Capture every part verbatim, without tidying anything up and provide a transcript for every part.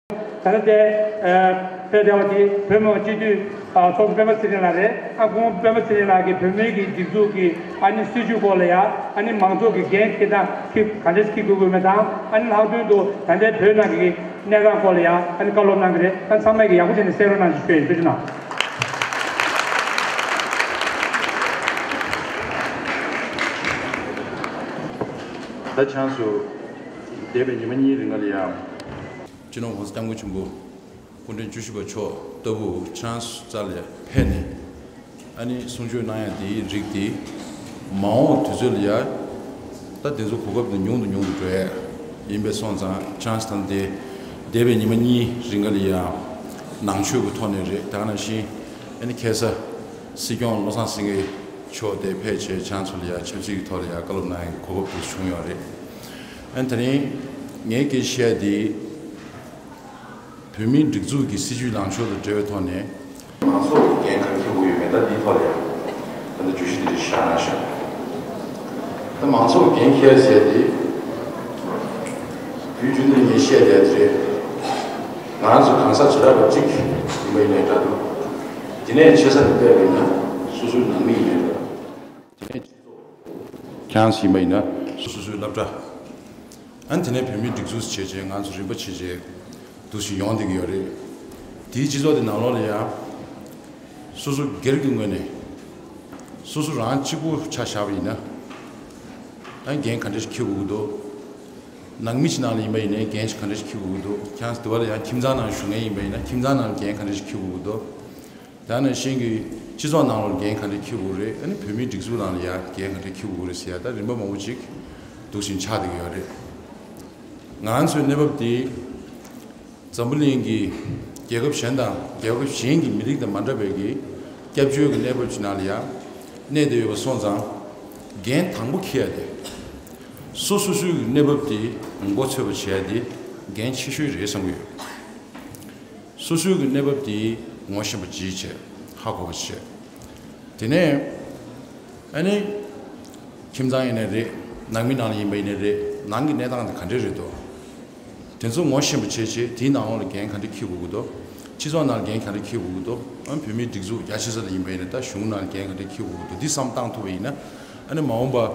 ད་ལྟ་དེ་ཕེབས་བསྡད་པ་དེ་བོད་མི་མང་སྤྱི་འཐུས་ཚོགས་གཙོ་སྤེན་པ་ཚེ་རིང་ལགས་རེད། ཨ་ཁོང་སྤེན་པ་ཚེ་རིང་ལགས་ཀྱིས་བོད་མིའི་གི་སྒྲིག་འཛུགས་ཀྱི་ཨ་ནི་སྲིད་བྱུས་སྐོར་ལ་ཡ་ཨ་ནི་མང་ཚོགས་ཀྱི་འགན་འཁྱེར་སྟངས་ཁྱེད་ག་འདྲས་འཁྱེར་དགོས་ཀྱི་མེད་དང་ཨ་ནི་ལྷག་དོན་དུ་ད་ལྟའི་བོད་ནང་གི་གནས་སྟངས་སྐོར་ལ་ཡ་ཨ་ནི་བཀའ་སློབ་གནང་གི་རེད། ཨ་ནི་ཚང་མས་ཀྱི་ཡག་པོ་བྱས་ནས་གསན་རོགས་གནང་ཞེས་ཞུ་ཡ་ཡིན། ཐུགས་རྗེ་གནང་། ད་ཆང་སུ་འདས་པའི་ཉི་མ་གཉིས་རིང་ལ་ཡང་། སྤྱི་ནོར་༸གོང་ས་༸སྐྱབས་མགོན་ཆེན་པོ་སྐུ་ཕྲེང་བཅུ་བཞི་པ་མཆོག་ལྟ་བུ་ཁྱེད་རང་ཚོ་རྩ་ལ་ཕེབས་ནས་ཨ་ནི་གསུང་ཆོས་གནང་ཡ་དེའི་རིགས་དེ་མ་འོངས་དུས་ཚོད་ལ་ཡ་ད་དེ་ཚོ་གོ་སྐབས་དེ་ཉུང་དུ་ཉུང་དུ་འགྲོ་ཡ་ཡིན་པས་སོང་ཙང་ཁྱེད་རང་ཚོ་ད་དེ་འདས་པའི་ཉི་མ་གཉིས་རིང་ག་ལ་ཡ་ནང་ཆོས་ཀྱི་ཐོག་ནས་རེད། ད་ག་ནང་བཞིན་ཨ་ནི་ཁ་སང་སྲིད་སྐྱོང་བློ་བཟང་སེང་གེ་མཆོག་དེ་ཕེབས་བྱས་ཁྱེད་རང་ཚོ་ལ་ཡ་ཆབ་སྲིད་ཀྱི་ཐོག་ལ་ཡ་བཀའ་སློབ་གནང་ཡ་གི་གོ་སྐབས་དེ་བྱུང་ཡོད་རེད། ཨ་ནི་དེ་རིང་ངས་སྐད་ཆ་བཤད་ཡ་དེ། བོད་མིའི་སྒྲིག་འཛུགས་ཀྱི་སྲིད་བྱུས་ལངས་ཕྱོགས་དང་འབྲེལ་བའི་ཐོག་ནས། མང་ཚོགས་ཀྱི་འགན་ག་རེ་འཁྱེར་དགོས་ཡོད་མེད་ད་འདིའི་ཐོག་ལ་ཡང་ད་ལྟ་བརྗོད་གཞི་འདི་འདྲ་ཞིག་བཞག་གནང་ཤག་ད་མང་ཚོགས་ཀྱི་འགན་འཁྱེར་ཟེར་ཏེ། དུས་རྒྱུན་དུ་ངས་བཤད་བསྡད་དེ་རེད། ང་རང་ཚོ་གང་ཟག་བྱེ་བྲག་པ་གཅིག་ཡིན་པ་ཡིན་ནའི་འདྲ་འདུག་དེ་ནས་ཆེ་ས་ནས་བལྟས་པ་ཡིན་ན་སོ་སོའི་ནང་མི་ཡིན་ནའི་འདྲ། དེ་ནས། ཁྱེད་རང་ཚོ་ཡིན་པ་ཡིན་ན་སོ་སོ་སོའི་སློབ་གྲྭ། ཨ་ནི་དེ་ནས་བོད་མིའི་སྒྲིག་འཛུགས་བྱས་རྗེས་ང་ཚོ་རིམ་པ་བྱས་རྗེས་འདུག་ཞིག་ཡོང་བསྡད་ཀྱི་ཡོད་རེད། དེའི་སྤྱི་ཚོགས་དེ་ནང་ལོགས་ལ་ཡང་སོ་སོ་སྒེར་གྱི་ངོས་ནས་སོ་སོ་རང་གཅིག་པུ་ཆ་བཞག་པ་ཡིན་ན་ཨ་ནི་འགན་ག་འདྲ་ཞིག་འཁྱེར་དགོས་ཀྱི་འདུག་ནང་མི་ཞིག་ནང་ལ་ཡིན་པ་ཡིན་ནའི་འགན་ག་འདྲ་ཞིག་འཁྱེར་དགོས་ཀྱི་འདུག་ཁྱེད་རང་ཚོ་དེ་བ་ལ་ཡང་ཁྱིམ་ཚང་ནང་བཞུགས་མཁན་ཡིན་པ་ཡིན་ན་ཁྱིམ་ཚང་ནང་ལ་འགན་ག་འདྲ་ཞིག་འཁྱེར་དགོས་ཀྱི་འདུག་ད་ནང་བཞིན་གྱི་སྤྱི་ཚོགས་ནང་ལ་འགན་ག་འདྲ་འཁྱེར་དགོས་རེད། ཨ་ནི་བོད་མིའི་སྒྲིག་འཛུགས་ནང་ལ་ཡང་འགན་ག་འདྲ་འཁྱེར་དགོས་རེད་ཟེར་ཡ་ད་རིམ་པ་མང་པོ་ཅིག་འདུག་བཞིན་ཆགས་བསྡད་ཀྱི་ཡོད་རེད། ང་རང་ཚོའི་གནས་བབ་འདི་འཛམ་བུ་གླིང་གི་རྒྱལ་ཁབ་གཞན་དང་རྒྱལ་ཁབ་གཞན་གྱི་མི་རིགས་དང་མ་འདྲ་བའི་གི་སྐྱབས་བཅོལ་གྱི་གནས་བབ་ཅིག་ནང་ལ་ཡང་གནས་བསྡད་ཡོད་པ་སོང་ཙང་འགན་དང་པོ་འཁྱེར་ཡ་དེ་སོ་སོ་སོའི་གི་གནས་བབ་འདི་མགོ་ཚོད་པ་བྱེད་ཡ་དེ་འགན་ཆེ་ཤོས་རེད་བསམ་གྱི་ཡོད། སོ་སོའི་གི་གནས་བབ་དེ་ངོ་ཤེས་པ་ཅིག་བྱས་ཧ་གོ་བ་བྱས། དེ་ནས་ཨ་ནི་ཁྱིམ་ཚང་ཡིན་ནའི་རེད། ནང་མི་ནང་ལ་ཡིན་པ་ཡིན་ནའི་རེད། ནང་གི་གནས་སྟངས་དེ་ག་འདྲས་རེད་དོ། དེ་ཚོ་ངོ་ཤེས་པ་བྱས་བྱས་དེའི་ནང་ལོགས་ལ་འགན་ག་འདྲས་འཁྱེར་དགོས་ཀྱི་འདུག་སྤྱི་ཚོགས་ནང་ལ་འགན་ག་འདྲས་འཁྱེར་དགོས་ཀྱི་འདུག་ཨ་ནི་བོད་མིའི་སྒྲིག་འཛུགས་རྒྱ་ཆེ་ས་ལ་ཡིན་པ་ཡིན་ནའི་ད་གཞུང་ནང་ལ་འགན་ག་འདྲས་འཁྱེར་དགོས་ཀྱི་འདུག་འདི་བསམ་བཏང་ཐུབ་པ་ཡིན་ན་ཨ་ནི་མ་འོངས་པ།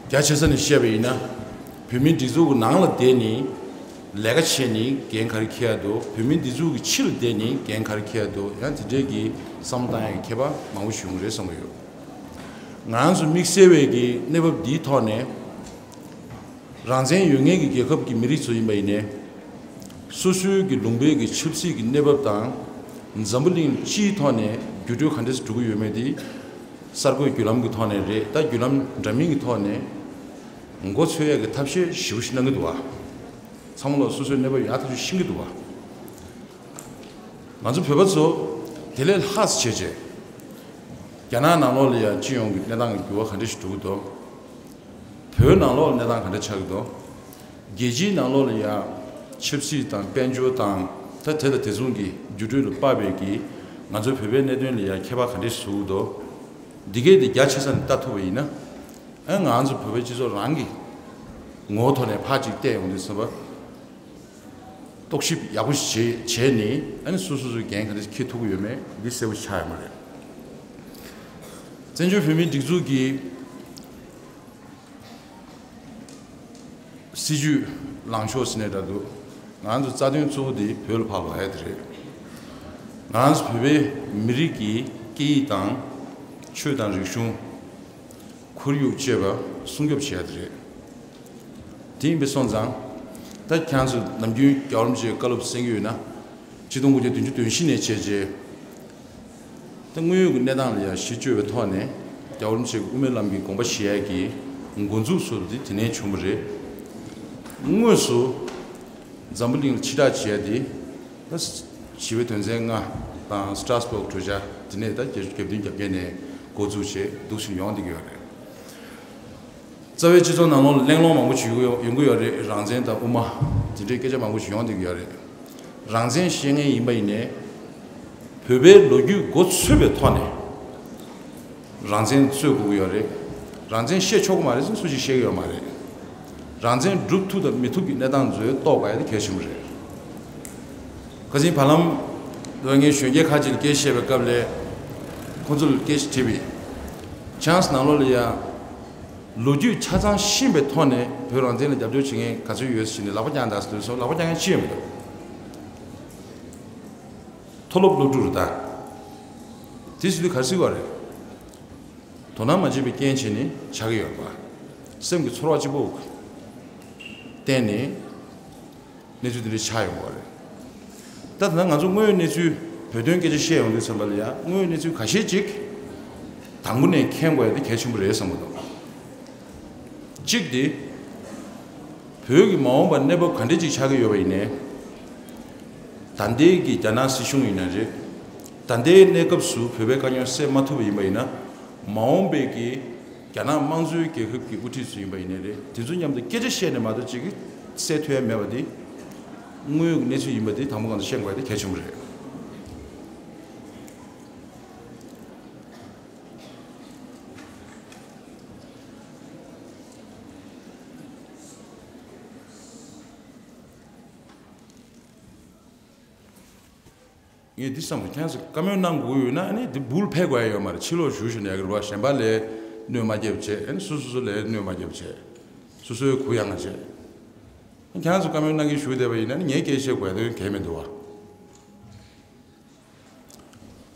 རྒྱ་ཆེ་ས་ནས་བཤད་པ་ཡིན་ན། བོད་མིའི་སྒྲིག་འཛུགས་ཀྱི་ནང་ལ་བསྡད་ནས་ལས་ཀ་བྱས་ནས་འགན་ག་རེ་འཁྱེར་ཡ་འདུག་བོད་མིའི་སྒྲིག་འཛུགས་ཀྱི་ཕྱི་ལ་བསྡད་ནས་འགན་ག་རེ་འཁྱེར་ཡ་འདུག་ཡང་དེ་འདྲས་ཀྱི་བསམ་བློ་བཏང་ཡ་གི་ཁྱད་པར་མང་པོ་ཞིག་ཡོང་གི་རེད་བསམ་གྱི་ཡོད། ང་རང་ཚོ་དམིགས་བསལ་བའི་གི་གནས་བབ་འདིའི་ཐོག་ནས། རང་བཙན་ཡོད་མཁན་གྱི་རྒྱལ་ཁབ་ཀྱི་མི་རིགས་ཚོ་ཡིན་པ་ཡིན་ནའི། སོ་སོའི་གི་ལུང་པའི་གི་ཆབ་སྲིད་ཀྱི་གནས་བབ་དང་། འཛམ་བུ་གླིང་སྤྱིའི་ཐོག་ནས་འགྱུར་འགྲོས་ག་འདྲས་འགྲོ་གི་ཡོད་མེད་དེ། གསར་འགོད་བརྒྱུད་ལམ་གྱི་ཐོག་ནས་རེད། ད་བརྒྱུད་ལམ་འདྲ་མིན་གྱི་ཐོག་ནས་མགོ་ཚོད་ཡག་གི་ཐབས་ཤེས་ཞེ་པོ་ཞིག་གནང་གི་འདུག་བ། ཚང་མ་ལ་སོ་སོའི་གནས་བབ་ཡག་ཐག་ཆོད་ཤེས་ཀྱི་འདུག་བ། ང་ཚོ་བོད་པ་ཚོ་དེ་ལས་ལྷག་ཙམ་བྱས་བྱས། རྒྱ་ནག་ནང་ལོགས་ལ་ཡང་སྤྱི་ཡོངས་ཀྱི་གནས་སྟངས་ཀྱི་འགྱུར་བ་ག་འདྲ་ཞིག་འགྲོ་གི་འདུག་བོད་ནང་ལོགས་ལ་གནས་སྟངས་ག་འདྲ་ཆགས་ཀྱི་འདུག་རྒྱལ་སྤྱིའི་ནང་ལོགས་ལ་ཡང་ཆབ་སྲིད་དང་དཔལ་འབྱོར་དང་ད་དེ་དང་དེ་མཚུངས་ཀྱི་འགྱུར་འགྲོས་ལ་དཔག་པའི་གི་ང་ཚོའི་བོད་པའི་གནད་དོན་ལ་ཡང་ཁྱད་པར་ག་འདྲས་བཟོ་གི་འདུག་འདི་གས་དེ་རྒྱ་ཆེ་ས་ནས་ལྟ་ཐུབ་པ་ཡིན་ན། ཨ་ང་ཚོ་བོད་པའི་སྤྱི་ཚོགས་རང་གི་ངོ་བོ་ཐོག་ནས་ཕར་ཅིག་བལྟས་ཡོང་དུས་ཙམ་པ། རྟོག་ཞིབ་ཡག་པོ་ཞིག་བྱས་བྱས་ནས་ཨ་ནི་སོ་སོ་སོའི་འགན་ག་འདྲ་ཞིག་འཁྱེར་ཐུབ་ཀྱི་ཡོད་མེད་འདི་གསལ་པོ་ཆགས་ཡོད་མ་རེད། བཙན་བྱོལ་བོད་མིའི་སྒྲིག་འཛུགས་ཀྱི་སྲིད་བྱུས་ལངས་ཕྱོགས་ཟེར་ནའི་འདྲ་འདུག་ང་ཚོ་རྩ་དོན་གཙོ་བོ་དེ་བོད་ལ་ཕར་ལོག་ཡ་དེ་རེད། ང་ཚོ་བོད་པའི་མི་རིགས་ཀྱི་སྐད་ཡིག་དང་ཆོས་དང་རིག་གཞུང་། ཁོར་ཡུག་བཅས་པ་སྲུང་སྐྱོབ་བྱེད་ཡ་དེ་རེད། དེ་ཡིན་པས་སོང་ཙང་། ད་ཁྱེད་ཚོས་ནམ་རྒྱུན་རྒྱལ་བ་རིན་པོ་ཆེའི་བཀའ་སློབ་གསན་གྱི་ཡོད་ན། ཆིག་སྟོང་དགུ་བརྒྱ་བདུན་ཅུ་དོན་བཞི་ནས་བྱས་རྗེས། ད་དངོས་ཡོད་ཀྱི་གནས་སྟངས་ལ་ཡང་གཞི་བཅོལ་བའི་ཐོག་ནས་རྒྱལ་བ་རིན་པོ་ཆེ་གི་དབུ་མའི་ལམ་གྱི་དགོངས་པ་བཞེས་ཡ་གི་འགོ་འཛུགས་སུ་དེ་དེ་ནས་བྱུང་བ་རེད། དངོས་སུ་འཛམ་བུ་གླིང་ལ་ཕྱི་བསྒྲགས་བྱེད་ཡ་དེ། ད་ཞི་བའི་དོན་ཚན་ལྔ་དང་སི་ཊར་སི་བྷག་གྲོས་འཆར་དེ་ནས་ད་བརྒྱད་ཅུ་གྱ་བདུན་གྱ་བརྒྱད་ནས་འགོ་འཛུགས་བྱས་འདུག་བཞིན་ཡོང་བསྡད་ཀྱི་ཡོད་རེད། རྩ་བའི་སྤྱི་ཚོགས་ནང་ལོགས་ལ་གླེང་སློང་མང་པོ་ཞིག་ཡོང་གི་ཡོད་རེད། རང་བཙན་དང་དབུ་མ་དེ་འདྲའི་སྐད་ཆ་མང་པོ་ཞིག་ཡོང་བསྡད་ཀྱི་ཡོད་རེད། རང་བཙན་བཤད་མཁན་ཡིན་པ་ཡིན་ནའི། བོད་པའི་ལོ་རྒྱུས་མགོ་ཚོད་པའི་ཐོག་ནས་རང་བཙན་རྩོད་དགོས་ཀྱི་ཡོད་རེད། རང་བཙན་བཤད་ཆོག་གི་མ་རེད་ཟེར་སུ་ཞིག་བཤད་ཀྱི་ཡོད་མ་རེད། རང་བཙན་སྒྲུབ་ཐུབ་དང་མི་ཐུབ་ཀྱི་གནས་སྟངས་ཚོ་རྟོགས་པ་ཡ་དེ་གལ་ཆེན་པོ་རེད། ཁ་སང་བར་ལམ་དུ་ངས་གཞོན་སྐྱེས་ཁག་ཅིག་ལ་སྐད་ཆ་བཤད་པའི་སྐབས་ལ། ཁོང་ཚོ་ལ་སྐད་ཆ་དྲིས་པ་ཡིན། ཆང་སི་ནང་ལོགས་ལ་ཡ། ལོ་རྒྱུས་ཆ་ཚང་ཤེས་པའི་ཐོག་ནས་བོད་རང་བཙན་ལ་རྒྱབ་སྐྱོར་བྱེད་མཁན་ག་ཚོད་ཡོད་ཟེར་ནས་ལག་པ་བརྐྱངས་དང་ཟེར་དུས་སོ་ལག་པ་བརྐྱངས་མཁན་ཅི་ཡང་མི་འདུག་མཐོ་སློབ་སློབ་ཕྲུག་རེད་ད། དེ་ཟེར་དུས་ག་རེ་ཟེར་དགོས་རེད། དོ་སྣང་མ་བྱས་པའི་རྐྱེན་བྱས་ནས་ཆགས་ཀྱི་ཡོད་རེད་པ། སེམས་ཀྱི་ཚོར་བ་གཅིག་པོ་བརྟེན་ནས། གནས་ཚུལ་འདི་འདྲ་ཆགས་ཡོང་བ་རེད། ད་ད་ལྟ་ང་ཚོ་དངོས་ཡོད་གནས་ཚུལ་བོད་དོན་སྐད་ཆ་བཤད་ཡོང་དུས་ཙམ་པ་ལ་ཡང་དངོས་ཡོད་གནས་ཚུལ་ཁ་ཤས་ཅིག་དང་པོ་ནས་མཁྱེན་དགོས་ཡ་དེ་གལ་ཆེན་པོ་རེད་བསམ་གྱི་འདུག་གཅིག་དེ། བོད་ཀྱི་མ་འོངས་པར་གནས་བབ་ག་འདྲ་ཅིག་ཆགས་ཀྱི་ཡོད་པ་ཡིན་ནའི། ད་ལྟའི་གི་རྒྱ་ནག་སྲིད་གཞུང་ཡིན་ན་རེད། ད་ལྟའི་གནས་སྐབས་སུ་བོད་པའི་དཀའ་རྙོག་སེལ་མ་ཐུབ་པ་ཡིན་པ་ཡིན་ན། མ་འོངས་པའི་གི་རྒྱ་ནག་དམངས་གཙོའི་རྒྱལ་ཁབ་ཀྱི་དབུ་ཁྲིད་ཚོ་ཡིན་པ་ཡིན་ནའི་རེད། དེ་ཚོ་མཉམ་དུ་སྐད་ཆ་བཤད་ནས་མ་གཏོགས་ཅིག་གི་སེལ་ཐུབ་ཡ་མེད་པ་དེ། དངོས་ཡོད་ཀྱི་གནས་ཚུལ་ཡིན་པ་དེ་དང་པོ་ང་ཚོ་ཤེས་དགོས་ཡ་དེ་གལ་ཆེན་པོ་རེད། ངས་འདི་བསམ་སོང་། ཁྱེད་ཚོ་བཀའ་མོལ་གནང་དགོས་ཡོད་ན་ཨ་ནི་འདི་འབུལ་ཕེབས་དགོས་ཡ་ཡོད་མ་རེད། ཕྱི་ལོགས་བཞུགས་བཞིན་ཡག་གི་རེད་པ། གཞན་པ་ལ་གནོད་མ་སྐྱེལ་བྱས། ཨ་ནི་སོ་སོ་སོ་ལ་གནོད་མ་སྐྱེལ་བྱས། སོ་སོའི་གུ་ཡངས་བྱས། ཁྱེད་ཚོ་བཀའ་མོལ་གནང་གི་བཞུགས་བསྡད་པ་ཡིན་ན་ཨ་ནི་ངས་སྐད་ཆ་བཤད་དགོས་ཡ་དོན་གལ་མི་འདུག་བ།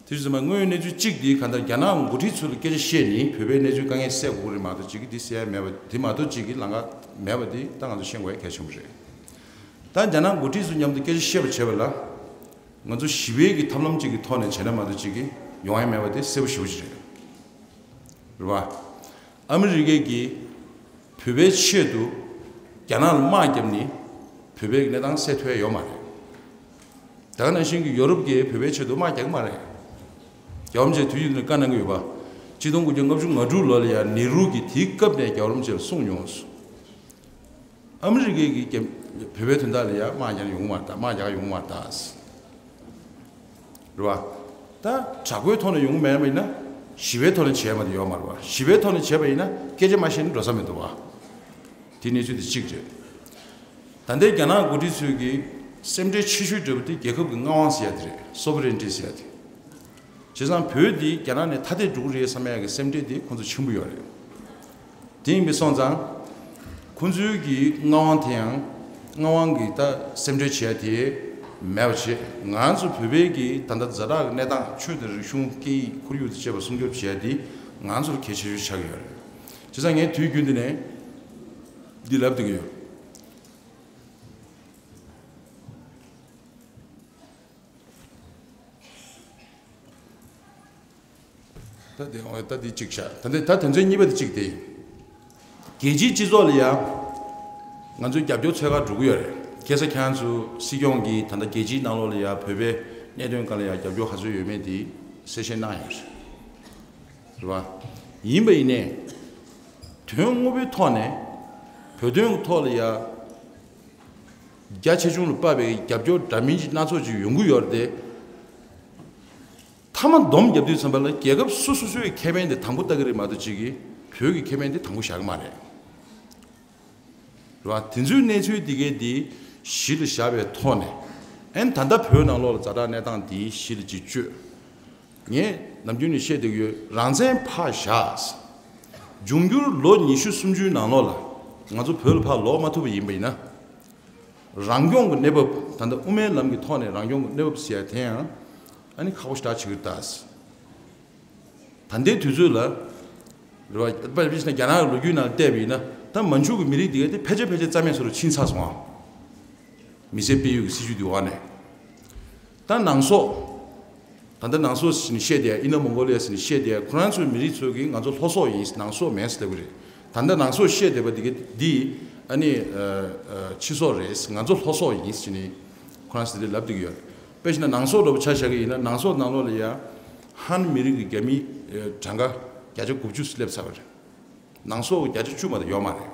དེ་བཞིན་དངོས་ཡོད་གནས་ཚུལ་གཅིག་འདི་གང་ལྟར་རྒྱ་ནག་འགོ་ཁྲིད་ཚོ་ལ་སྐད་ཆ་བཤད་ནས་བོད་པའི་གནས་ཚུལ་དཀའ་ངལ་སེལ་དགོས་ཀྱི་རེད་མ་གཏོགས་ཅིག་གི་འདི་སེལ་ཡ་མེད་པ། དེ་མ་གཏོགས་ཅིག་གི་ལམ་ཁ་མེད་པ་འདི་ད་ང་ཚོ་ཤེས་དགོས་ཡ་གལ་ཆེན་པོ་རེད། ད་རྒྱ་ནག་འགོ་ཁྲིད་ཚོ་མཉམ་དུ་སྐད་ཆ་བཤད་པ་བྱས་པ་ལ། ང་ཚོ་ཞི་བའི་གི་ཐབས་ལམ་ཅིག་གི་ཐོག་ནས་བྱས་ན་མ་གཏོགས་ཅིག་གི་ཡོང་ཡ་མེད་པ་དེ་གསལ་པོ་ཞེ་པོ་ཅིག་རེད། རེད་བ། ཨ་མི་རི་ཀས་ཀྱིས་བོད་པའི་ཆེད་དུ་རྒྱ་ནག་ལ་དམག་བརྒྱབ་ནས་བོད་པའི་གནས་སྟངས་སེལ་ཐུབ་ཡ་ཡོད་མ་རེད། དེ་ག་ནང་བཞིན་གྱི་ཡོ་རོབ་ཀྱིས་བོད་པའི་ཆེད་དུ་དམག་རྒྱག་གི་མ་རེད། རྒྱལ་བ་རིན་པོ་ཆེས་དུས་རྒྱུན་དུ་བཀའ་གནང་གི་ཡོད་པ། ཆིག་སྟོང་དགུ་བརྒྱ་ལྔ་བཅུ་ང་དྲུག་ལོ་ལ་ཡང་ནེ་རུ་གིས་དེའི་སྐབས་ནས་རྒྱལ་བ་རིན་པོ་ཆེ་ལ་གསུངས་མྱོང་སོང་། ཨ་མི་རི་ཀས་ཀྱིས་རྒྱ་བོད་པའི་དོན་དག་ལ་ཡང་དམག་རྒྱག་ཡོང་གི་མ་རེད་ད། དམག་རྒྱག་ཡོང་གི་མ་རེད་ད། རེད་བ། ད་དྲག་པོའི་ཐོག་ནས་ཡོང་གི་མེད་པ་ཡིན་ན། ཞི་བའི་ཐོག་ནས་བྱས་པ་དེ་ཡོད་མ་རེད་བ། ཞི་བའི་ཐོག་ནས་བྱས་པ་ཡིན་ན་སྐད་ཆ་མ་བཤད་ན་འགྲོ་ས་མི་འདུག་བ། དེ་གནས་ཚུལ་དེ་གཅིག་རེད། ད་ལྟའི་རྒྱ་ནག་འགོ་ཁྲིད་ཚོས་ཀྱི་སེམས་ཁྲལ་ཆེ་ཤོས་འདྲ་པོ་དེ་རྒྱལ་ཁབ་ཀྱི་མངའ་དབང་ཟེར་ཡ་དེ་རེད། སོ་ཝ་རེན་ཊི་ཟེར་ཡ་དེ། བྱས་ཙང་བོད་འདི་རྒྱ་ནག་ནས་ཐ་དད་འགྲོ་གི་རེད་བསམ་ཡ་གི་སེམས་ཁྲལ་དེ་ཁོང་ཚོ་ཆེན་པོ་ཡོད་རེད། དེ་ཡིན་པས་སོང་ཙང་། ཁོང་ཚོའི་གི་མངའ་དབང་དེ་ཡང་། མངའ་དབང་གི་ད་སེམས་ཁྲལ་བྱེད་ཡ་དེ་མེད་པ་བྱས། ང་ཚོ་བོད་པའི་གི་ད་ལྟ་ཛ་དྲག་གི་གནས་སྟངས། ཆོས་དང་རིག་གཞུང་སྐད་ཡིག་ཁོར་ཡུག་དང་བཅས་པ་སྲུང་སྐྱོབ་བྱེད་ཡ་དེ་ང་ཚོར་གལ་ཆེ་ཤོས་ཆགས་ཀྱི་ཡོད་རེད། བྱས་ཙང་ངས་དུས་རྒྱུན་དུ་ནས་འདི་ལབ་བསྡད་ཀྱི་ཡོད། ད་དེ་ད་དེ་གཅིག་བཞག་ད་དེ་ད་དོན་ཚན་གཉིས་པ་དེ་གཅིག་དེ། རྒྱལ་སྤྱིའི་སྤྱི་ཚོགས་ལ་ཡང་ང་ཚོའི་རྒྱབ་སྐྱོར་འཚོལ་ག་འགྲོ་གི་ཡོད་རེད། ཁ་སང་ཁྱེད་རང་ཚོ་སྲིད་སྐྱོང་གིས་ད་ལྟ་རྒྱལ་སྤྱིའི་ནང་ལོགས་ལ་ཡང་བོད་པའི་གནད་དོན་སྒང་ལ་ཡང་རྒྱབ་སྐྱོར་ག་ཚོད་ཡོད་མེད་དེ་གསལ་བཤད་གནང་ཡོད་རེད། རེད་བ། ཡིན་པ་ཡིན་ནའི། དོན་དངོས་པོའི་ཐོག་ནས་བོད་དོན་གྱི་ཐོག་ལ་ཡང་རྒྱ་ཆེ་ཆུང་ལ་དཔག་པའི་རྒྱབ་སྐྱོར་འདྲ་མིན་ཅིག་སྣ་ཚོགས་ཅིག་ཡོང་གི་ཡོད་རེད་དེ། མཐའ་མ་སྡོམ་རྒྱབ་དུས་ཙམ་པ་ལ་རྒྱལ་ཁབ་སོ་སོ་སོའི་ཁེ་ཕན་དེ་དང་པོ་ལྟ་གི་རེད་མ་གཏོགས་ཅིག་གིས་བོད་ཀྱི་ཁེ་ཕན་དེ་དང་པོ་བཞག་གི་མ་རེད། རེད་བ། དེ་ཚོའི་གནས་ཚུལ་འདི་གའི་འདི་གཞི་ལ་བཞག་པའི་ཐོག་ནས། ཨན་ད་ལྟ་བོད་ནང་ལོགས་ལ་ཛ་དྲག་གནས་སྟངས་འདི་གཞི་ལ་ཅིག་བཅོས། ངས་ནམ་རྒྱུན་ནས་བཤད་བསྡད་ཀྱི་ཡོད། རང་བཙན་ཕར་བཞག་འབྱུང་འགྱུར་ལོ་ཉི་ཤུ་སུམ་ཅུའི་ནང་ལོགས་ལ་ང་ཚོ་བོད་ལ་ཕར་ལོག་མ་ཐུབ་པ་ཡིན་པ་ཡིན་ན། རང་སྐྱོང་གི་གནས་བབ། ད་ལྟ་དབུ་མའི་ལམ་གྱི་ཐོག་ནས་རང་སྐྱོང་གི་གནས་བབ་ཟེར་ཡ་དེ་ཡང་ཨ་ནི་ཁག་པོ་ཞེ་དྲག་ཆགས་ཀྱི་རེད་ད། ད་ལྟའི་དུས་ཚོད་ལ། རེད་བ། དཔེར་ན་རྒྱ་ནག་གི་ལོ་རྒྱུས་ནང་བལྟས་པ་ཡིན་ན་ད་མན་ཇུ་གི་མི་རིགས་དེ་ག་དེ་ཕལ་ཆེར་ཕལ་ཆེར་རྩ་མེད་བཟོ་འདྲ་ཕྱིན་ཚར་སོང་ཨ། མི་སེར་སྤེལ་ཡུལ་གྱི་སྲིད་ཇུས་དེ་འོག་ནས། ད་ནང་སོག་ད་ལྟ་ནང་སོག་ཟེར་ནས་བཤད་བསྡད་ཡ། ཨིན་ན་མོང་གོ་ལི་ཡ་ཟེར་ནས་བཤད་བསྡད་ཡ། ཁོ་རང་ཚོའི་མི་རིགས་ཚོ་གིས་ང་ཚོ་ལྷོ་སོག་ཡིན། ནང་སོག་མིན་ཟེར་ལབ་ཀྱི་རེད། ད་ལྟ་ནང་སོག་བཤད་བསྡད་པ་འདི་ག་འདི་ཨ་ནི་ཨ་ཨ་ཕྱི་སོག་རེད། ང་ཚོ་ལྷོ་སོག་ཡིན་ཟེར་ནས་ཁོ་རང་ཚོ་འདི་ལབ་བསྡད་ཀྱི་ཡོད་རེད། དཔེ་བྱས་ན་ནང་སོག་འདྲ་པོ་ཆ་བཞག་གི་ཡིན་ན་ནང་སོག་ནང་ལོགས་ལ་ཡ་ཧན་མི་རིགས་ཀྱི་རྒྱ་མི་ཨ་གྲངས་ཀ་བརྒྱ་ཆ་དགུ་བཅུ་སླེབས་ཚར་བ་རེད། ནང་སོག་བརྒྱ་ཆ་བཅུ་མ་གཏོགས་ཡོད་མ་རེད།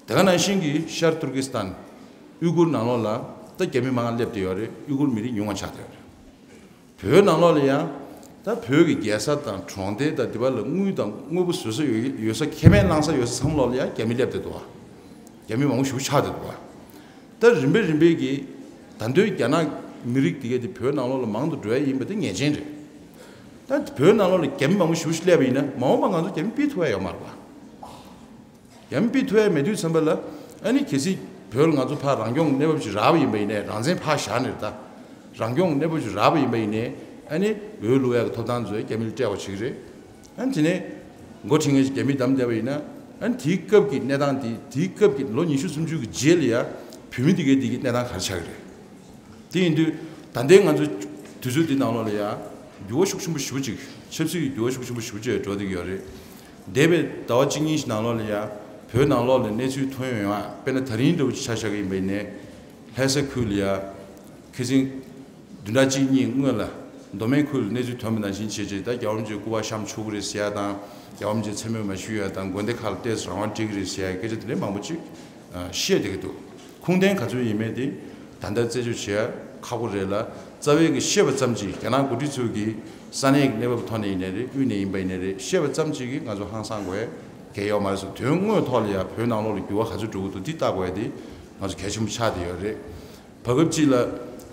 དེ་ག་ནང་བཞིན་གྱི་ཤར་ཏུར་ཀི་སི་ཐན། ཨུ་གུར་ནང་ལོགས་ལ་ད་རྒྱ་མི་མང་སླེབས་བསྡད་ཡོད་རེད། ཨུ་གུར་མི་རིགས་ཉུང་བ་ཆགས་བསྡད་ཡོད་རེད། བོད་ནང་ལོགས་ལ་ཡང་ད་བོད་ཀྱི་རྒྱལ་ས་དང་གྲོང་སྡེ་དང་དེ་པ་ལ་དངུལ་དང་དངོས་པོ་བཟོ་ས་ཡོད་ཡོད་ས། ཁེ་ཕན་བླང་ས་ཡོད་ས་ཚང་མ་ལོགས་ལ་ཡང་རྒྱ་མི་སླེབས་བསྡད་འདུག་བ། རྒྱ་མི་མང་པོ་ཞེ་པོ་ཆགས་བསྡད་འདུག་བ། ད་རིམ་པས་རིམ་པས་ཀྱིས་ད་དུང་རྒྱ་ནག་ མི་རིགས་དེ་གས་དེ་བོད་ནང་ལོགས་ལ་མང་དུ་འགྲོ་ཡ་ཡིན་པ་དེ་ངེས་ཅན་རེད། ད་བོད་ནང་ལོགས་ལ་རྒྱ་མི་མང་པོ་ཞེ་པོ་ཅིག་སླེབས་པ་ཡིན་ན་མ་འོངས་པ་ང་ཚོ་རྒྱ་མི་ཕུད་ཐུབ་ཡ་ཡོད་མ་རེད་པ། རྒྱ་མི་ཕུད་ཐུབ་ཡ་མེད་དུས་ཙམ་པ་ལ་ཨ་ནི་གལ་སྲིད་བོད་ལ་ང་ཚོ་ཕར་རང་སྐྱོང་གནས་བབ་ཅིག་རག་པ་ཡིན་པ་ཡིན་ནའི། རང་བཙན་ཕར་བཞག་ནས་རེད་ད། རང་སྐྱོང་གནས་བབ་ཅིག་རག་པ་ཡིན་པ་ཡིན་ནའི་ཨ་ནི་འོས་བླུག་ཡ་གི་ཐོབ་ཐང་ཚོ་རྒྱ་མི་ལ་སྤྲད་དགོས་ཆགས་ཀྱི་རེད། ཨ་ནི་དེ་ནས་འགོ་ཁྲིད་མཁན་ཞིག་རྒྱ་མིས་བདམས་བསྡད་པ་ཡིན་ན། ཨ་ནི་དེའི་སྐབས་ཀྱི་གནས་སྟངས་དེ། དེའི་སྐབས་ཀྱི་ལོ་ཉི་ཤུ་སུམ་ཅུ་གི་རྗེས་ལ་ཡ་བོད་མི་དེ་གའི་དེ་གི་གནས་སྟངས་ག་རེ་ཆགས་ཀྱི་རེད། དེ་ཡིན་དུས་ད་ལྟའི་ང་ཚོ་དུས་ཚོད་འདི་ནང་ལོགས་ལ་ཡ་འགྱུར་བ་ཤུགས་ཆེན་པོ་ཞེ་པོ་ཅིག་ཆབ་སྲིད་ཀྱི་འགྱུར་བ་ཤུགས་ཆེན་པོ་ཞེ་པོ་ཅིག་འགྲོ་བསྡད་ཀྱི་ཡོད་རེད། འདས་པའི་ཟླ་བ་གཅིག་གཉིས་ཤིག་ནང་ལོགས་ལ་ཡ་བོད་ནང་ལོགས་ལ་གནས་ཚུལ་ཐོན་ཡོང་ཡ། དཔེར་ན་ད་རིང་འདྲ་བོ་ཅིག་ཆ་བཞག་གི་ཡིན་པ་ཡིན་ནའི། ལྷ་ས་ཁུལ་ལ་ཡ་ཁ་སང་བདུན་ཕྲག་གཅིག་གཉིས་སྔོན་ལ་མདོ་སྨད་ཁུལ་ལ་གནས་ཚུལ་ཐོན་པ་ནང་བཞིན་བྱས་རྗེས། ད་རྒྱལ་བ་རིན་པོ་ཆེའི་སྐུ་པར་བཤམས་ཆོག་གི་རེད་ཟེར་ཡ་དང་། རྒྱལ་བ་རིན་པོ་ཆེ་མཚན་སྨོད་མ་ཞུ་ཡ་དང་། དགོན་སྡེ་ཁག་ལ་ཏོག་ཙམ་རང་དབང་སྤྲད་ཀྱི་རེད་ཟེར་ཡ་སྐད་ཆ་དེ་འདྲའི་མང་པོ་ཅིག་ཨ་བཤད་བསྡད་ཀྱི་འདུག་ཁུངས་ལྡན་ག་ཚོད་ཡིན་མིན་དེ་ད་ལྟ་རྩད་གཅོད་བྱེད་ཡ་ཁག་པོ་རེད་ལ། རྩ་བའི་གི་བཤད་པ་ཙམ་གྱིས། རྒྱ་ནག་འགོ་ཁྲིད་ཚོས་ཀྱིས་ས་གནས་ཀྱི་གནས་བབ་ཐོག་ནས་ཡིན་ནའི་རེད། དབུས་ནས་ཡིན་པ་ཡིན་ནའི་རེད། བཤད་པ་ཙམ་གྱིས་ཀྱིས་ང་ཚོ་ཧང་སང་དགོས་ཡ་གང་ཡང་ཡོད་མ་རེད་ཟེར། དོན་དངོས་ཐོག་ལ་ཡ་བོད་ནང་ལོགས་ལ་འགྱུར་བ་ག་ཚོད་འགྲོ་གི་འདུག་འདི་ལྟ་དགོས་ཡ་དེ་ང་ཚོ་གལ་ཆེན་པོ་ཆགས་བསྡད་ཡོད་རེད། བར་སྐབས་གཅིག་ལ་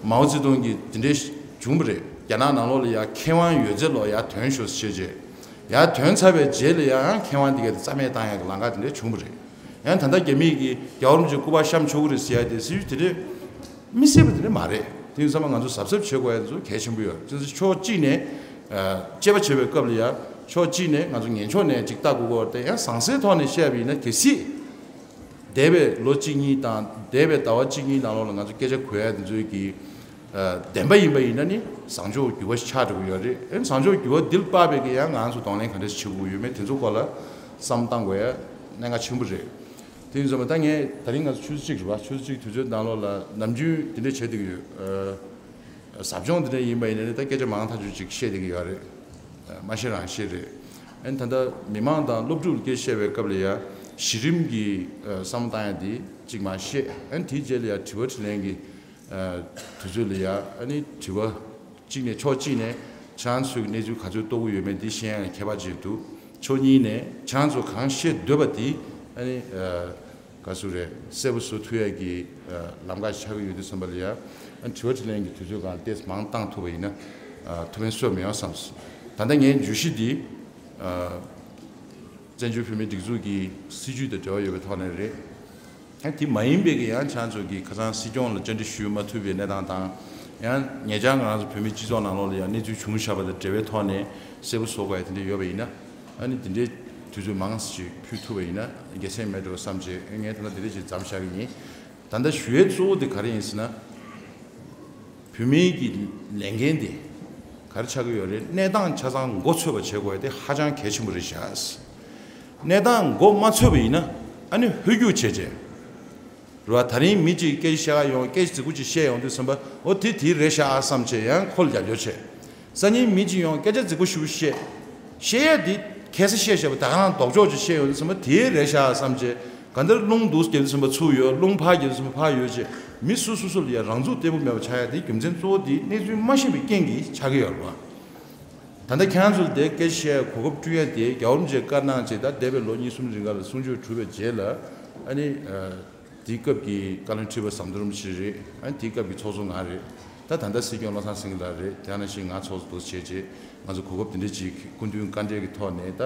མའོ་ཙེ་ཏུང་གིས་དེ་འདྲའི་བྱུང་བ་རེད། རྒྱ་ནག་ནང་ལོགས་ལ་ཡ་མཁས་དབང་ཡོད་ཚད་ལོག་ཡར་ཐོན་ཤོག་ཟེར་བྱས་རྗེས། ཡར་ཐོན་ཚར་བའི་རྗེས་ལ་ཡང་མཁས་དབང་དེ་ག་དེ་རྩ་མེད་བཏང་ཡ་གི་ལམ་ཁ་དེ་འདྲ་བྱུང་བ་རེད། ཡང་ད་ལྟ་རྒྱ་མིས་ཀྱིས་རྒྱལ་བ་རིན་པོ་ཆེའི་སྐུ་པར་བཤམས་ཆོག་གི་རེད་ཟེར་ཡ་དེ་སྲིད་ཇུས་དེ་འདྲ་མི་སྲིད་པ་དེ་འདྲ་མ་རེད། དེ་ཡིན་ཙང་ང་ཚོ་གཟབ་གཟབ་བྱེད་དགོས་ཡ་དེ་ཚོ་གལ་ཆེན་པོ་ཡོད། དེ་ཚོ་ཕྱོགས་གཅིག་ནས་ཨ་དཔྱད་པ་བྱེད་པའི་སྐབས་ལ་ཡ་ཕྱོགས་གཅིག་ནས་ང་ཚོ་ངན་ཕྱོགས་ནས་ཅིག་ལྟ་དགོས་ཀྱི་ཡོད་རེད་དེ། ཡང་ཟང་ཟིང་ཐོག་ནས་བཤད་པ་ཡིན་ན། གལ་སྲིད་འདས་པའི་ལོ་གཅིག་གཉིས་དང་འདས་པའི་ཟླ་བ་གཅིག་གཉིས་ནང་ལོགས་ལ་ང་ཚོ་སྐད་ཆ་གོ་ཡ་དེ་ཚོའི་གི་ཨ་བདེན་པ་ཡིན་པ་ཡིན་ན་ནི་བཟང་ཕྱོགས་འགྱུར་བ་ཞིག་ཆགས་འགྲོ་གི་ཡོད་རེད། ཨ་ནི་བཟང་ཕྱོགས་འགྱུར་བ་འདི་ལ་དཔག་པའི་གི་ཡང་ང་ཚོ་གདོང་ལེན་ག་འདྲ་ཞིག་བྱེད་དགོས་ཡོད་མེད་དེ་ཚོ་སྐོར་ལ་བསམ་བཏང་དགོས་ཡ་གནད་འགག་ཆེན་པོ་རེད། དེ་ཡིན་ཙང་ད་ངས་ད་རིང་ང་ཚོ་ཆུ་ཚོད་གཅིག་རེད་པ། ཆུ་ཚོད་གཅིག་དུས་ཚོད་ནང་ལོགས་ལ་ནམ་རྒྱུན་དེ་འདྲ་བྱེད་བསྡད་ཀྱི་ཡོད། ཨ་ཟབ་སྦྱོང་དེ་འདྲ་ཡིན་པ་ཡིན་ན་ནི་ད་སྐད་ཆ་མང་ཐག་ཆོད་ཅིག་བཤད་བསྡད་ཀྱི་ཡོད་རེད། ཨ་མ་བཤད་རང་བཤད་རེད། ཨ་ནི་ད་ལྟ་མི་མང་དང་སློབ་ཕྲུག་ལ་སྐད་ཆ་བཤད་པའི་སྐབས་ལ་ཡ་གཞི་རིམ་གྱི་ཨ་བསམ་བློ་བཏང་ཡ་དེ་གཅིག་མར་བཤད། ཨ་ནི་དེའི་རྗེས་ལ་ཡ་དྲི་བ་དྲིས་ལན་གྱི་ཨ་དུས་ཚོད་ལ་ཡ། ཨ་ནི་དྲི་བ་གཅིག་ནས་ཕྱོགས་གཅིག་ནས་ཁྱེད་རང་ཚོས་གནས་ཚུལ་ག་ཚོད་རྟོགས་ཀྱི་ཡོད་མེད་འདི་ཤེས་ཡ་ལ་ཁྱད་པར་ཅིག་འདུག་ཕྱོགས་གཉིས་ནས་ཁྱེད་རང་ཚོ་གང་བཤད་འདོད་པ་དེ་ཨ་ནི་ཨ་ག་ཚོད་རེད། གསལ་པོ་བཟོ་ཐུབ་ཡ་གི་ཨ་ལམ་ཁ་ཆགས་ཀྱི་ཡོད་དུས་ཙམ་པ་ལ་ཡ། ཨ་དྲི་བ་དྲིས་ལན་གྱི་དུས་ཚོད་སྒང་ལ་ཏོག་ཙམ་མང་བཏང་ཐུབ་པ་ཡིན་ན་ཨ་ཐུགས་ཕན་གསོས་མི་ཡོང་བསམ་སོང་། ད་ལྟ་ངའི་བརྗོད་གཞི་འདི་ཨ་བཙན་བྱོལ་བོད་མིའི་སྒྲིག་འཛུགས་ཀྱི་སྲིད་ཇུས་དང་འབྲེལ་བ་ཡོད་པའི་ཐོག་ནས་རེད། ཨ་དེ་མ་ཡིན་པའི་གི་ཡང་ཁྱེད་རང་ཚོ་གིས་ཁ་སང་སྲིད་སྐྱོང་ལ་བཅར་འདྲི་ཞུ་མ་ཐུབ་པའི་གནས་སྟངས་དང་། ཡང་ཉེ་ཆར་ང་རང་ཚོ་བོད་མིའི་སྤྱི་ཚོགས་ནང་ལོགས་ལ་ཡང་གནས་ཚུལ་བྱུང་བཞག་པ་དང་འབྲེལ་བའི་ཐོག་ནས་གསལ་པོ་བཟོ་དགོས་ཡ་དེ་འདྲ་ཡོད་པ་ཡིན་ན། ཨ་ནི་དེ་འདྲའི་དུས་ཚོད་མང་ཙམ་ཞིག་ཕུལ་ཐུབ་པ་ཡིན་ན་དགེ་མཚན་མེད་འགྲོ་བསམ་བྱས། ངས་ད་ལྟ་དེ་འདྲ་ཅིག་མཚམས་བཞག་གི་ཡིན། ད་ལྟ་ཞུ་ཡས་གཙོ་བོ་དེ་ག་རེ་ཡིན་ཟེར་ན། བོད་མིའི་གི་ལས་འགན་དེ་ག་རེ་ཆགས་ཀྱི་ཡོད་རེད། གནས་སྟངས་ཆ་ཚང་མགོ་ཚོས་པ་བྱེད་དགོས་ཡ་དེ་ཧ་ཅང་གལ་ཆེན་པོ་རེད་ཤག་གནས་སྟངས་མགོ་མ་ཚོས་པ་ཡིན་ན་ཨ་ནི་ཧོལ་རྒྱུག་བྱས་བྱས། རེད་བ། ད་རིང་མི་གཅིག་སྐད་ཆ་བཤད་ག་ཡོང་། སྐད་ཆ་རྫིག་པོ་ཅིག་བཤད་ཡོང་དུས་ཙམ་པ། འོ་དེ་དེ་རེད་ཤག་བསམ་བྱས་ཡང་ཁོ་ལ་རྒྱབ་སྐྱོར་བྱས། སང་ཉིན་མི་གཅིག་ཡོང་། སྐད་ཆ་རྫིག་པོ་ཞེ་པོ་བཤད། བཤད་ཡ་དེ་ཁ་སང་བཤད་བཞག་པ་ད་ག་རང་ལྡོག་ཕྱོགས་ཅིག་བཤད་ཡོང་དུས་ཙམ་པ་དེ་རེད་ཤག་བསམ་བྱས། གང་ལྟར་རླུང་འདུག་སེ་རྒྱབ་དུས་ཙམ་པ་ཚུར་ཡོད། རླུང་ཕར་རྒྱབ་དུས་ཙམ་པ་ཕར་ཡོད་བྱས། མི་སོ་སོ་སོ་ལ་ཡ་རང་ཚུགས་བརྟན་པོ་མེད་པ་ཆགས་ཡ་དེ་རྒྱུ་མཚན་གཙོ་བོ་དེ་གནས་ཚུལ་མ་ཤེས་པའི་རྐྱེན་གྱིས་ཆགས་ཀྱི་ཡོད་རེད་བ། ད་ལྟ་ཁྱེད་རང་ཚོ་ལ་དེ་སྐད་ཆ་བཤད་ཡ་གོ་སྐབས་བསྐྲུན་ཡ་དེ་རྒྱལ་བ་རིན་པོ་ཆེས་བཀའ་གནང་བྱས། ད་འདས་པའི་ལོ་གཉིས་གསུམ་རིང་ག་ལ་གསུང་ཆོས་གྲུབ་པའི་རྗེས་ལ་ཨ་ནི་ཨ་དེའི་སྐབས་ཀྱི་བཀའ་བློན་ཁྲི་པ་ཟམ་གདོང་རིན་པོ་ཆེ་རེད། ཨ་ནི་དེའི་སྐབས་ཀྱི་ཚོགས་གཙོ་ང་རེད། ད་ད་ལྟ་སྲིད་སྐྱོང་བློ་བཟང་སེང་གེ་ལགས་རེད། དེ་ནང་བཞིན་ང་ཚོགས་གཙོ་འདུག་བྱས་རྗེས་ང་ཚོ་གོ་སྐབས་དེ་འདྲ་ཅིག་སྐུ་མདུན་བཀའ་འབྲེལ་གྱི་ཐོག་ནས་ད་ད་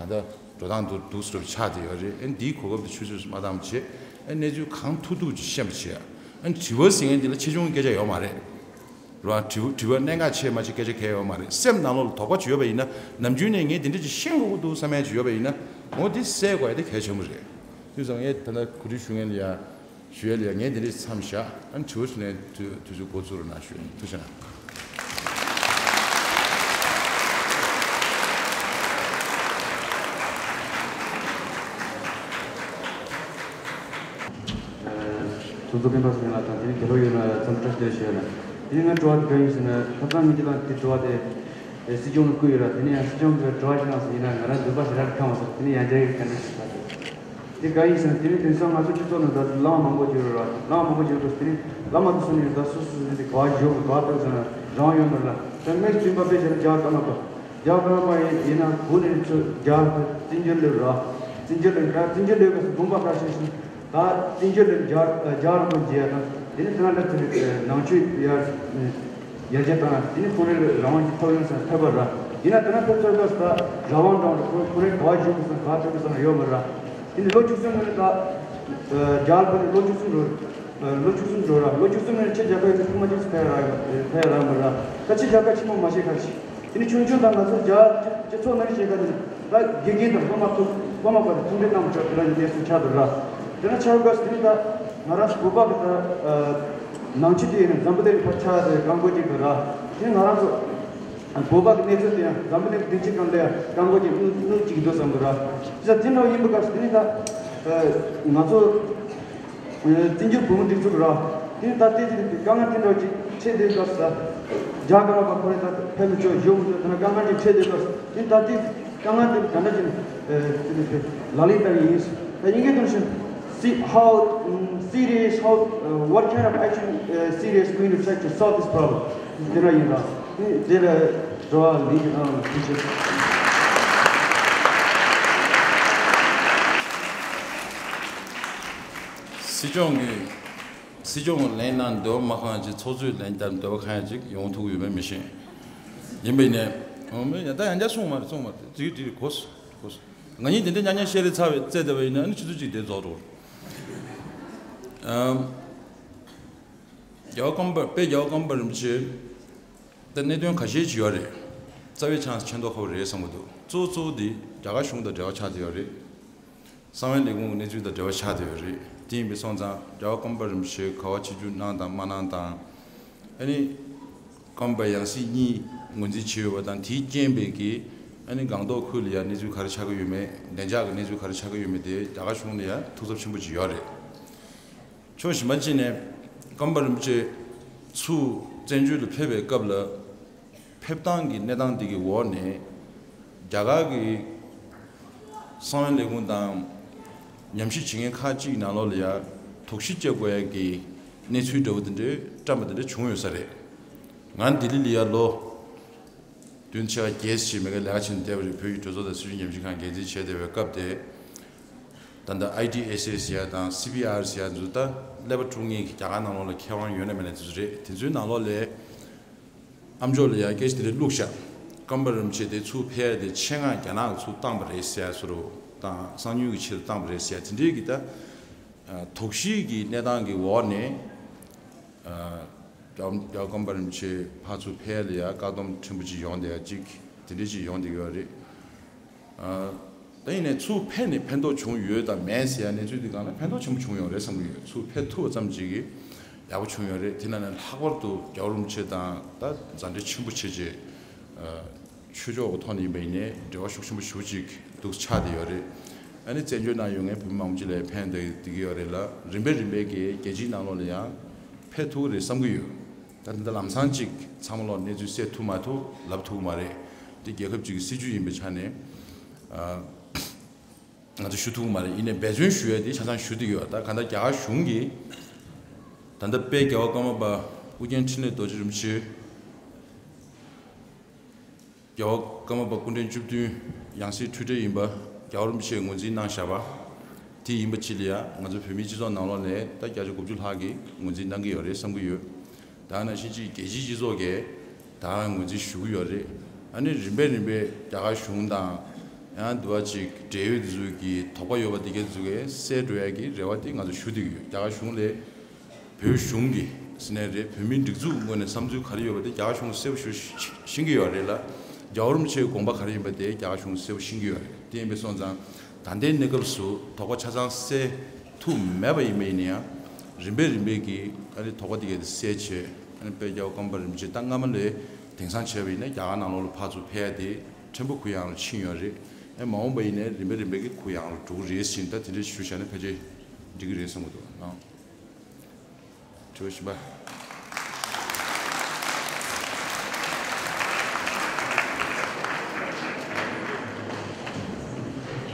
ལྟ་འགྲོ་སྟངས་འདུག་འདུག་སེ་ཆགས་བསྡད་ཡོད་རེད། ཨ་ནི་འདིའི་གོ་སྐབས་དེ་ཆུད་ཟོས་སུ་མ་བཏང་བ་བྱས། ཨ་ནི་གནས་ཚུལ་གང་ཐུབ་ཐུབ་ཅིག་ཤེས་པ་བྱས། ཨ་ནི་དྲི་བ་ཟེར་མཁན་འདི་ལ་ཆེ་ཆུང་སྐད་ཆ་ཡོད་མ་རེད། རང་དྲི་བ་དྲི་བ་གནད་འགག་ཆེ་མ་ཆེ་སྐད་ཆ་གང་ཡང་ཡོད་མ་རེད། སེམས་ནང་ལོགས་ལ་དོགས་པ་ཅིག་ཡོད་པ་ཡིན་ན། ནམ་རྒྱུན་ནས་ངས་འདི་འདྲ་ཅིག་ཤེས་དགོས་ཀྱི་འདུག་བསམ་ཡ་ཅིག་ཡོད་པ་ཡིན་ན། འོ་འདི་བསལ་དགོས་ཡ་དེ་གལ་ཆེན་པོ་རེད། དུས་ཙམ་ངས་ད་ལྟ་གོ་སྒྲིག་ཞུ་མཁན་ལ་ཡ་ཞུ་ཡ་ལ་ཡ་ངས་འདི་འདྲ་ཅིག་མཚམས་བཞག་ཨ་ནི་དྲི་བ་ཞུ་ནས་དུས་དུས་ཚོད་འགོ་བཙུགས་རོགས་གནང་ཞུ། ཐུགས་རྗེ་གནང་། ཚོགས་གཙོ་སྤེན་པ་ཚེ་རིང་ལགས་དང་དེ་ནས་དགེ་ལོ་ཡོད་ལ་འཚམས་འདྲི་བཀྲ་ཤིས་བདེ་ལེགས་ཞུ་ཡ་ལ། དེ་ནས་ང་དྲི་བ་དེ་ག་ཡིན་ཟེར་ན། ཁ་སང་ངེད་ཀྱི་ལ་དེ་དྲི་བ་དེ་སྲིད་སྐྱོང་ལ་བསྐུར་ཡོད་ལ། དེ་ནས་ཡང་སྲིད་སྐྱོང་གིས་དྲི་བ་ཞིག་གནང་སོང་། ཡིན་ན་ང་རང་འདོད་པ་ཞེ་དྲག་ཁེངས་པ་སོང་། དེ་ནས་ཡང་བསྐྱར་གྱི་དཀའ་ངལ་ཞིག་ཆགས་སོང་། དེ་ག་ཡིན་ཟེར་ན། དེ་ནས་དེང་སང་ང་ཚོ་སྤྱི་ཚོགས་ནང་ད་བླ་མ་མང་པོ་ཡོད་རེད་བ། བླ་མ་མང་པོ་ཡོད་རེད། དེ་ནས་བླ་མ་དེ་ཚོ་ནས་ད་སོ་སོ་སོ་དེ་ག་བ་འཇོག་གི་ག་བ་ཕེབས་ཟེར་ན་རང་ཡོད་མ་རེད་ལ། ད་མིག་སྤྲིན་པ་དཔེ་ཆ་རྒྱག་ཀ་མ་གཏོགས། རྒྱ་གར་མ་ཡིན་ཡིན་ན་གུ་ནས་ཚུར་རྒྱ་བཙན་བྱོལ་སླེབས་ར། བཙན་བྱོལ་སླེབས་ར། བཙན་བྱོལ་སླེབས་དགོངས་པ་ཁ་ཤས་ཤིག་ད་བཙན་བྱོལ་སླེབས་རྒྱ་རྒྱ་རིན་པོ་ཆེ་དང་ དེ་ནས་དེ་ན་འདྲ་དེ་ནས་ནང་ཆོས་ཡར་ཡར་རྒྱས་བཏང་ཡ། དེ་ནས་ཁོང་རའི་རང་དབང་གི་ཐོབ་ཡོང་ས་ཐོབ་པ་ར། ཡིན་ན་དེ་ན་ཐོབ་ཚར་སྐབས་སུ་ད་རང་དབང་འདྲ་བོ་ཁོ་ཁོང་རའི་ག་བ་བཞུགས་དགོས་སམ་ག་བ་ཐོབ་དགོས་སམ་ཡོད་མ་ར། དེ་ནས་ལོ་བཅུ་གསུམ་ནས་ད་རྒྱ་གར་ཕེབས་ནས་ལོ་བཅུ་གསུམ་འགྲོ། ལོ་བཅུ་གསུམ་འགྲོ་ར། ལོ་བཅུ་གསུམ་ནས་ཕྱི་རྒྱལ་ཁབ་ཚོ་ཐེངས་མ་གཅིག་ཕེབས་ར་ཕེབས་ར་མ་ར། ད་ཕྱི་རྒྱལ་ཁབ་ཆེན་མོ་མ་ཤེས་ཁ་ཤས། དེ་ནས་ཆུང་ཆུང་དང་ང་ཚོ་རྒྱ་སྤྱི་ཚོགས་ནང་བཤད་ཀ་ནི་ད་དགེ་རྒན་དང་སློབ་མ་ཐུག་སློབ་མ་བར་དུ་མཐུན་སྒྲིལ་གནང་མི་ཆོག་དེ་འདྲ་གནས་ཚུལ་ཆགས་འདུག་ར། དེ་ན་ཆགས་སྐབས་དེ་ནི་ད་ང་རང་ཚོ་བོད་པ་གི་ད་ནང་ཆོས་དེ་ཡིན་ན་འཛམ་བུ་གླིང་ཕར་ཆགས་ཏེ་བཀག་འགོག་བྱེད་དགོས་ར། དེ་ནི་ང་རང་ཚོ་བོད་པ་གི་གནས་ཚུལ་དེ་ཡང་འཛམ་བུ་གླིང་སྡིངས་ཆའི་སྒང་ལ་ཡང་བཀག་འགོག་བྱེད་དངུལ་དངུལ་གཅིག་འདུག་བསམ་གི་ར། དེ་ད་དེ་འདྲ་ཡིན་པའི་སྐབས་དེ་ནི་ད་ང་ཚོ། བཙན་བྱོལ་བོད་མི་སྒྲིག་འཛུགས་ར། དེ་ད་ལྟའི་དེ་དཀའ་ངལ་དེ་འདྲ་ཅིག་འཕྲད་དེ་སྐབས་སུ། རྒྱ་གར་བ་ཁོ་རེ་ད་ཕེབས་མི་ཆོག་བཞུགས་མི་ཆོག་དེ་འདྲ་དཀའ་ངལ་ཅིག་འཕྲད་དེ་སྐབས་སུ། དེ་ད་ལྟའི་དཀའ་ངལ་དེ་ག་འདྲ་ཅིག་དེ་ནི་དེ་ལག་ལེན་བསྟར་ཡིན། ད་ཡིན་གྱི་དུང་ཞིང་། See how, mm, serious, how, uh, what kind of action, uh, serious going to take to solve this problem? དེ་འདྲ་ཡིན་ར། དེ་དེ་ལ་འགྲོ་བ་ལིང་གི་ཨང་ཐུགས་རྗེ་ཆེ། སྲིད་སྐྱོང་གིས་སྲིད་སྐྱོང་གི་ལན་གནང་འདོད་པ་མ་ཁེངས་ཅིག་ཚོགས་གཙོས་ལན་བརྒྱབ་འདོད་པ་ཁེངས་ཅིག་ཡོང་ཐུབ་ཡོད་མེད་མི་ཤེས། ཡིན་པ་ཡིན་ནས་འོ་མེད་ཡ་ད་ཡང་བསྐྱར་གསུངས་མ་རེད། གསུངས་མ་རེད། དེ་དེ་གོ་སོང་གོ་སོང་། ང་གཉིས་དེ་འདྲའི་གཉའ་གཉའ་བཤད་རེས་ཚར་བའི་རྩེ་བསྡད་པ་ཡིན་ན་ནི་ཆུ་ཚོད་གཅིག་དེ་རྫོགས་འགྲོ། ཨམ། རྒྱལ་བ་ཀརྨ་པ་དཔལ་རྒྱལ་བ་ཀརྨ་པ་རིན་པོ་ཆེ། ད་གནད་དོན་ཁ་ཤས་ཅིག་ཡོད་རེད། རྩ་བའི་ཆ་ཆེ་མདོག་ཁ་པོ་རེད་བསམ་གྱི་འདུག་གཙོ་བོ་གཙོ་བོ་འདི་རྒྱ་གར་གཞུང་དང་འབྲེལ་བ་ཆགས་བསྡད་ཡོད་རེད། གསང་བའི་ལས་ཁུངས་གནས་ཚུལ་དང་འབྲེལ་བ་ཆགས་བསྡད་ཡོད་རེད། དེ་ཡིན་པའི་སོང་ཙང་རྒྱལ་བ་ཀརྨ་པ་རིན་པོ་ཆེ་ག་བ་ཆིབས་བསྒྱུར་གནང་དང་མ་གནང་དང་། ཨ་ནི། ཀརྨ་པ་ཡང་སྲིད་གཉིས་ངོས་འཛིན་བྱས་ཡོད་པ་དང་དེའི་རྐྱེན་པས་ཀྱི། ཨ་ནི་སྒང་ཏོག་ཁུལ་ལ་ཡང་གནས་ཚུལ་ག་རེ་ཆགས་ཀྱི་ཡོད་མེད་བདེ་འཇགས་ཀྱི་གནས་ཚུལ་ག་རེ་ཆགས་ཀྱི་ཡོད་མེད་དེ་རྒྱ་གར་གཞུང་ལ་ཡང་ཐུགས་འཚབ་ཆེན་པོ་ཅིག་ཡོད་རེད། ཕྱོགས་གཞན་པ་གཅིག་ནས། ཀརྨ་པ་རིན་པོ་ཆེ་ཚུར་བཙན་བྱོལ་དུ་ཕེབས་པའི་སྐབས་ལ། ཕེབས་སྟངས་ཀྱི་གནས་སྟངས་འདི་གི་འོག་ནས། རྒྱ་གར་གྱི་གསང་བའི་ལས་ཁུངས་དང་། ཉམས་ཞིབ་བྱེད་མཁན་ཁག་ཅིག་ནང་ལོགས་ལ་ཡང་དོགས་གཞི་བཅད་དགོས་ཡ་གི་གནས་ཚུལ་འདྲ་བོ་དེ་འདྲའི་བཀྲམ་པ་དེ་འདྲ་བྱུང་ཡོད་ས་རེད། ང་ལྡི་ལི་ལ་ཡ་ལོ། བདུན་ཕྲག་བརྒྱད་ཅིག་མེད་ཀ་ལས་ཀ་བྱེད་བསྡད་པ་རེད། བོད་ཀྱི་གྲོས་ཚོགས་དང་སྲིད་བྱུས་ཉམས་ཞིབ་ཁང་འགན་འཛིན་བྱས་བསྡད་པའི་སྐབས་དེ། ད་ལྟ་ཨའི་ཌི་ཨེས་ཨེས་ཟེར་ཡ་དང་སི་བི་ཨར་ཟེར་ཡ་ཚོ་ད་ཀླད་པ་དཀྲུག་མཁན་གྱི་རྒྱ་གར་ནང་ལོགས་ལ་མཁས་དབང་ཡོད་ན་མེད་ན་དེ་ཚོ་རེད། དེ་ཚོའི་ནང་ལོགས་ལ་ཨ་མཆོག་ལ་ཡ་སྐད་ཆ་དེ་འདྲ་བླུགས་ཤག་ཀརྨ་པ་རིན་པོ་ཆེ་དེ་ཚུར་ཕེབས་ཡ་དེ་ཆེད་མངགས་རྒྱ་ནག་གིས་ཚུར་བཏང་པ་རེད་ཟེར་ཡ་བཟོ་འདྲ་དང་གསང་ཉུལ་གྱི་ཆེད་དུ་བཏང་པ་རེད་ཟེར་ཡ་དེ་འདྲའི་གི་ད་དོགས་གཞི་གི་གནས་སྟངས་ཀྱི་འོག་ནས། རྒྱལ་རྒྱལ་བ་ཀརྨ་པ་རིན་པོ་ཆེ་ཕར་ཚུར་ཕེབས་ཡ་ལ་ཡ་བཀག་སྡོམ་ཕྲན་བུ་ཅིག་ཡོང་བསྡད་ཡ་ཅིག་དེ་འདྲ་ཅིག་ཡོང་བསྡད་ཡོད་རེད། ཨ། ད་ཡིན་ནའི་ཚུར་ཕེབས་ནས་ཕན་ཐོགས་བྱུང་ཡོད་དང་མེད་ཟེར་ཡ་གནས་ཚུལ་འདི་སྒང་ལ་ཕན་ཐོགས་ཆེན་པོ་བྱུང་ཡོད་རེད་བསམ་གྱི་ཡོད། ཚུར་ཕེབས་ཐུབ་པ་ཙམ་ཅིག་གིས་ཡག་པོ་བྱུང་ཡོད་རེད། དེ་ནང་ནས་ལྷག་པར་དུ་རྒྱལ་བ་རིན་པོ་ཆེ་དང་ད་མཛའ་འབྲེལ་ཆེན་པོ་བྱེད་ཅེས། ཨ། ཆོས་ཕྱོགས་ཀྱི་ཐོག་ནས་ཡིན་པ་ཡིན་ནའི་འབྲེལ་བ་ཤུགས་ཆེན་པོ་ཞེ་པོ་ཅིག་འདུག་ཆགས་བསྡད་ཡོད་རེད། ཨ་ནི་བཙན་བྱོལ་ནང་ཡོད་མཁན་བོད་མི་མང་པོ་ཅིག་ལ་ཕན་བསྡད་བསྡད་ཀྱི་ཡོད་རེད་ལ། རིམ་པས་རིམ་པས་ཀྱིས་རྒྱལ་སྤྱིའི་ནང་ལོགས་ལ་ཡང་ཕེབས་ཐུབ་ཀྱི་རེད་བསམ་གྱི་ཡོད། ད་ད་ལྟ་ལམ་སང་ཅིག་ཚང་མ་ལོག་གནས་ཚུལ་གསལ་ཐུབ་མ་ཐུབ་ལབ་ཐུབ་ཀྱི་མ་རེད། འདི་རྒྱལ་ཁབ་ཅིག་གི་སྲིད་བྱུས་ཡིན་པའི་ཆ་ནས། ཨ། ང་ཚོ་ཞུ་ཐུབ་ཀྱི་མ་རེད། ཡིན་ནའི་འབད་བརྩོན་ཞུ་ཡ་དེ་ཆ་ཚང་ཞུ་བསྡད་ཀྱི་ཡོད། ད་གང་ལྟར་རྒྱ་གར་གཞུང་གིས་ད་ལྟ་དཔལ་རྒྱལ་བ་ཀརྨ་པ་ཨོ་རྒྱན་འཕྲིན་ལས་རྡོ་རྗེ་རིན་པོ་ཆེ། རྒྱལ་བ་ཀརྨ་པ་སྐུ་ཕྲེང་བཅུ་བདུན་ཡང་སྲིད་འཁྲུལ་བྲལ་ཡིན་པ་རྒྱལ་བ་རིན་པོ་ཆེས་ངོས་འཛིན་གནང་བཞག་པ། དེ་ཡིན་པ་ཅིག་ལ་ཡང་ང་ཚོ་བོད་མིའི་སྤྱི་ཚོགས་ནང་ལོགས་ནས་ད་བརྒྱ་ཆ་དགུ་བཅུ་ལྷག་གིས་ངོས་འཛིན་གནང་གི་ཡོད་རེད་བསམ་གྱི་ཡོད། ད་ནང་བཞིན་ཅིག་རྒྱལ་སྤྱིའི་སྤྱི་ཚོགས་ཀྱིས་ད་ངོས་འཛིན་ཞུ་གི་ཡོད་རེད། ཨ་ནི་རིམ་པས་རིམ་པས་རྒྱ་གར་གཞུང་དང་ཡང་འདི་བ་ཅིག་འབྲེལ་ཡོད་དེ་ཚོ་གི་དོགས་པ་ཡོད་པ་དེ་གས་དེ་ཚོ་གས་སེལ་འགྲོ་ཡ་གི་རེ་བ་དེ་ང་ཚོ་ཞུ་བསྡད་ཀྱི་ཡོད། རྒྱ་གར་གཞུང་ལས། བོད་གཞུང་གི་ཟེར་ནའི་རེད། བོད་མིའི་སྒྲིག་འཛུགས་ངོས་ནས་བསམ་ཚུལ་ག་རེ་ཡོད་པ་དེ་རྒྱ་གར་གཞུང་གསལ་པོ་ཞུ་ཤེས་ཀྱི་ཡོད་རེད་ལ། རྒྱལ་བ་རིན་པོ་ཆེའི་དགོངས་པ་ག་རེ་ཡིན་པ་དེ་རྒྱ་གར་གཞུང་གསལ་པོ་ཤེས་ཀྱི་ཡོད་རེད། དེ་ཡིན་པའི་སོང་ཙང་ད་ལྟའི་གནས་སྐབས་སུ་དོགས་པ་ཆ་ཚང་སེལ་ཐུབ་མེད་པ་ཡིན་པ་ཡིན་ན་ཡང་། རིམ་པས་རིམ་པས་ཀྱིས་ཨ་ནི་དོགས་པ་དེ་གས་དེ་སེལ་བྱས། ཨ་ནི་དཔལ་རྒྱལ་བ་ཀརྨ་པ་རིན་པོ་ཆེ་ད་སྔ་མ་ལས་དེང་སང་བྱས་པ་ཡིན་ན་རྒྱ་གར་ནང་ལོགས་ལ་ཕར་ཚུར་ཕེབས་ཡ་དེ་ཕྲན་བུ་གུ་ཡངས་ལ་ཕྱིན་ཡོད་རེད། ཨེ་མ་འོངས་པ་ཡིན་ནའི་རིམ་པས་རིམ་པས་ཀྱིས་གུ་ཡངས་ལ་འགྲོ་གི་རེད་ཟེར་ད་དེ་འདྲ་ཞུ་བྱས་ན་ཕལ་ཆེར་འགྲིག་གི་རེད་བསམ་གྱི་འདུག་ཨང་། དྲི་བ་གཞན་པ།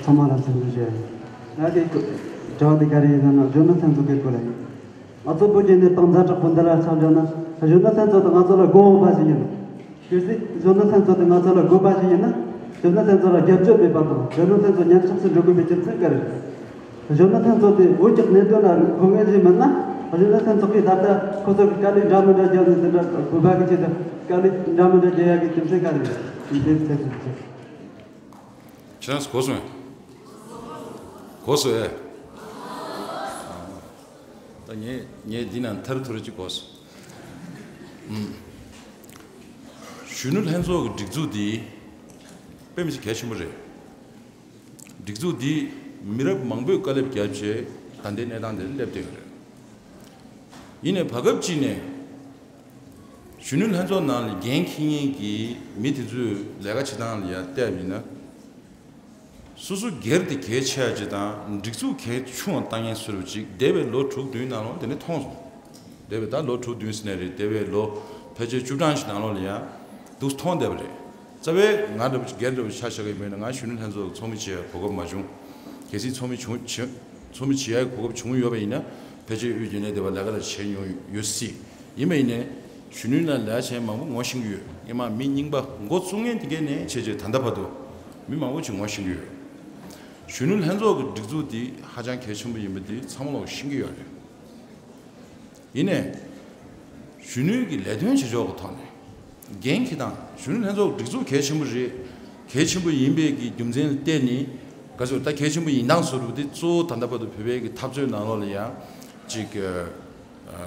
ཚང་མ་ལ་འཚམས་འདྲི་ཞུ། ང་གི་དྲི་བ་འདི་ག་རེ་ཡིན་ཟེར་ན་གཞོན་ནུ་ལྷན་ཚོགས་ཀྱི་སྐོར་ལ་ཡིན། ང་ཚོ་བོད་ཀྱི་གནས་སྟངས་ཛ་དྲག་པོ་འདི་ལ་ཆ་བཞག་ན་གཞོན་ནུ་ལྷན་ཚོགས་དེ་ང་ཚོ་ལ་དགོས་པ་ཞིག་ཡིན། གལ་སྲིད་གཞོན་ནུ་ལྷན་ཚོགས་དེ་ང་ཚོ་ལ་དགོས་པ་ཞིག་ཡིན་ན། གཞོན་ནུ་ལྷན་ཚོགས་ལ་རྒྱབ་སྐྱོར་མེད་པ་དང་གཞོན་ནུ་ལྷན་ཚོགས་ཉམས་ཆག་ཏུ་འགྲོ་དགོས་པའི་རྒྱུ་མཚན་ག་རེ་རེད། གཞོན་ནུ་ལྷན་ཚོགས་དེ་བོད་ཀྱི་གནད་དོན་ལ་མཁོ་མཁན་ཞིག་མིན་ན། ཨ་ནི་ལྷ་སའི་ཚོགས་པའི་ད་ལྟ་ཁོ་ཚོ་གི་དཀའ་ལས་འདྲ་མི་འདྲ་རྒྱབ་ནས་འདི་འདྲ་བོད་པ་གི་ཆེད་དུ་དཀའ་ལས་འདྲ་མི་འདྲ་རྒྱག་ཡག་གི་རྒྱུ་མཚན་ག་རེ་རེད། ཡིན་ཏེ་ཚེ་ཚེ་ཚེ། ཁྱེད་རང་ཚོ་གོ་སོང་ངས། གོ་སོང་ཨེ། ད་ངས་ངས་འདི་ནང་ཐར་ཐུར་ཅིག་གོ་སོང་། ཨུམ། གཞོན་ནུ་ལྷན་ཚོགས་ཀྱི་སྒྲིག་འཛུགས་འདི་དཔེ་མི་སྲིད་གལ་ཆེན་པོ་རེད། སྒྲིག་འཛུགས་འདིས་མི་རབས་མང་པོས་དཀའ་ལས་བརྒྱབ་བྱས་ད་ལྟའི་གནས་སྟངས་འདིར་སླེབས་བསྡད་ཡོད་རེད། ཡིན་ནའི་བར་སྐབས་གཅིག་ནས་གཞོན་ནུ་ལྷན་ཚོགས་ནང་ལ་འགན་འཁྱེར་མཁན་གྱི་མི་དེ་ཚོས་ལས་ཀ་བྱེད་སྟངས་ལ་ཡར་བལྟས་པ་ཡིན་ན། སོ་སོ་སྒེར་དེ་གལ་ཆེ་བ་ཅིག་དང་སྒྲིག་འཛུགས་གལ་ཆུང་བ་བཏང་མཁན་བཟོ་འདྲ་ཅིག་འདས་པའི་ལོ་དྲུག་བདུན་ནང་ལོགས་དེ་ནས་མཐོང་སོང་། འདས་པའི་ད་ལོ་དྲུག་བདུན་ཟེར་ནའི་རེད། འདས་པའི་ལོ་ཕལ་ཆེར་བཅུ་གྲངས་ཤིག་ནང་ལོགས་ལ་ཡང་འདུག་མཐོང་བསྡད་པ་རེད། རྩ་བའི་ང་འདྲ་པོ་ཅིག་སྒེར་འདྲ་པོ་ཆ་བཞག་གི་མེད་ན། ང་གཞོན་ནུ་ལྷན་ཚོགས་ཚོགས་མི་བྱེད་ཡ་གོ་སྐབས་མ་བྱུང་། གལ་སྲིད་ཚོགས་མི་བྱུང་བྱེད་ཚོགས་མི་བྱེད་ཡ་གོ་སྐབས་བྱུང་ཡོད་པ་ཡིན་ན། ཕལ་ཆེར་དབུས་རྒྱུན་ལས་སྡེ་བ་ལས་ཀ་ལ་བྱས་མྱོང་ཡོད་སྲིད། ཡིན་པ་ཡིན་ནའི་གཞོན་ནུའི་ནང་ལས་ཀ་བྱེད་མཁན་མང་པོ་ངོ་ཤེས་ཀྱི་ཡོད། སྔོན་མ་མི་རྙིང་པ་འགོ་བཙུགས་མཁན་དེ་གས་ནས་བྱས་བྱས་ད་ལྟ་བར་དུ་མི་མང་པོ་ཅིག་ངོ་ཤེས་ཀྱི་ཡོད། གཞོན་ནུ་ལྷན་ཚོགས་ཀྱི་སྒྲིག་འཛུགས་འདི་ཧ་ཅང་གལ་ཆེན་པོ་ཡིན་པ་འདི་ཚང་མ་ལོག་ཤེས་ཀྱི་ཡོད་རེད། ཡིན་ནའི་གཞོན་ནུའི་གི་ལས་དོན་བྱེད་ཕྱོགས་ཀྱི་ཐོག་ནས་འགན་འཁྱེར་སྟངས། གཞོན་ནུ་ལྷན་ཚོགས་སྒྲིག་འཛུགས་གལ་ཆེན་པོ་རེད། གལ་ཆེན་པོ་ཡིན་པའི་གི་རྒྱུ་མཚན་ལ་བརྟེན་ནས་ག་ཚོད་ད་གལ་ཆེན་པོ་ཡིན་སྟངས་བཟོ་འདྲ་དེ་གཙོ་བོ་ད་ལྟ་བར་དུ་བོད་པའི་གི་འཐབ་རྩོད་ནང་ལོགས་ལ་ཡང་ཅིག་ག་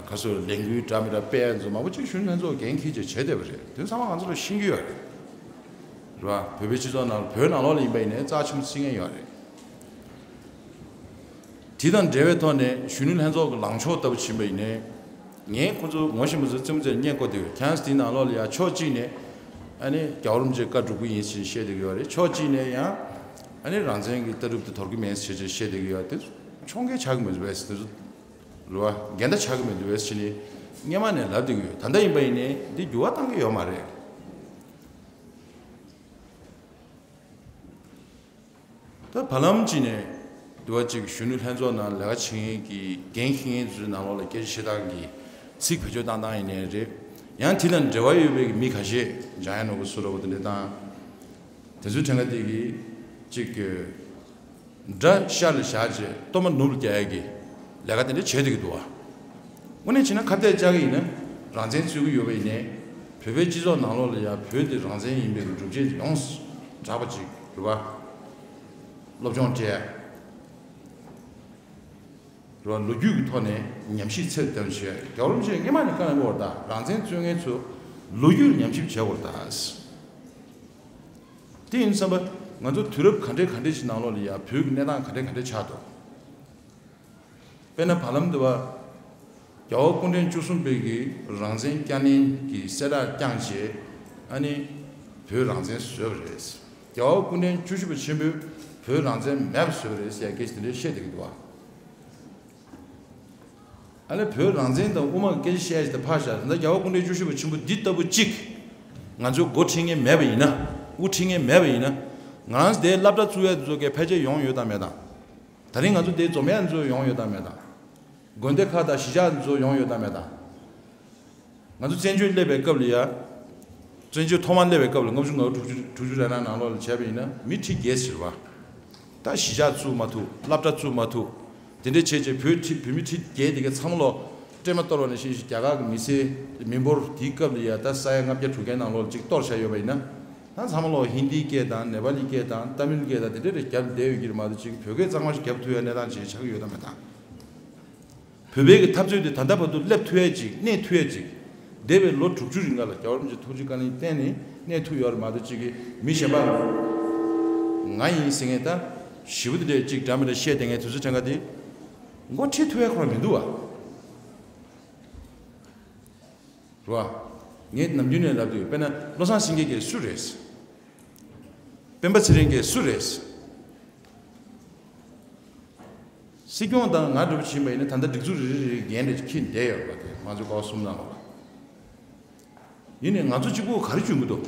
ཚོད་ལས་འགུལ་འདྲ་མི་འདྲ་སྤེལ་ཡ་ཚོ་མང་པོ་ཅིག་གཞོན་ནུ་ལྷན་ཚོགས་འགན་འཁྱེར་བྱས་བྱས་བསྡད་པ་རེད། དེ་ཚང་མ་ང་ཚོ་ལ་ཤེས་ཀྱི་ཡོད་རེད། རེད་བ། བོད་པའི་སྤྱི་ཚོགས་ནང་བོད་ནང་ལོགས་ལ་ཡིན་པ་ཡིན་ནའི་རྩ་ཆེན་པོ་བརྩི་མཁན་ཡོད་རེད། དེ་དང་འབྲེལ་བའི་ཐོག་ནས་གཞོན་ནུ་ལྷན་ཚོགས་ཀྱི་ལངས་ཕྱོགས་ལྟ་བུ་ཕྱིན་པ་ཡིན་ནའི། ངས་ཁོ་ཚོ་ངོ་ཤེས་པ་ཚོ་རྩེད་མོ་རྩེ་ནས་བསྙད་བཀོད་དེ་ཡོད། ཁྱེད་རང་ཚོ་དེའི་ནང་ལོགས་ལ་ཡ་ཕྱོགས་གཅིག་ནས་ཨ་ནི་རྒྱལ་བ་རིན་པོ་ཆེ་བཀའ་སྒྲུབ་ཀྱི་ཡིན་ཞེས་བཤད་བསྡད་ཀྱི་ཡོད་རེད། ཕྱོགས་གཅིག་ནས་ཡང་ཨ་ནི་རང་བཙན་གྱི་ལྟ་གྲུབ་དེ་དོར་གྱི་མེད་ཞེས་བཤད་བསྡད་ཀྱི་ཡོད་རེད། དེ་ཚོ་ཕྱོགས་འགལ་ཆགས་ཀྱི་མེད་པས། དེ་ཚོ་རེད་བ། འགལ་ཟླ་ཆགས་ཀྱི་མེད་པས་ཞེས་ནས་སྔོན་མ་ནས་ལབ་བསྡད་ཀྱི་ཡོད། ད་ལྟ་ཡིན་པ་ཡིན་ནའི་འདི་འགྱུར་བ་གཏང་གི་ཡོད་མ་རེད། ད་བར་ལམ་གཅིག་ནས་དུ་བ་གཅིག་གཞོན་ནུ་ལྷན་ཚོགས་ནང་ལས་ཀ་བྱེད་མཁན་གྱི་འགན་འཁྱེར་མཁན་ཚོའི་ནང་ལོགས་ལ་སྐད་ཆ་བཤད་སྟངས་ཀྱི་ཚིག་བེད་སྤྱོད་བཏང་སྟངས་ཡིན་ནའི་རེད། ཡང་དེ་དང་འབྲེལ་བ་ཡོད་པའི་མི་ཁ་ཤས་འཇམ་དབྱངས་ནོར་བུ་སུ་འདྲ་པོ་དེ་འདྲ་དང་། དེ་ཚོའི་ཕྲན་ཁ་དེ་གི་གཅིག་གི་དགྲ་ཤར་ལ་བཞག་རྗེས་གཏོར་མ་ནུབ་ལ་རྒྱག་ཡ་གི་ལས་ཀ་དེ་འདྲ་བྱེད་བསྡད་ཀྱི་འདུག་བ། དངོས་གནས་བྱས་ན་ཁ་གཏད་བཅག་གི་ཡིན་ན། རང་བཙན་རྩོད་ཀྱི་ཡོད་པ་ཡིན་ནའི། བོད་པའི་སྤྱི་ཚོགས་ནང་ལོགས་ལ་ཡང་བོད་དེ་རང་བཙན་ཡིན་པའི་སྒྲུབ་བྱེད་ཡོངས་སུ་གྲགས་པ་ཅིག་རེད་བ། སློབ་སྦྱོང་སྤྲད་ཡ་རེད་བ། ལོ་རྒྱུས་ཀྱི་ཐོག་ནས་ཉམས་ཞིབ་ཚད་ལྡན་བྱས། རྒྱལ་བ་རིན་པོ་ཆེས་སྔོན་མ་ནས་བཀའ་གནང་གི་ཡོད་རེད་ད། རང་བཙན་རྩོད་མཁན་ཚོ་ལོ་རྒྱུས་ཉམས་ཞིབ་བྱེད་དགོས་རེད་ད། དེ་ཡིན་བསམ་པ། ང་ཚོ་དུས་རབས་ག་འདྲའི་ག་འདྲའི་ཞིག་ནང་ལོགས་ལ་ཡང་བོད་ཀྱི་གནས་སྟངས་ག་འདྲའི་ག་འདྲའི་ཆགས་འདུག་དཔེར་ན་བར་ལམ་དུ་བ། རྒྱལ་བ་སྐུ་ཕྲེང་བཅུ་གསུམ་པའི་གི་རང་བཙན་བསྐྱངས་ལེན་གྱི་གསལ་བསྒྲགས་བསྐྱངས་རྗེས་ཨ་ནི་བོད་རང་བཙན་བཟོས་པ་རེད། རྒྱལ་བ་སྐུ་ཕྲེང་བཅུ་བཞི་པ་ཆེན་པོས་བོད་རང་བཙན་མེད་པ་བཟོས་པ་རེད་ཟེར་ཡ་སྐད་ཆ་དེ་འདྲ་བཤད་བསྡད་ཀྱི་འདུག་བ། ཨ་ནི་བོད་རང་བཙན་དང་དབུ་མ་སྐད་ཆ་བཤད་ཡ་ཞིག་དང་ཕར་བཞག་ད་ལྟ་རྒྱལ་བ་སྐུ་ཕྲེང་བཅུ་བཞི་པ་ཆེན་པོ་འདི་ལྟ་བུ་གཅིག་ང་ཚོའི་འགོ་ཁྲིད་མཁན་མེད་པ་ཡིན་ན། དབུ་ཁྲིད་མཁན་མེད་པ་ཡིན་ན། ང་རང་ཚོ་དེའི་སློབ་གྲྭ་བཙུགས་ཡ་དེ་ཚོ་གས་ཕལ་ཆེར་ཡོང་ཡོད་དམ་མེད་དམ། ད་རིང་ང་ཚོ་དེ་འཛོམས་ཡ་ཚོ་ཡོང་ཡོད་དམ་མེད་དམ། དགོན་སྡེ་ཁག་དང་གཞིས་ཆགས་ཚོ་ཡོང་ཡོད་དམ་མེད་དམ། ང་ཚོ་བཙན་བྱོལ་སླེབས་པའི་སྐབས་ལ་ཡ། བཙན་བྱོལ་ཐོག་མར་སླེབས་པའི་སྐབས་ལ་ལྔ་བཅུ་ང་དྲུག་ཅུ་དྲུག་ཅུ་རེ་གྲངས་ནང་ལོགས་ལ་བྱས་པ་ཡིན་ན་མི་ཁྲི་བརྒྱད་ཟེར་བ། ད་གཞིས་ཆགས་བཙུགས་མ་ཐུབ། སློབ་གྲྭ་བཙུགས་མ་ཐུབ། དེ་འདྲའི་བྱས་རྗེས་བོད་ཁྲི་བོད་མི་ཁྲི་བརྒྱད་དེ་གའི་ཚང་མ་ལོ་སྲན་མ་གཏོར་བ་ནང་བཞིན་ཞིག་རྒྱ་གར་གྱི་མི་སེར་མི་འབོར་དེའི་སྐབས་ལ་ཡ་ད་ས་ཡ་ལྔ་བརྒྱ་དྲུག་བརྒྱ་ནང་ལོགས་ལ་ཅིག་གཏོར་བཞག་ཡོད་པ་ཡིན་ན། ད་ཚང་མ་ལོ་ཧིན་དིའི་སྐད་དང་ནེ་པ་ལིའི་སྐད་དང་ཏ་མིལ་སྐད་དང་དེ་འདྲ་རེ་རྒྱབ་བསྡད་ཡོད་ཀྱི་རེད་མ་གཏོགས་ཅིག་བོད་སྐད་གཙང་མ་ཞིག་རྒྱབ་ཐུབ་ཡ་གནས་སྟངས་ཅིག་ཆགས་ཀྱི་ཡོད་དམ་མེད་དམ། བོད་པའི་གི་འཐབ་རྩོད་དེ་ད་ལྟ་བར་དུ་སླེབས་ཐུབ་ཡ་ཅིག་གནས་ཐུབ་ཡ་ཅིག་འདས་པའི་ལོ་དྲུག་ཅུ་རིང་ག་ལ་རྒྱལ་བ་རིན་པོ་ཆེ་ཐུགས་རྗེ་བཀའ་དྲིན་བརྟེན་ནས་གནས་ཐུབ་ཡོད་རེད་མ་གཏོགས་ཅིག་གི་མི་གཞན་པ་ང་ཡིན་ཟེར་མཁན་ད་ཞེ་པོ་དེ་འདྲས་ཅིག་འདྲ་མི་འདྲ་བཤད་བསྡད་མཁན་དུས་ཚོད་ཕྲན་ཁ་དེ་འགོ་ཁྲིད་ཐུབ་ཡ་ཁོ་རང་མི་འདུག་བ། རེད་བ། ངས་ནམ་རྒྱུན་ནས་ལབ་དུས་དཔེར་ན་བློ་བཟང་སེང་གེ་གས་སུ་རེད། སྤེན་པ་ཚེ་རིང་གས་སུ་རེད། སྲིད་སྐྱོང་དང་ང་འདྲ་པོ་ཕྱིན་པ་ཡིན་ན་ད་ལྟ་སྒྲིག་འཛུགས་རེ་རེ་རེ་འགན་རེ་འཁྱེར་བསྡད་ཡོད་པ་དེ་ང་ཚོ་ཀའོ་གསུམ་ནང་ལ། ཡིན་ནའི་ང་ཚོ་གཅིག་པུ་ག་རེ་བྱུང་གི་འདུག་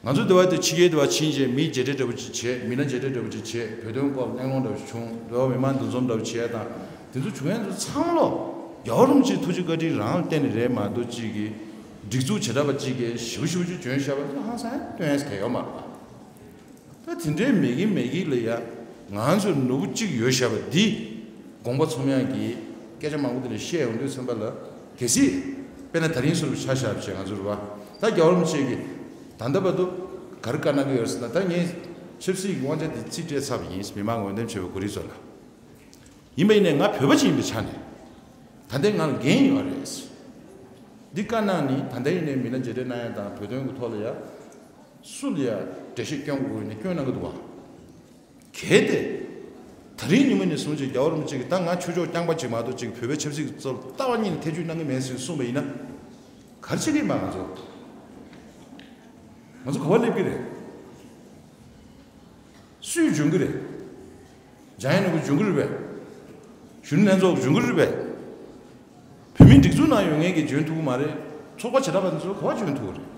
ང་ཚོ་དེ་བ་དེ་ཕྱི་རྒྱལ་དེ་བ་ཕྱིན་རྗེས་མི་རྗེས་དྲན་འདྲ་པོ་ཅིག་བྱས། མི་སྣ་རྗེས་དྲན་འདྲ་པོ་ཅིག་བྱས། བོད་དོན་སྐོར་གླེང་སློང་འདྲ་པོ་ཅིག་བྱུང་། དེ་བ་མི་མང་འདུ་འཛོམས་འདྲ་པོ་བྱས་དང་དེ་ཚོ་བྱུང་ཡ་ཚོ་ཚང་མ་ལོ་རྒྱལ་བ་རིན་པོ་ཆེའི་ཐུགས་རྗེ་བཀའ་དྲིན་རང་ལ་བརྟེན་ནས་རེད་མ་གཏོགས་གཅིག་གི་སྒྲིག་འཛུགས་བྱེ་བྲག་པ་གཅིག་གིས་ཞིབ་ཞིབ་ཅིག་འཇོན་ཤག་པ་ཚོ་ཧང་སང་སྟོན་ཡ་གལ་ཡོད་མ་རེད་པ། ད་དེ་འདྲའི་མེད་ཀྱི་མེད་ཀྱི་ལ་ཡ་ང་ཚོ་ནོར་བུ་གཅིག་ཡོད་ཤག་པ་འདི་དགོངས་པ་ཚོམ་ཡག་གི་ སྐད་ཆ་མང་པོ་དེ་འདྲ་བཤད་ཡོང་དུས་ཙམ་པ་ལ། གལ་སྲིད་དཔེར་ན་ད་རིང་བཟོ་འདྲ་ཆ་བཞག་པ་བྱས་ང་ཚོ་རེད་བ། ད་རྒྱལ་བ་རིན་པོ་ཆེ་གིས་ད་ལྟ་བར་དུ་ག་རེ་བཀའ་གནང་གི་ཡོད་ཟེར་ན། ད་ངས་ཆབ་སྲིད་ཀྱི་དབང་ཆ་དེ་རྩིས་སྤྲད་ཚར་བ་ཡིན། མི་མང་འོས་འདེམས་བྱས་པའི་གོ་སྒྲིག་ཚོ་ལ། ཡིན་པ་ཡིན་ནའི་ང་བོད་པ་ཅིག་ཡིན་པའི་ཆ་ནས་ད་ལྟའི་ང་ལ་འགན་ཡོད་རེད། འདི་བཀའ་གནང་ནི་ད་ལྟ་ཡིན་ནའི་མི་སྣ་མཇལ་འཕྲད་གནང་ཡ་དང་བོད་དོན་གྱི་ཐོག་ལ་ཡ་སུ་ལ་ཡ་འགྲེལ་བཤད་སྐྱོན་དགོས་ཡིན་ན་སྐྱོན་གནང་གི་འདུག་བ། གལ་ཏེ། ད་རིང་ཉིན་མོ་ནས་བཟུང་ཅིག་རྒྱལ་བ་རིན་པོ་ཆེ་གིས་ད་ང་ཆོས་ཕྱོགས་རྐྱང་པ་ཅིག་མ་གཏོགས་ཅིག་བོད་པའི་ཆབ་སྲིད་ཀྱི་རྩ་ལ་ལྟ་བ་གཉིས་ལ་ཐེ་བྱུས་གནང་གི་མེད་ཟེར་གསུངས་པ་ཡིན་ན། ག་རེ་བྱེད་ཀྱི་ཡིན་པ། ང་ཚོ་ང་ཚོ་ག་པར་སླེབས་ཀྱི་རེད། སུས་འཇོན་གྱི་རེད། འཇམ་དབྱངས་ནོར་བུས་འཇོན་གྱི་རེད་པས། གཞོན་ནུ་ལྷན་ཚོགས་འཇོན་གྱི་རེད་པས། བོད་མིའི་སྒྲིག་འཛུགས་ནང་ཡོད་མཁན་གྱིས་འཇོན་ཐུབ་ཀྱི་མ་རེད། ཚོགས་པ་བྱེ་བྲག་པ་ཚོས་ག་པར་འཇོན་ཐུབ་ཀྱི་རེད།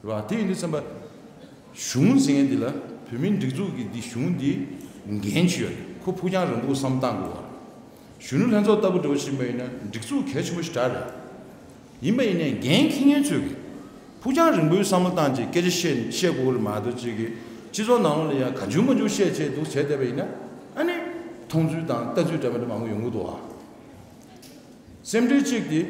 རེད་བ། དེ་ཡིན་དུས་ཙམ་པ། གཞུང་ཟེར་མཁན་འདི་ལ། བོད་མིའི་སྒྲིག་འཛུགས་ཀྱི་འདི་གཞུང་འདི་འགན་ཅིག་ཡོད་རེད། ཁོ་ཕུགས་རྒྱང་རིང་པོ་བསམ་བློ་བཏང་དགོས་བ། གཞོན་ནུ་ལྷན་ཚོགས་ལྟ་བུ་འགྲོ་བཞིན་པ་ཡིན་ན་སྒྲིག་འཛུགས་གལ་ཆེན་པོ་ཞིག་རེད། ཡིན་པ་ཡིན་ནའི་འགན་འཁྱེར་མཁན་ཚོས་ཀྱི་ཕུགས་རྒྱང་རིང་པོའི་བསམ་བློ་བཏང་བྱས་སྐད་ཆ་བཤད་བཤད་དགོས་ཀྱི་རེད་མ་གཏོགས་ཅིག་གི་སྤྱི་ཚོགས་ནང་ལོགས་ལ་ཡང་གང་བྱུང་མང་བྱུང་བཤད་བྱས་འདུག་བྱས་བསྡད་པ་ཡིན་ན། ཨ་ནི་མཐོང་ཚུལ་དང་ལྟ་ཚུལ་འདྲ་མི་འདྲ་མང་པོ་ཡོང་གི་འདུག་ཨ། སེམས་ཁྲལ་གཅིག་དེ།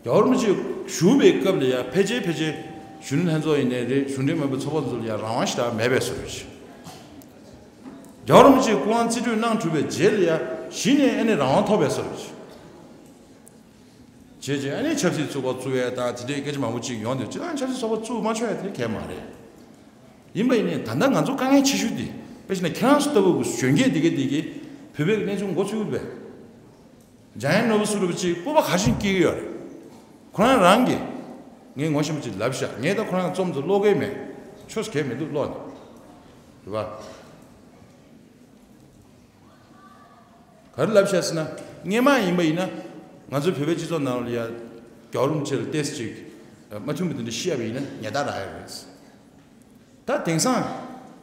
རྒྱལ་བ་རིན་པོ་ཆེ་བཞུགས་པའི་སྐབས་ལ་ཡང་ཕལ་ཆེར་ཕལ་ཆེར་གཞོན་ནུ་ལྷན་ཚོགས་ཡིན་ནའི་རེད། གཞུང་འབྲེལ་མིན་པའི་ཚོགས་པ་ཚོ་ལ་ཡང་རང་དབང་ཞེ་དྲག་མེད་པའི་བཟོ་འདྲ་ཞིག་རྒྱལ་བ་རིན་པོ་ཆེས་སྐུ་དབང་རྩིས་སྤྲོད་གནང་གྲུབ་པའི་རྗེས་ལ་ཡང་གཞི་ནས་ཨ་ནི་རང་དབང་ཐོབ་པའི་བཟོ་འདྲ་ཞིག་བྱས་རྗེས་ཨ་ནི་ཆབ་སྲིད་ཚོགས་པ་བཙུགས་ཡས་དང་དེ་འདྲའི་སྐད་ཆ་མང་པོ་ཅིག་ཡོང་དུས། སྤྱིར་བཏང་ཆབ་སྲིད་ཚོགས་པ་བཙུགས་མ་ཆོག་ཡས་དེ་གལ་མ་རེད། ཡིན་པ་ཡིན་ནའི་ད་ལྟ་ང་ཚོ་དཀའ་ངལ་ཆེ་ཤོས་དེ་དཔེ་བྱས་ན་ཁྱེད་རང་ཚོ་ལྟ་བུ་གི་གཞོན་སྐྱེས་དེ་གས་དེ་གས་བོད་པའི་གནས་ཚུལ་མགོ་ཚོས་ཡོད་པས། འཇམ་དབྱངས་ནོར་བུ་སུ་རུ་ཅིག་སྤོབས་པ་ག་ཤིན་སྐྱེ་གི་ཡོད་རེད། ཁོ་རང་རང་གིས་ངས་ངོ་ཤེས་པ་ཅིག་ལབ་ཤག་ངས་ད་ཁོ་རང་རྩོམ་ཚོ་ཀློག་གི་མེད། ཆོས་གལ་མི་འདུག་ཀློག་ནས། རེད་པ། ག་རེ་ལབ་ཤག་ཟེར་ན། སྔན་མ་ཡིན་པ་ཡིན་ན་ང་ཚོའི་བོད་པའི་སྤྱི་ཚོགས་ནང་ལ་ཡ་རྒྱལ་བ་རིན་པོ་ཆེ་ལ་ཏོག་ཙམ་ཅིག་མ་མཐུན་པ་དེ་འདྲ་བཤད་པ་ཡིན་ན་ཉེས་རྡུང་རག་ཡ་རེད། ད་དེང་སང་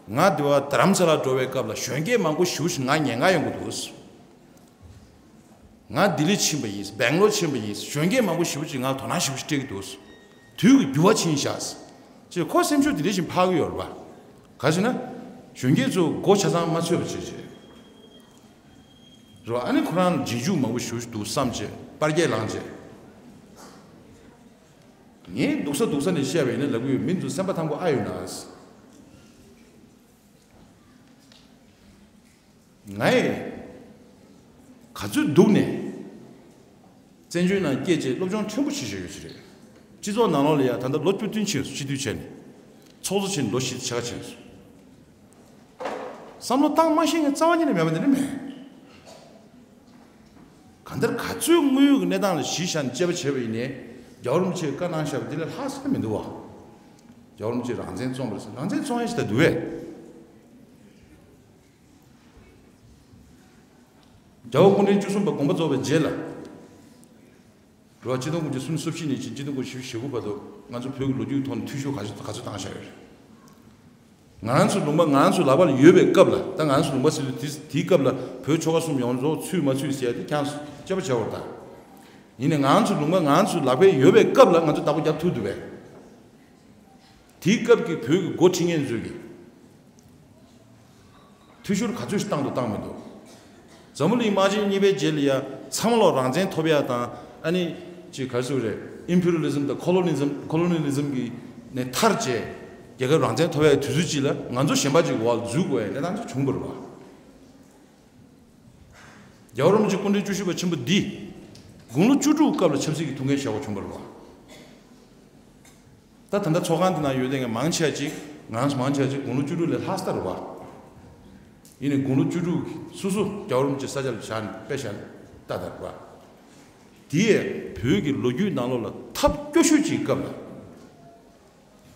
ང་འདི་བ་རྡ་རམ་ས་ལ་འགྲོ་བའི་སྐབས་ལ་གཞོན་སྐྱེས་མང་པོ་ཞེ་པོ་ཅིག་ང་ཉེན་ཁ་ཡོང་གི་འདུག་ང་ལྡི་ལི་ཕྱིན་པ་ཡིན། སྦེང་ལོར་ཕྱིན་པ་ཡིན། གཞོན་སྐྱེས་མང་པོ་ཞེ་པོ་ཅིག་ང་ལ་དོ་སྣང་ཞེ་པོ་ཅིག་སྤྲད་ཀྱི་འདུག་དུས་ཀྱི་འགྱུར་བ་ཕྱིན་ཤག་ཅེས་ཁོ་སེམས་ཤུགས་དེ་འདྲ་ཞིག་འཕར་གྱི་ཡོད་རེད་པ། ག་ཅི་ན། གཞོན་སྐྱེས་ཚོ་མགོ་ཆ་ཚང་མ་ཚོས་པ་བྱེད་བྱེད། རེད་པ། ཨ་ནི་ཁོ་རང་ལ་རྗེས་འཇུག་མང་པོ་ཞེ་པོ་ཅིག་འདུག་བསམ་བྱས་པར་རྒྱས་ལངས་བྱས། ངས་སྡུག་ས་སྡུག་ས་ནས་བཤད་པ་ཡིན་ན་ལབ་གི་ཡོད། མི་ཚོ་སེམས་པ་ཐང་པོ་ཨ་ཡོད་ན། ང་ཡི་ག་ཚོད་སྡུག་ནས་བཙན་བྱོལ་ནང་སྐྱེས་བྱས་སློབ་སྦྱོང་ཕྲན་བུ་བྱེད་བཞིན་ཡོད་ས་རེད། སྤྱི་ཚོགས་ནང་ལོགས་ལ་ཡ་ད་ལྟ་ལོ་བཅུ་བདུན་ཕྱིན་སོང་། སྤྱི་འཐུས་བྱས་ནས་ཚོགས་གཙོ་བྱས་ནས་ལོ་བཞི་ཕྱེད་ཀ་ཕྱིན་སོང་། བསམ་བློ་བཏང་མ་ཤེས་མཁན་རྩ་བ་ཉིད་ནས་མེད་པ་འདི་ནི་མེད། གང་ལྟར་ག་ཚོད་དངོས་ཡོད་ཀྱི་གནས་སྟངས་ལ་གཞི་བཞག་ནས་དཔྱད་པ་བྱས་པ་ཡིན་ནའི་རྒྱལ་བ་རིན་པོ་ཆེས་བཀའ་གནང་བཞག་པ་འདི་ལས་ལྷག་ས་མི་འདུག་བ། རྒྱལ་བ་རིན་པོ་ཆེས་རང་བཙན་བཙོང་བ་རེད་ཟེར། རང་བཙན་བཙོང་ཡ་ཞིག་ད་འདུག་བས། རྒྱལ་བ་སྐུ་ཕྲེང་བཅུ་གསུམ་པ་དགོངས་པ་རྫོགས་པའི་རྗེས་ལ། རེད་པ། ཆིག་སྟོང་དགུ་བརྒྱ་སུམ་ཅུ་སོ་བཞི་ནས་བྱས་ཆིག་སྟོང་དགུ་བརྒྱ་བཞི་བཅུ་ཞེ་དགུ་བར་དུ་ང་ཚོ་བོད་ཀྱི་ལོ་རྒྱུས་ཐོག་ནས་འཐུས་ཤོར་ག་ཚོད་ག་ཚོད་བཏང་བཞག་ཡོད་རེད། ང་རང་ཚོའི་ལུང་པ་ང་རང་ཚོའི་ལག་པ་ལ་ཡོད་པའི་སྐབས་ལ། ད་ང་རང་ཚོའི་ལུང་པ་ཟེར་དུས་དེ་དེའི་སྐབས་ལ་བོད་ཆོལ་ཁ་གསུམ་ཡོངས་རྫོགས་ཚུད་མ་ཚུད་ཟེར་ཡ་དེ་ཁྱེད་རང་ཚོས་དཔྱད་པ་བྱེད་དགོས་རེད་ད། ཡིན་ནའི་ང་རང་ཚོའི་ལུང་པ་ང་རང་ཚོའི་ལག་པས་ཡོད་པའི་སྐབས་ལ་ང་ཚོས་བདག་པོ་རྒྱབ་ཐུབ་འདུག་པས། དེའི་སྐབས་ཀྱི་བོད་ཀྱི་འགོ་ཁྲིད་མཁན་ཚོས་ཀྱི་འཐུས་ཤོར་ག་ཚོད་ཞིག་བཏང་འདུག་བཏང་མི་འདུག་འཛམ་བུ་གླིང་དམག་ཆེན་གཉིས་པའི་རྗེས་ལ་ཡ་ཚང་མ་ལོག་རང་བཙན་ཐོབ་ཡ་དང་། ཨ་ནི་ཅིག་ག་རེ་ཟེར་དགོས་རེད། ཨིམ་པི་རི་ཡལ་ལི་ཛམ་དང་ཁོ་ལོ་ནི་ཛམ། ཁོ་ལོ་ནི་ལི་ཛམ་གྱི་ནས་ཐར་བྱས་རྒྱལ་ཁབ་རང་བཙན་ཐོབ་ཡ་དུས་ཚོད་ཅིག་ལ་ང་ཚོ་གཞན་པ་ཅིག་འོག་ལ་འཛུལ་དགོས་ཡ་གནས་སྟངས་ཅིག་བྱུང་བ་རེད་པ། རྒྱལ་བ་རིན་པོ་ཆེ་སྐུ་ཕྲེང་བཅུ་བཞི་པ་ཆེན་པོ་འདི་དགུང་ལོ་བཅུ་དྲུག་སྐབས་ལ་ཆབ་སྲིད་ཀྱི་ཐུགས་འགན་བཞེས་དགོས་བྱུང་བ་རེད་པ། ད་ད་ལྟ་ཚོགས་ཁང་འདི་ནང་ཡོད་མཁན་མང་ཆེ་བ་ཅིག་ང་རང་ཚོ་མང་ཆེ་བ་ཅིག་དགུང་ལོ་བཅུ་དྲུག་ལས་ལྷག་ས་རེད་པ། ཡིན་ནའི་དགུང་ལོ་བཅུ་དྲུག་གི་སོ་སོ་རྒྱལ་བ་རིན་པོ་ཆེ་ས་ཆ་ལ་བཞག་ནས་དཔེ་བཞག་ནས་ལྟ་ད་རེད་པ། དེ་ཡས་བོད་ཀྱི་ལོ་རྒྱུས་ནང་ལོགས་ལ་ཐབས་སྐྱོ་ཤོས་ཅིག་སྐབས་ལ་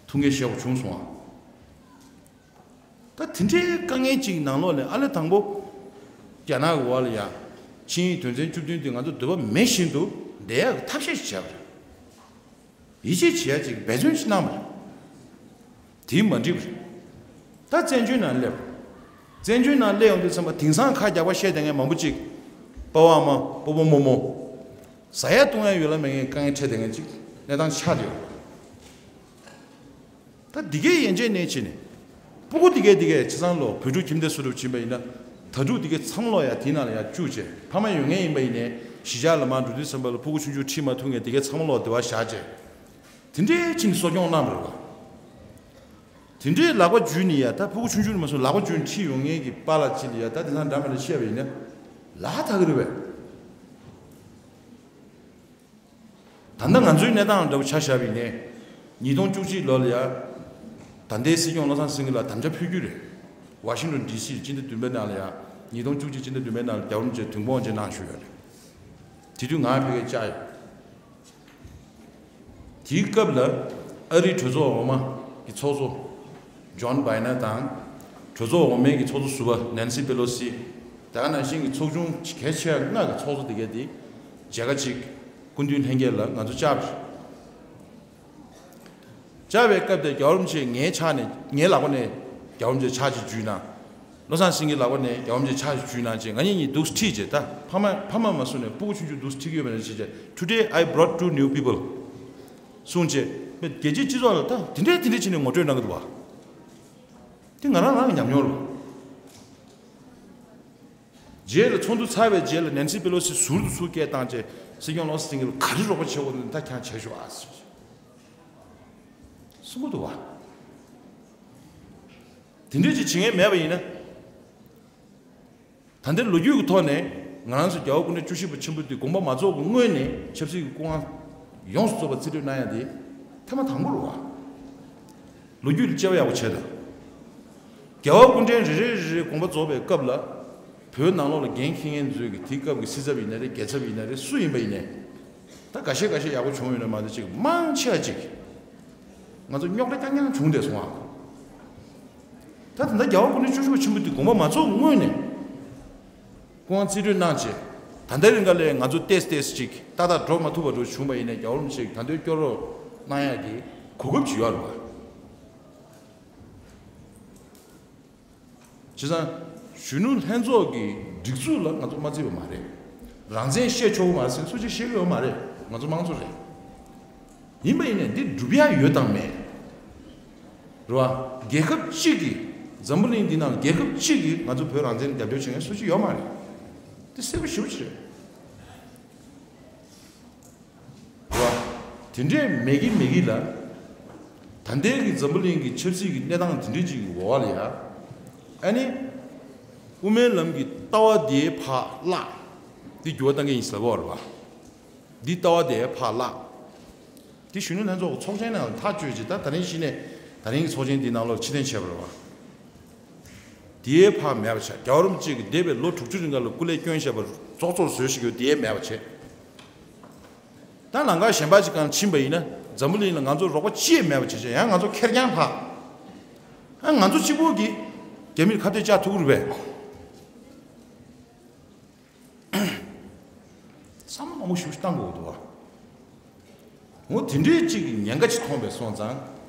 ཐུགས་འགན་བཞེས་དགོས་བྱུང་སོང་ཨ། ད་དེ་འདྲའི་དཀའ་ངལ་ཅིག་ནང་ལོགས་ལ་ཨ་ལས་དང་པོ་རྒྱ་ནག་གི་འོག་ལ་ཡ་ཆིངས་ཡིག་དོན་ཚན་བཅུ་བདུན་དེ་ང་ཚོ་འདོད་པ་མེད་བཞིན་དུ་བསྡད་ཡག་གི་ཐབས་ཤེས་ཤིག་བྱས་པ་རེད། ཡིད་ཆེས་བྱེད་ཡ་ཅིག་འབད་བརྩོན་ཞིག་གནང་བ་རེད། དེས་མ་འགྲིག་པ་རེད། ད་བཙན་བྱོལ་ནང་སླེབས། བཙན་བྱོལ་ནང་སླེབས་ཡོང་དུས་ཙམ་པ་དེང་སང་ཁ་རྒྱག་པ་བཤད་བསྡད་མཁན་མང་པོ་ཅིག་པ་ཕ་ཨ་མ་སྤོ་བོ་རྨོ་མོ། ཟ་ཡ་བཏུང་ཡ་ཡོད་ལ་མེད་མཁན་དཀའ་ངལ་འཕྲད་བསྡད་མཁན་ཅིག་གནས་སྟངས་ཆགས་བསྡད་ཡོད། ད་འདི་གའི་ཡན་ཆད་ནས་བྱས་ནས་སྤུ་གུ་འདི་གའི་འདི་གའི་བྱས་ཙང་ལོ་བོད་ཕྲུག་ཁྱིམ་སྡེ་སུ་རུབ་ཕྱིན་པ་ཡིན་ན། དྭ་ཕྲུག་དེ་གའི་ཚང་མ་ལོག་ཡ་དེའི་ནང་ལ་ཡ་བཅུག་བྱས། ཕ་མ་ཡོད་མཁན་ཡིན་པ་ཡིན་ནའི་གཞིས་ཆགས་ལ་མར་འགྲོ་དུས་ཙམ་པ་ལ་ཕྲུ་གུ་ཆུང་ཆུང་ཁྲིད་མ་ཐུབ་མཁན་དེ་གའི་ཚང་མ་ལོག་དེ་བ་བཞག་བྱས། དེ་འདྲའི་ཕྱིན་གསོ་སྐྱོང་གནང་བ་རེད་བ། དེ་འདྲའི་ལག་པ་འཇུས་ནས་ཡ། ད་ཕྲུ་གུ་ཆུང་ཆུང་ནས་མ་སོང་ལག་པ་འཇུས་ནས་ཁྲིད་ཡོང་མཁན་གྱི་པཱ་ལགས་ཅིག་ལ་ཡ། ད་དེང་སང་འདྲ་མི་འདྲ་བཤད་པ་ཡིན་ན་ལ་ཐག་གི་རེད་པས། ད་ལྟ་ང་ཚོའི་གནས་སྟངས་འདྲ་བོ་ཆ་བཞག་པ་ཡིན་ནའི། ཉིས་སྟོང་བཅུ་གཅིག་ལོ་ལ་ཡ། ད་ལྟའི་སྲིད་སྐྱོང་བློ་བཟང་སེང་གེ་ལ་དམ་བཅའ་ཕུལ་རྒྱུ་རེད། ཝ་ཤིང་ཊོན་ཌི་སི་སྤྱི་ཟླ་བདུན་པའི་ནང་ལ་ཡ། ཉིས་སྟོང་བཅུ་གཅིག་སྤྱི་ཟླ་བདུན་པའི་ནང་ལ་རྒྱལ་བ་རིན་པོ་ཆེ་མདུན་དཔོན་བྱས་གནང་བཞུགས་ཡོད་རེད། དེ་དུས་ང་ཕ་གིར་བཅར་ཡོད། དེའི་སྐབས་ལ་ཨ་རིའི་གྲོས་ཚོགས་འོག་མ་གི་ཚོགས་གཙོ་ཇོན་བྷའི་ཌེན་དང་། གྲོས་ཚོགས་འོག་མའི་གི་ཚོགས་གཙོ་ཟུར་པ་ནན་སི་པེ་ལོ་སི། དེ་ག་ནང་བཞིན་གྱི་ཚོགས་ཆུང་གལ་ཆེ་བ་ལྔ་གི་ཚོགས་གཙོ་དེ་གས་དེ་མཇལ་ཁ་ཅིག་སྐུ་མདུན་ལྷན་རྒྱས་ལ་ང་ཚོ་བཅར་བ་རེད། བཅར་བའི་སྐབས་དེ་རྒྱལ་བ་རིན་པོ་ཆེ་ངའི་ཕྱག་ནས། ངའི་ལག་པ་ནས་རྒྱལ་བ་རིན་པོ་ཆེ་ཕྱག་ཅིག་འཇུས་གནང་། བློ་བཟང་སེང་གེའི་ལག་པ་ནས་རྒྱལ་བ་རིན་པོ་ཆེ་ཕྱག་ཅིག་འཇུས་གནང་བྱས། ང་གཉིས་གཉིས་འདུག་ཁྲིད་བྱས། ད་ཕ་མ་ཕ་མ་མ་སོང་ནས་ཕྲུ་གུ་ཆུང་ཆུང་འདུག་ཁྲིད་ཀྱི་ཡོད་པ་ནས་བྱས་བྱས། Today I brought two new people གསུངས་བྱས། རྒྱལ་སྤྱིའི་སྤྱི་ཚོགས་ལ་ད་དེ་འདྲས་དེ་འདྲས་བྱས་ནས་ངོ་སྤྲོད་གནང་གི་འདུག་བ། དེ་ང་རང་རང་གི་ཉམས་མྱོང་རེད། རྗེས་ལ་ཚོགས་འདུ་ཚར་བའི་རྗེས་ལ་ནན་སི་པེ་ལོ་སི་ཟུར་དུ་ཚུར་སྐད་བཏང་བྱས། སྲིད་སྐྱོང་བློ་བཟང་སེང་གེ་ལ་ག་རེ་རོགས་པ་བྱེད་དགོས་ན་ད་ཁྱེད་རང་བྱས་ཤོག་ཨ་ཟེར་གསུང་གི་འདུག་བ། དེ་འདྲས་ཅིག་བྱེད་མཁན་མེད་པ་ཡིན་ན། ད་ལྟའི་ལོ་རྒྱུས་ཀྱི་ཐོག་ནས་ང་རང་ཚོ་རྒྱལ་བ་སྐུ་ཕྲེང་བཅུ་བཞི་པ་ཆེན་པོ་དེ་དགོངས་པ་མ་རྫོགས་ཀྱི་སྔོན་ནས་ཆབ་སྲིད་ཀྱི་སྐུ་དབང་ཡོངས་སུ་རྫོགས་པ་རྩིས་སྤྲོད་གནང་ཡ་དེ་ཐེངས་མ་དང་པོ་རེད་བ། ལོ་རྒྱུས་ལ་དཔྱད་པ་ཡག་པོ་བྱས་དང་། རྒྱལ་བ་སྐུ་ཕྲེང་རེ་རེ་རེ་རེ་དགོངས་པ་རྫོགས་པའི་སྐབས་ལ། བོད་ནང་ལོགས་ལ་འགན་འཁྱེར་མཁན་ཚོས་ཀྱི་དེའི་སྐབས་ཀྱི་སྲིད་ཚབ་ཡིན་ན་རེད། རྒྱལ་ཚབ་ཡིན་ན་རེད། སུ་ཡིན་པ་ཡིན་ནའི། ད་འགའ་ཤས་འགའ་ཤས་ཡག་པོ་བྱུང་ཡོད་ན་མ་གཏོགས་ཅིག་མང་ཆེ་བ་ཅིག་ང་ཚོ་རྙོག་དྲ་རྐྱང་རྐྱང་བྱུང་བསྡད་སོང་ཨ། ད་ད་ལྟ་རྒྱལ་བ་སྐུ་ཕྲེང་བཅུ་བཞི་པ་ཆེན་པོ་དེ་དགོངས་པ་མ་རྫོགས་སྔོན་ནས་སྐུ་དབང་རྩིས་སྤྲོད་གནང་བྱས། ད་ལྟའི་རིང་ག་ལས་ང་ཚོ་ཏེས་ཏེས་ཅིག་ཏག་ཏག་འགྲོ་མ་ཐུབ་པ་འགྲོ་བྱུང་བ་ཡིན་ནའི། རྒྱལ་བ་རིན་པོ་ཆེ་གིས་ད་ལྟའི་སྐྱོ་རོགས་གནང་ཡག་གི་གོ་སྐབས་ཅིག་ཡོད་རེད་བ། བྱས་ཙང་གཞོན་ནུ་ལྷན་ཚོགས་ཀྱི་སྒྲིག་འཛུགས་ལ་ང་ཚོ་མ་བརྩི་བ་མ་རེད། རང་བཙན་བཤད་ཆོག་གི་མ་རེད་ཟེར་སུ་གཅིག་བཤད་ཀྱི་ཡོད་མ་རེད། ང་ཚོ་དམངས་གཙོ་རེད། ཡིན་པ་ཡིན་ནའི་འདི་སྒྲུབ་ཡ་ཡོད་དང་མེད། རེད་བ། རྒྱལ་ཁབ་གཅིག་གིས། འཛམ་བུ་གླིང་འདི་ནང་རྒྱལ་ཁབ་གཅིག་གིས་ང་ཚོ་བོད་རང་བཙན་རྒྱབ་སྐྱོར་བྱེད་མཁན་སུ་གཅིག་ཡོད་མ་རེད། འདི་གསལ་པོ་ཞེ་པོ་ཅིག་རེད། རེད་བ། དེ་འདྲས་མེད་ཀྱི་མེད་ཀྱི་ལ། ད་ལྟའི་གི་འཛམ་བུ་གླིང་གི་ཆབ་སྲིད་ཀྱི་གནས་སྟངས་དེ་འདྲས་ཅིག་གི་འོག་ལ་ཡ། ཨ་ནི། དབུ་མའི་ལམ་གྱི་ལྟ་བ་དེའི་ཕར་བརླག་འདི་འགྱུར་བ་གཏང་གི་ཡིན་ཟེར་བ་རེད་བ། འདི་ལྟ་བ་དེའི་ཕར་བརླག་འདི་གཞོན་ནུ་ལྷན་ཚོགས་ཀྱི་ཚོགས་ཆེན་ནང་ལ་ཐག་གཅོད་ཅིག་ད་ད་རིང་གཞི་ནས་ད་རིང་གི་ཚོགས་ཆེན་འདིའི་ནང་ལོགས་ཕྱིར་འཐེན་བྱས་པ་རེད་བ། དེའི་ཕར་མེད་པ་བྱས། རྒྱལ་བ་རིན་པོ་ཆེ་གིས་འདས་པའི་ལོ་དྲུག་ཅུ་རིང་ག་ལ་སྐུ་ལས་བསྐྱོན་བཞག་པ་རྫོགས་ཚོར་བཟོས་ཤིག་ཡོད་དེའི་མེད་པ་བྱས། ད་ལམ་ཁ་གཞན་པ་ཅིག་སྒང་ཕྱིན་པ་ཡིན་ན་འཛམ་བུ་གླིང་ལ་ང་ཚོ་རོགས་པ་ཅི་ཡང་མེད་པ་བྱས་བྱས། ཡང་ང་ཚོ་ཁེར་རྐྱང་ལྷག་ཨ་ང་ཚོ་གཅིག་པོ་གིས་རྒྱ་མིར་ཁ་གཏད་བཅག་ཐུབ་ཀྱི་རེད་པས། བསམ་བློ་མང་པོ་ཞིག་བཏང་དགོས་འདུག་བ། འོ་དེ་འདྲའི་གཅིག་གི་ཉེན་ཁ་ཅིག་མཐོང་པས་སོང་ཙང་།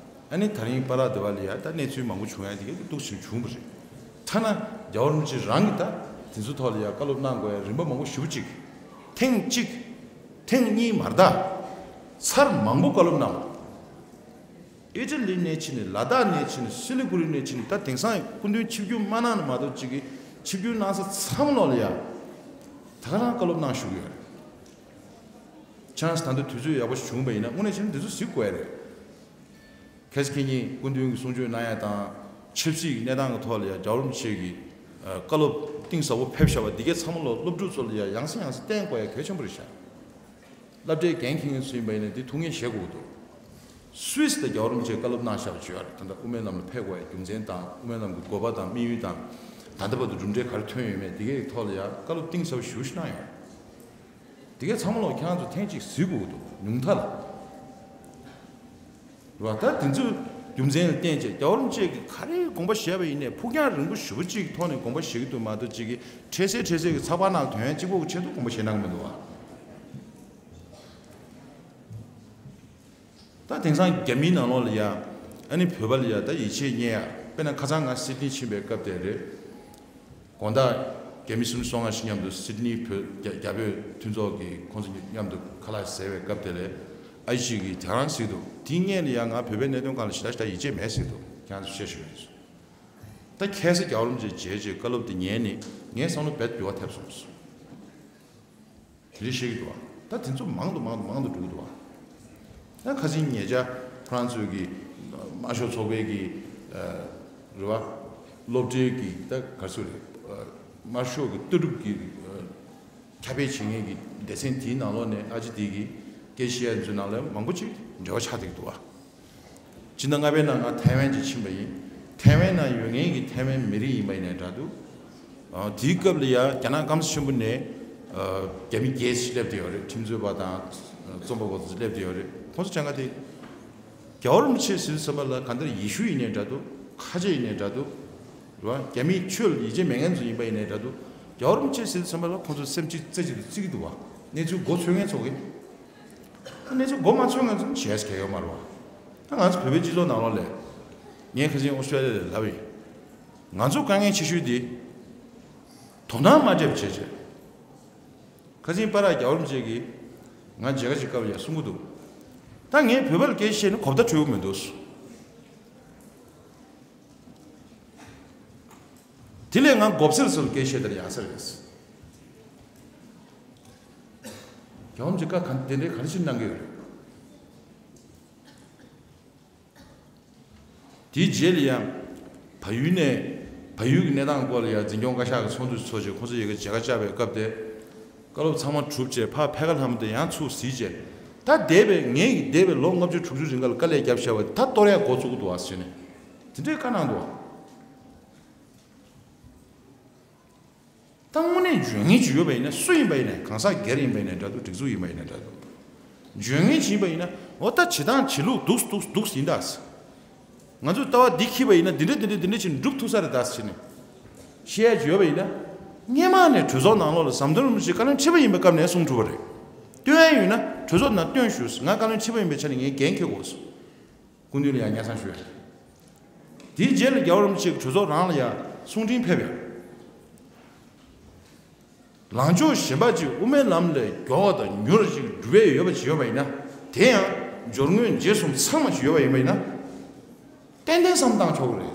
ཨ་ནི་ད་རིང་པཱ་ལགས་དེ་བ་ལ་ཡ་ད་གནས་ཚུལ་མང་པོ་བྱུང་ཡ་དེ་ག་གི་འདུག་ཞིག་བྱུང་བ་རེད། ཐ་ན་རྒྱལ་བ་རིན་པོ་ཆེ་རང་གིས་ད་དེ་ཚོ་ཐོག་ལ་ཡ་བཀའ་སློབ་གནང་དགོས་ཡ་རིམ་པ་མང་པོ་ཞེ་པོ་ཅིག་ཐེངས་གཅིག་ཐེངས་གཉིས་མ་རེད་ད། ཚར་མང་པོ་བཀའ་སློབ་གནང་བ། ཨི་ཊ་ལི་ནས་ཕྱིན་ནས། ལ་དྭགས་ནས་ཕྱིན་ནས། སི་ལི་གུ་རི་ནས་ཕྱིན་ནས། ད་དེང་སང་སྐུ་མདུན་ཆིབས་བསྒྱུར་མ་གནང་ན་མ་གཏོགས་ཅིག་གིས་ཆིབས་བསྒྱུར་གནང་ས་ཚང་མ་ལོག་ལ་ཡ་ད་ག་རང་བཀའ་སློབ་གནང་བཞུགས་ཡོད་རེད། ཆན་སི་ད་ལྟ་དུས་ཚོད་ཡག་པོ་ཞིག་བྱུང་བ་ཡིན་ན་དངོས་གནས་བྱས་ན་འདི་ཚོ་གཟིགས་དགོས་ཡ་རེད། ཁ་སང་ཁ་ཉིན་སྐུ་མདུན་གྱིས་གསུང་ཆོས་གནང་ཡ་དང་། ཆབ་སྲིད་ཀྱི་གནས་སྟངས་ཀྱི་ཐོག་ལ་ཡ་རྒྱལ་བ་རིན་པོ་ཆེ་གིས་བཀའ་སློབ་གཏིང་ཟབ་པོ་ཕེབས་བཞག་པ་འདི་གའི་ཚང་མ་ལོག་སློབ་ཕྲུག་ཚོ་ལ་ཡ་ཡང་སེ་ཡང་སེ་བསྟན་དགོས་ཡ་གལ་ཆེན་པོ་རེད་ཤག་སློབ་གྲྭའི་འགན་འཁྱེར་མཁན་ཚོ་ཡིན་པ་ཡིན་ན་འདི་ཐུགས་ངལ་བཞེས་དགོས་ཀྱི་འདུག་སུད་སི་དང་རྒྱལ་བ་རིན་པོ་ཆེས་བཀའ་སློབ་གནང་བཞག་པ་བྱས་པ་རེད། ད་ལྟ་དབུ་མའི་ལམ་ལ་ཕེབས་དགོས་ཡ་རྒྱུ་མཚན་དང་། དབུ་མའི་ལམ་གྱི་དགོས་པ་དང་དམིགས་ཡུལ་དང་། ད་ལྟ་བར་དུ་གྲུབ་འབྲས་ག་རེ་ཐོན་ཡོད་མེད་འདི་གའི་ཐོག་ལ་ཡ་བཀའ་སློབ་གཏིང་ཟབ་པོ་ཞེ་པོ་ཞིག་གནང་ཡོད། འདི་གའི་ཚང་མ་ལོག་ཁྱེད་རང་ཚོ་ཐེངས་གཅིག་གཟིགས་དགོས་ཀྱི་འདུག་ཉུང་མཐའ་ལ། རེད་བ། ད་དེ་ཚོའི་རྒྱུ་མཚན་ལ་བརྟེན་བྱས་རྒྱལ་བ་རིན་པོ་ཆེ་གིས་ག་རེ་དགོངས་པ་བཞེས་པ་ཡིན་ནའི་ཕུགས་རྒྱང་རིང་པོ་ཞེ་པོ་ཅིག་གི་ཐོག་ནས་དགོངས་པ་བཞེས་ཀྱི་འདུག་མ་གཏོགས་ཅིག་གིས་འཕྲལ་སེལ་འཕྲལ་སེལ་གྱི་ཚགས་པར་ནང་ལ་དོན་གཅིག་པོ་གི་ཆེད་དུ་དགོངས་པ་བཞེས་གནང་གི་མི་འདུག་བ། ད་དེང་སང་རྒྱ་མིའི་ནང་ལོགས་ལ་ཡ། ཨ་ནི་བོད་པ་ལ་ཡ་ད་ཡིད་ཆེས་རྙེད་ཡ། དཔེར་ན་ཁ་སང་ང་སིད་ནི་ཕྱིན་པའི་སྐབས་དེ་རེད། དགོང་དག་རྒྱ་མི་སུམ་ཅུ་སོ་ལྔ་ཞིག་མཉམ་དུ་སིད་ནི་བོད་རྒྱ་རྒྱ་བོད་མཐུན་ཚོགས་ཀྱི་ཁོང་ཚོ་མཉམ་དུ་ཁ་ལག་ཟས་པའི་སྐབས་དེ་ལ་ཨ་ཅེ་གིས་དེ་རང་ཟེར་འདུག་དེའི་སྔོན་ལ་ཡ་ང་བོད་པའི་གནད་དོན་སྒང་ལ་ཞེ་དྲག་ཞེ་དྲག་ཡིད་ཆེས་མེད་ཟེར་འདུག་ཁྱེད་རང་ཚོ་བཤད་ཤེས་ཡོད་ཟེར། ད་ཁ་སང་རྒྱལ་བ་རིན་པོ་ཆེ་མཇལ་རྗེས་བཀའ་སློབ་དེ་ཉན་ནས་ངའི་བསམ་བློ་རྦད་འགྱུར་བ་ཐེབས་སོང་། དེ་རིགས་བཤད་ཀྱི་འདུག་བ། ད་དེ་ཚོ་མང་དུ་མང་དུ་མང་དུ་འགྲོ་གི་འདུག་བ། ད་ཁ་སང་ཉེ་ཆར་ཁོ་རང་ཚོའི་གི་དམར་ཤོག་ཚོགས་པའི་གི་རེད་བ། སློབ་གྲྭའི་གི་ད་ག་ཚོད་རེད། དམར་ཤོག་གི་ལྟ་གྲུབ་ཀྱི་ཁྱབ་སྤེལ་བྱེད་མཁན་གྱི་སྡེ་ཚན་དེའི་ནང་ལོགས་ནས་ཨ་ཅེ་དེ་གི་སྐད་བཤད་ཡ་ཚོའི་ནང་ལ་མང་པོ་ཅིག་འབྲེལ་བ་ཆགས་བསྡད་ཀྱི་འདུག་བ། ཕྱི་ཟླ་ལྔ་པའི་ནང་ང་ཐའེ་ཝན་ཅིག་ཕྱིན་པ་ཡིན། ཐའེ་ཝན་ནང་ཡོད་མཁན་གྱི་ཐའེ་ཝན་མི་རིགས་ཡིན་པ་ཡིན་ནའི་འདྲ་འདུག་ཨ། དེའི་སྐབས་ལ་ཡ་རྒྱ་ནག་སྐམ་ས་ཆེན་པོ་ནས་ཨ། རྒྱ་མི་རྒྱལ་སྲིད་སླེབས་བསྡད་ཡོད་རེད། ཁྲིམས་རྩོད་པ་དང་རྩོམ་པ་པོ་ཚོ་སླེབས་བསྡད་ཡོད་རེད། ཁོང་ཚོ་གྲངས་ཀ་དེ། རྒྱལ་བ་རིན་པོ་ཆེ་ཟེར་དུས་ཙམ་པ་ལ་གང་ལྟར་ཡེ་ཤུ་ཡིན་ནའི་འདྲ་འདུག་ཁ་ཆེ་ཡིན་ནའི་འདྲ་འདུག་རེད་བ། རྒྱ་མིའི་ཆོས་ལ་ཡིད་ཆེས་མེད་མཁན་ཚོ་ཡིན་པ་ཡིན་ནའི་འདྲ་འདུག་རྒྱལ་བ་རིན་པོ་ཆེ་ཟེར་དུས་ཙམ་པ་ལ་ཁོང་ཚོ་སེམས་གཅིག་རྩེ་གཅིག་ཏུ་བརྩི་གི་འདུག་བ། གནས་ཚུལ་མགོ་ཚོས་མཁན་ཚོ་གིས། གནས་ཚུལ་མགོ་མ་ཚོས་མཁན་ཚོ་བྱས་ཟེར་གྱི་ཡོད་མ་རེད་བ། ད་ང་ཚོ་བོད་པའི་སྤྱི་ཚོགས་ནང་ལོགས་ལ། ངས་ཁ་སང་ཨོ་སི་ཀྲོ་ལི་ཡ་ལ་ལབ་ཡིན། ང་ཚོ་དཀའ་ངལ་ཆེ་ཤོས་དེ། དོ་སྣང་མ་སྤྲད་པ་བྱས་བྱས། ཁ་སང་པ་རག་རྒྱལ་བ་རིན་པོ་ཆེ་གིས་ང་མཇལ་ཁ་ཞིག་བཀའ་ཡ་གསུང་གི་འདུག་ད་ངས་བོད་པ་ལ་སྐད་ཆ་བཤད་ན་གོ་བརྡ་འཕྲོད་ཀྱི་མི་འདུག་དེ་ལས་ང་མགོ་སེར་ཚོར་སྐད་བཤད་དེར་ཡག་ས་རེད། རྒྱལ་བ་རིན་པོ་ཆེ་བཀའ་གང་དེ་འདྲའི་ག་རེ་ཞིག་གནང་གི་ཡོད་རེད། དེའི་རྗེས་ལ་ཡང་། བལ་ཡུལ་ནས། བལ་ཡུལ་གྱི་གནས་སྟངས་སྐོར་ལ་ཡང་འཛིན་སྐྱོང་བཀའ་ཤག་གི་ཚོགས་འདུ་ཚོགས་བྱས་ཁོང་ཚོ་ཡ་གི་མཇལ་ཁ་བཅར་བའི་སྐབས་དེ། བཀའ་སློབ་ཚང་མ་གྲུབ་བྱས་ཕར་ཕ་ཁ་ལྷ་མོ་དེ་ཡང་ཚུར་གཟིགས་བྱས། ད་འདས་པའི་ངེད་ཀྱི་འདས་པའི་ལོ་ལྔ་བཅུ་དྲུག་ཅུ་རིང་ག་ལ་དཀའ་ལས་བརྒྱབ་བཞག་པ་དེ་ད་གཏོར་ཡག་འགོ་བཙུགས་འདུག་ཨ་ཟེར་ནས། དེ་འདྲའི་བཀའ་གནང་འདུག་ཨ། ད་དངོས་གནས་འཇོན་ངེས་ཅིག་ཡོད་པ་ཡིན་ན་སུ་ཡིན་པ་ཡིན་ནའི་གང་ཟག་སྒེར་ཡིན་པ་ཡིན་ནའི་འདྲ་འདུག་སྒྲིག་འཛུགས་ཡིན་པ་ཡིན་ནའི་འདྲ་འདུག་འཇོན་ངེས་ཅིག་ཡིན་པ་ཡིན་ན་འོ་ད་བྱེད་སྟངས་བྱེད་ལུགས་འདུག་འདུག་འདུག་ཡིན་ད། ང་ཚོས་ལྟ་བ་འདི་འཁྱེར་བ་ཡིན་ན་འདི་འདྲ་འདི་འདྲ་འདི་འདྲ་ཅིག་འགྲུབ་ཐུབ་ས་རེད་ད་ཟེར་ནས་བཤད་ཡ་ཅིག་ཡོད་པ་ཡིན་ན། སྔས་མ་ནས་གྲོས་ཚོགས་ནང་ལོགས་ལ་ཟམ་གདོང་རིན་པོ་ཆེ་བཀའ་བློན་ཁྲི་པ་ཡིན་པའི་སྐབས་ནས་གསུང་ཐུབ་པ་རེད། སྟོན་ཡ་ཡོད་ན་གྲོས་ཚོགས་ནང་སྟོན་ཞུ། ང་བཀའ་བློན་ཁྲི་པ་ཡིན་པའི་ཆ་ནས་ངས་འགན་འཁྱེར་དགོས་སོང་། སྐུ་མདུན་ལ་ཡང་སྙན་སེང་ཞུ་ཡ། དེའི་རྗེས་ལ་རྒྱལ་བ་རིན་པོ་ཆེས་གྲོས་ཚོགས་རང་ལ་ཡང་གསུང་འཕྲིན་ཕེབས་ཡ། ལངས་ཕྱོགས་གཞན་པ་ཅིག་དབུ་མའི་ལམ་ལས་མགྱོགས་དང་མྱུར་ཅིག་འགྲུབ་ཡས་ཡོད་པ་ཅིག་ཡོད་པ་ཡིན་ན། དེ་ཡང་སྦྱོར་དངོས་རྗེས་གསུམ་ཚང་མ་ཅིག་ཡོད་པ་ཡིན་པ་ཡིན་ན། ཏན་ཏན་བསམ་བཏང་ཆོག་གི་རེད།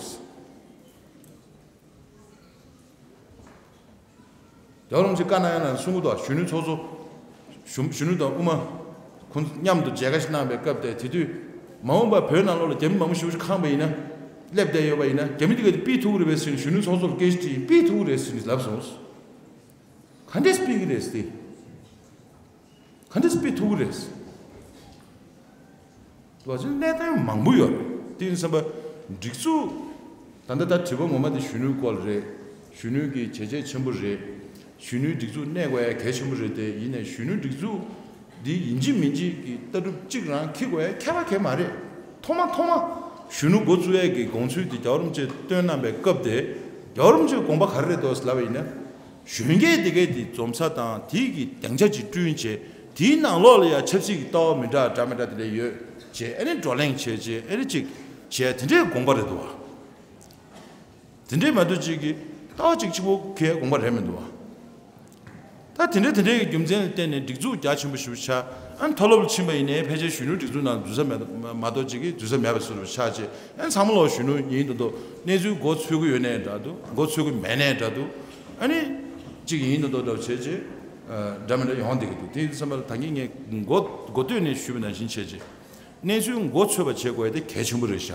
རྒྱལ་བ་རིན་པོ་ཆེས་བཀའ་གནང་ཡ་ནང་གསུང་གི་འདུག་གཞོན་ནུ་ཚོགས་གཙོ། གཞོན་གཞོན་ནུ་དང་དབུ་མ། ཁོང་མཉམ་དུ་མཇལ་ཁ་ཞིག་གནང་བའི་སྐབས་དེ་དེ་དུས། མ་འོངས་པ་བོད་ནང་ལོགས་ལ་རྒྱ་མི་མང་པོ་ཞེ་པོ་ཅིག་ཁེངས་པ་ཡིན་ན། སླེབས་བསྡད་ཡོད་པ་ཡིན་ན་རྒྱ་མི་དེ་ག་དེ་ཕུད་ཐུབ་ཀྱི་རེད་པས་ཟེར་ནས་གཞོན་ནུ་ཚོགས་གཙོ་ལ་སྐད་ཆ་དྲིས་ཡིན། ཕུད་ཐུབ་ཀྱི་རེད་ཟེར་ནས་ལབ་སོང་། ག་འདྲས་ཕུད་ཀྱི་རེད་ཟེར། ག་འདྲས་སྤེལ་ཐུབ་ཀྱི་རེད། ལོ་ཆེན་གནད་དོན་མང་པོ་ཡོད་རེད། དེ་ཡིན་ཙམ་པ། སྒྲིག་འཛུགས། ད་ལྟ་ད་དྲི་བ་ངོ་མ་དེ་གཞོན་ནུའི་སྐོར་རེད། གཞོན་ནུ་གི་བྱས་རྗེས་ཆེན་པོ་རེད། གཞོན་ནུའི་སྒྲིག་འཛུགས་གནས་དགོས་ཡ་གལ་ཆེན་པོ་རེད་དེ་ཡིན་ནའི་གཞོན་ནུ་སྒྲིག་འཛུགས་འདི་ཡིན་གཅིག་མིན་གཅིག་གི་ལྟ་གྲུབ་གཅིག་རང་འཁྱེར་དགོས་ཡ་ཁྱད་པར་གང་ཡང་མ་རེད། ཐོག་མ་ཐོག་མ་གཞོན་ནུ་འགོ་བཙུགས་ཡས་ཀྱི་དགོངས་ཚུལ་དེ་རྒྱལ་བ་རིན་པོ་ཆེས་བཏོན་གནང་པའི་སྐབས་དེ། རྒྱལ་བ་རིན་པོ་ཆེའི་དགོངས་པ་ག་རེ་རེད་འདུག་ལབ་པ་ཡིན་ན། གཞོན་སྐྱེས་དེ་གས་དེ་འཛོམས་ས་དང་དེའི་གི་སྡིངས་ཆ་ཅིག་བསྐྲུན་བྱས། དེའི་ནང་ལོགས་ལ་ཡང་ཆབ་སྲིད་ཀྱི་ལྟ་བ་མི་འདྲ་འདྲ་མི་འདྲ་དེ་འདྲ་ཡོད་བྱས། ཨ་ནི་བགྲོ་གླེང་བྱས་བྱས་ཨ་ནི་ཅིག་བྱས་དེ་འདྲའི་དགོངས་པ་རེད་འདུག་བ། དེ་འདྲའི་མ་གཏོགས་ཅིག་གི་ལྟ་བ་ཅིག་གཅིག་པོ་གའི་དགོངས་པ་རེད་མི་འདུག་བ། ད་དེ་འདྲ་དེ་འདྲའི་གི་རྒྱུ་མཚན་ལ་བརྟེན་ནས་སྒྲིག་འཛུགས་རྒྱ་ཆེན་པོ་ཞིག་ཆགས། ཨ་ནི་མཐོ་སློབ་ལ་ཕྱིན་པ་ཡིན་ནའི་ཕལ་ཆེར་གཞོན་ནུ་སྒྲིག་འཛུགས་ནང་འཛུལ་ས་མེད་མ་གཏོགས་ཅིག་གི་འཛུལ་ས་མེད་པ་བཟོ་འདྲ་ཆགས་བྱས། ཨ་ནི་ཚང་མ་ལོག་གཞོན་ནུ་ཡིན་མདོག་མདོག་གནས་ཚུལ་མགོ་ཚོས་ཀྱི་ཡོད་ནའི་འདྲ་འདུག་མགོ་ཚོས་ཀྱི་མེད་ནའི་འདྲ་འདུག་ཨ་ནི་ཅིག་ཡིན་མདོག་མདོག་འདྲ་བྱས་བྱས། འདྲ་མི་འདྲ་ཡོང་བསྡད་ཀྱི་འདུག་དེ་ཡིན་དུས་ཙམ་པ་ལ་ད་གིན་ངས་མགོ་མགོ་སྟོད་ནས་ཞུས་པ་ནང་བཞིན་བྱས་བྱས། གནས་ཚུལ་མགོ་ཚོས་པ་བྱེད་དགོས་ཡ་དེ་གལ་ཆེན་པོ་རེད་ཤག་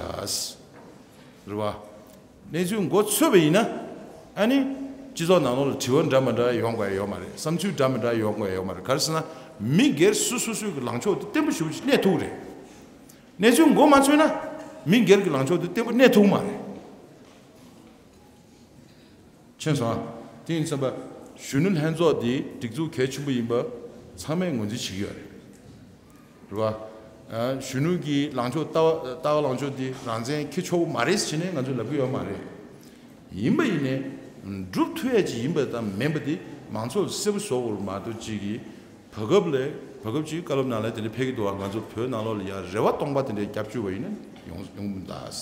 རེད་བ། གནས་ཚུལ་མགོ་ཚོས་པ་ཡིན་ན། ཨ་ནི། སྤྱི་ཚོགས་ནང་ལོགས་ལ་དྲི་བ་འདྲ་མི་འདྲ་ཡོང་དགོས་ཡ་ཡོད་མ་རེད། བསམ་ཚུལ་འདྲ་མི་འདྲ་ཡོང་དགོས་ཡ་ཡོད་མ་རེད། ག་རེ་ཟེར་ན། མི་སྒེར་སུ་སོ་སོའི་གི་ལངས་ཕྱོགས་དེ་བརྟན་པོ་ཞེ་པོ་ཅིག་གནས་ཐུབ་ཀྱི་རེད། གནས་ཚུལ་མགོ་མ་ཚོས་ན། མི་སྒེར་གྱི་ལངས་ཕྱོགས་དེ་བརྟན་པོ་གནས་ཐུབ་ཀྱི་མ་རེད། མཁྱེན་སོང་ཨ། དེ་ཡིན་ཙམ་པ། གཞོན་ནུ་ལྷན་ཚོགས་འདི་སྒྲིག་འཛུགས་གལ་ཆེན་པོ་ཡིན་པ་ཚང་མས་ངོས་འཛིན་བྱེད་ཀྱི་ཡོད་རེད། རེད་བ། ཨ། གཞོན་ནུ་གི་ལངས་ཕྱོགས་ལྟ་བ་ལྟ་བ་ལངས་ཕྱོགས་འདི་རང་བཙན་འཁྱེར་ཆོག་གི་མ་རེད་ཟེར་ནས་ང་ཚོས་ལབ་ཀྱི་ཡོད་མ་རེད། ཡིན་པ་ཡིན་ནའི། སྒྲུབ་ཐུབ་ཡ་ཅིག་ཡིན་པ་དང་མིན་པ་འདི་མང་ཚོགས་ལ་གསལ་པོ་བཟོ་དགོས་རེད་མ་གཏོགས་ཅིག་གིས། བར་སྐབས་ལ་བར་སྐབས་ཅིག་བཀའ་སློབ་ནང་ལ་དེ་འདྲ་ཕེབས་ཀྱི་འདུག་བ། ང་ཚོ་བོད་ནང་ལོགས་ལ་ཡ་རེ་བ་སྟོང་པ་དེ་འདྲའི་སྐྱབས་བཅོལ་བ་ཡིན་ན་ཡོང་ཡོང་མི་འདུག་བྱས་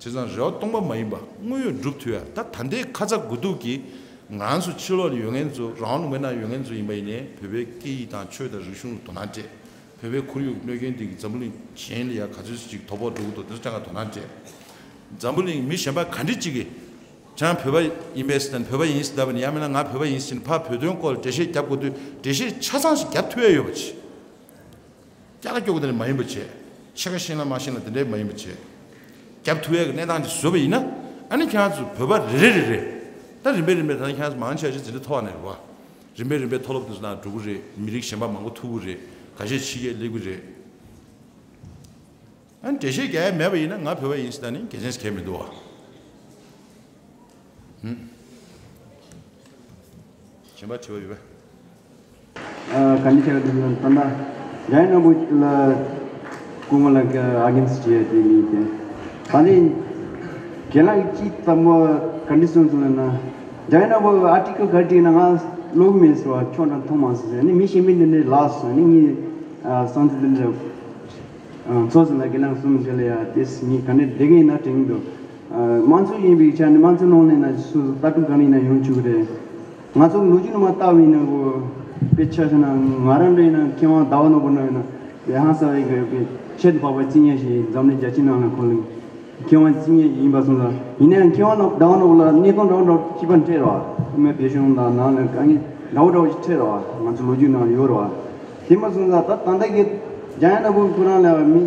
ཙང་རེ་བ་སྟོང་པ་མ་ཡིན་པ་དངོས་ཡོད་སྒྲུབ་ཐུབ་ཡ། ད་ད་ལྟའི་ཁ་ཚ་དགོས་གཏུགས་ཀྱིས་ང་རང་ཚོ་ཕྱི་ལོགས་ལ་ཡོད་མཁན་ཚོ་རང་དབང་ལུང་པའི་ནང་ཡོད་མཁན་ཚོ་ཡིན་པ་ཡིན་ནའི་བོད་པའི་སྐད་ཡིག་དང་ཆོས་དང་རིག་གཞུང་ལ་དོ་སྣང་སྤྲད། བོད་པའི་ཁོར་ཡུག་གནོད་མཁན་འདི་གིས་འཛམ་བུ་གླིང་གཞན་ལ་ཡ་ག་ཚོད་ཅིག་དོ་ཕོག་འགྲོ་གི་འདུག་དེ་ཚོ་ཅང་ག་དོ་སྣང་སྤྲད། འཛམ་བུ་གླིང་མི་གཞན་པ་ག་འདྲ་ཅིག་གིས་ཁྱེད་རང་བོད་པ་ཡིན་པས་ཟེར་ན་བོད་པ་ཡིན་ཟེར་ལབ་པ་ནི་ཡང་མིན་ན་ང་བོད་པ་ཡིན་ཟེར་ནས་ཕར་བོད་དོན་སྐོར་ལ་འགྲེལ་བཤད་རྒྱབ་དགོས་དུས་འགྲེལ་བཤད་ཆ་ཚང་ཞིག་རྒྱབ་ཐུབ་ཡ་ཡོད་པ་ཅིག་སྐྱག་ཀ་སྐྱོག་གི་དེ་འདྲ་མ་ཡིན་པ་བྱས། ཕྱེད་ཀ་ཤེས་ན་མ་ཤེས་ན་དེ་འདྲ་མ་ཡིན་པ་བྱས། རྒྱབ་ཐུབ་ཡས་ཀྱི་གནས་སྟངས་ཅིག་བཟོས་པ་ཡིན་ན། ཨ་ནི་ཁྱེད་རང་ཚོ་བོད་པ་རེ་རེ་རེ་རེ། ད་རིམ་པས་རིམ་པས་ད་ནི་ཁྱེད་རང་ཚོ་མང་ཆེ་ཆེ་འཛིན་གྲྭ་མཐོ་བ་ནས་རེད་བ། རིམ་པས་རིམ་པས་མཐོ་སློབ་དེ་ཚོ་ནང་འགྲོ་གི་རེད། མི་རིགས་གཞན་པ་མང་པོ་ཐུག་གི་རེད། ཁ་ཤས་ཕྱི་རྒྱལ་སླེབས་ཀྱི་རེད། ཨ་ནི་འགྲེལ་བཤད་རྒྱག་ཡ་མེད་པ་ཡིན་ན་ང་བོད་པ་ཡིན་ཟེར་ད་ནི་དགེ་མཚན་གང་ཡང་མི་འདུག་བ། ཧུམ། གཞན་པ་དྲི་བ་ཡོད་པས། ཨ། ག་འདྲ་བྱས་པ་དེ་ཚོ་ད་ལྟ་རྒྱ་ནག་པོ་ལ་སྐུ་ངོ་ལ་ཨ་གིན་སི་བྱས་དེ་མིན་ཏེ། ད་ནི་རྒན་ལགས་ཀྱིས་དང་པོ་ག་འདྲ་གསུངས་སོང་ལབ་ན། རྒྱ་ནག་པོ་ཨར་ཊི་ཀལ་ག་རེ་བྲིས་ན་ང་ཀློག་མེད་ཟེར་བ། ཁྱོད་རང་མཐོང་མ་སོང་ཟེར། ནི་མི་གཞན་མི་འདི་འདྲའི་ལགས་སོ། ནི་ངས་ཨ་བསམ་ཚུལ་འདི་འདྲ། ཨ། ཚོགས་ཟིན་ལ་རྒན་ལགས་གསུངས་བྱས་ལ་ཡ་དེ་ངས་ག་འདྲ་བསྡད་ཀྱི་ཡིན་ན་དྲན་གྱི་འདུག་ཨ། དམངས་གཙོ་ཡིན་པའི་ཆ་ནས་དམངས་གཙོ་ནང་ལ་ཡིན་ན་སུ་ལྟ་གྲུབ་གང་ཡིན་ན་ཡོང་ཆོག་གི་རེད། ང་ཚོ་ལོ་རྒྱུས་ནང་མ་ལྟ་བ་ཡིན་ན་གོ། དཔེ་ཆ་བཞག་ན་ང་རང་འདྲ་ཡིན་ན་མཁས་དབང་ཟླ་བ་ནོར་བུ་འདྲ་ཡིན་ན་དེ་ཧང་སང་བའི་གི་ཆེད་དུ་འཕགས་པའི་རྩིས་ཉེས་ཤིག་འཛམ་གླིང་རྒྱལ་སྤྱིའི་ནང་ལ་ཁོ་ལ་མཁས་དབང་རྩིས་ཉེས་ཡིན་པ་སོང་ཙང་། ཡིན་ན་ཡང་མཁས་དབང་ཟླ་བ་ནོར་བུ་ལ་གནས་སྟངས་འདྲ་བོ་འདྲ་བོ་ཅིག་པ་འཕྲད་རོགས། སྐུ་མེད་བོད་གཞུང་དང་ནང་ལ་དཀའ་ངལ་འདྲ་བོ་འདྲ་བོ་ཞིག་འཕྲད་རོགས། ང་ཚོ་ལོ་རྒྱུས་ནང་ཡོད་རོགས། དེ་མ་སོང་ཙང་ད་ད་ལྟ་གི་རྒྱ་ནག་པོ་ཁོ་རང་ལ་མི།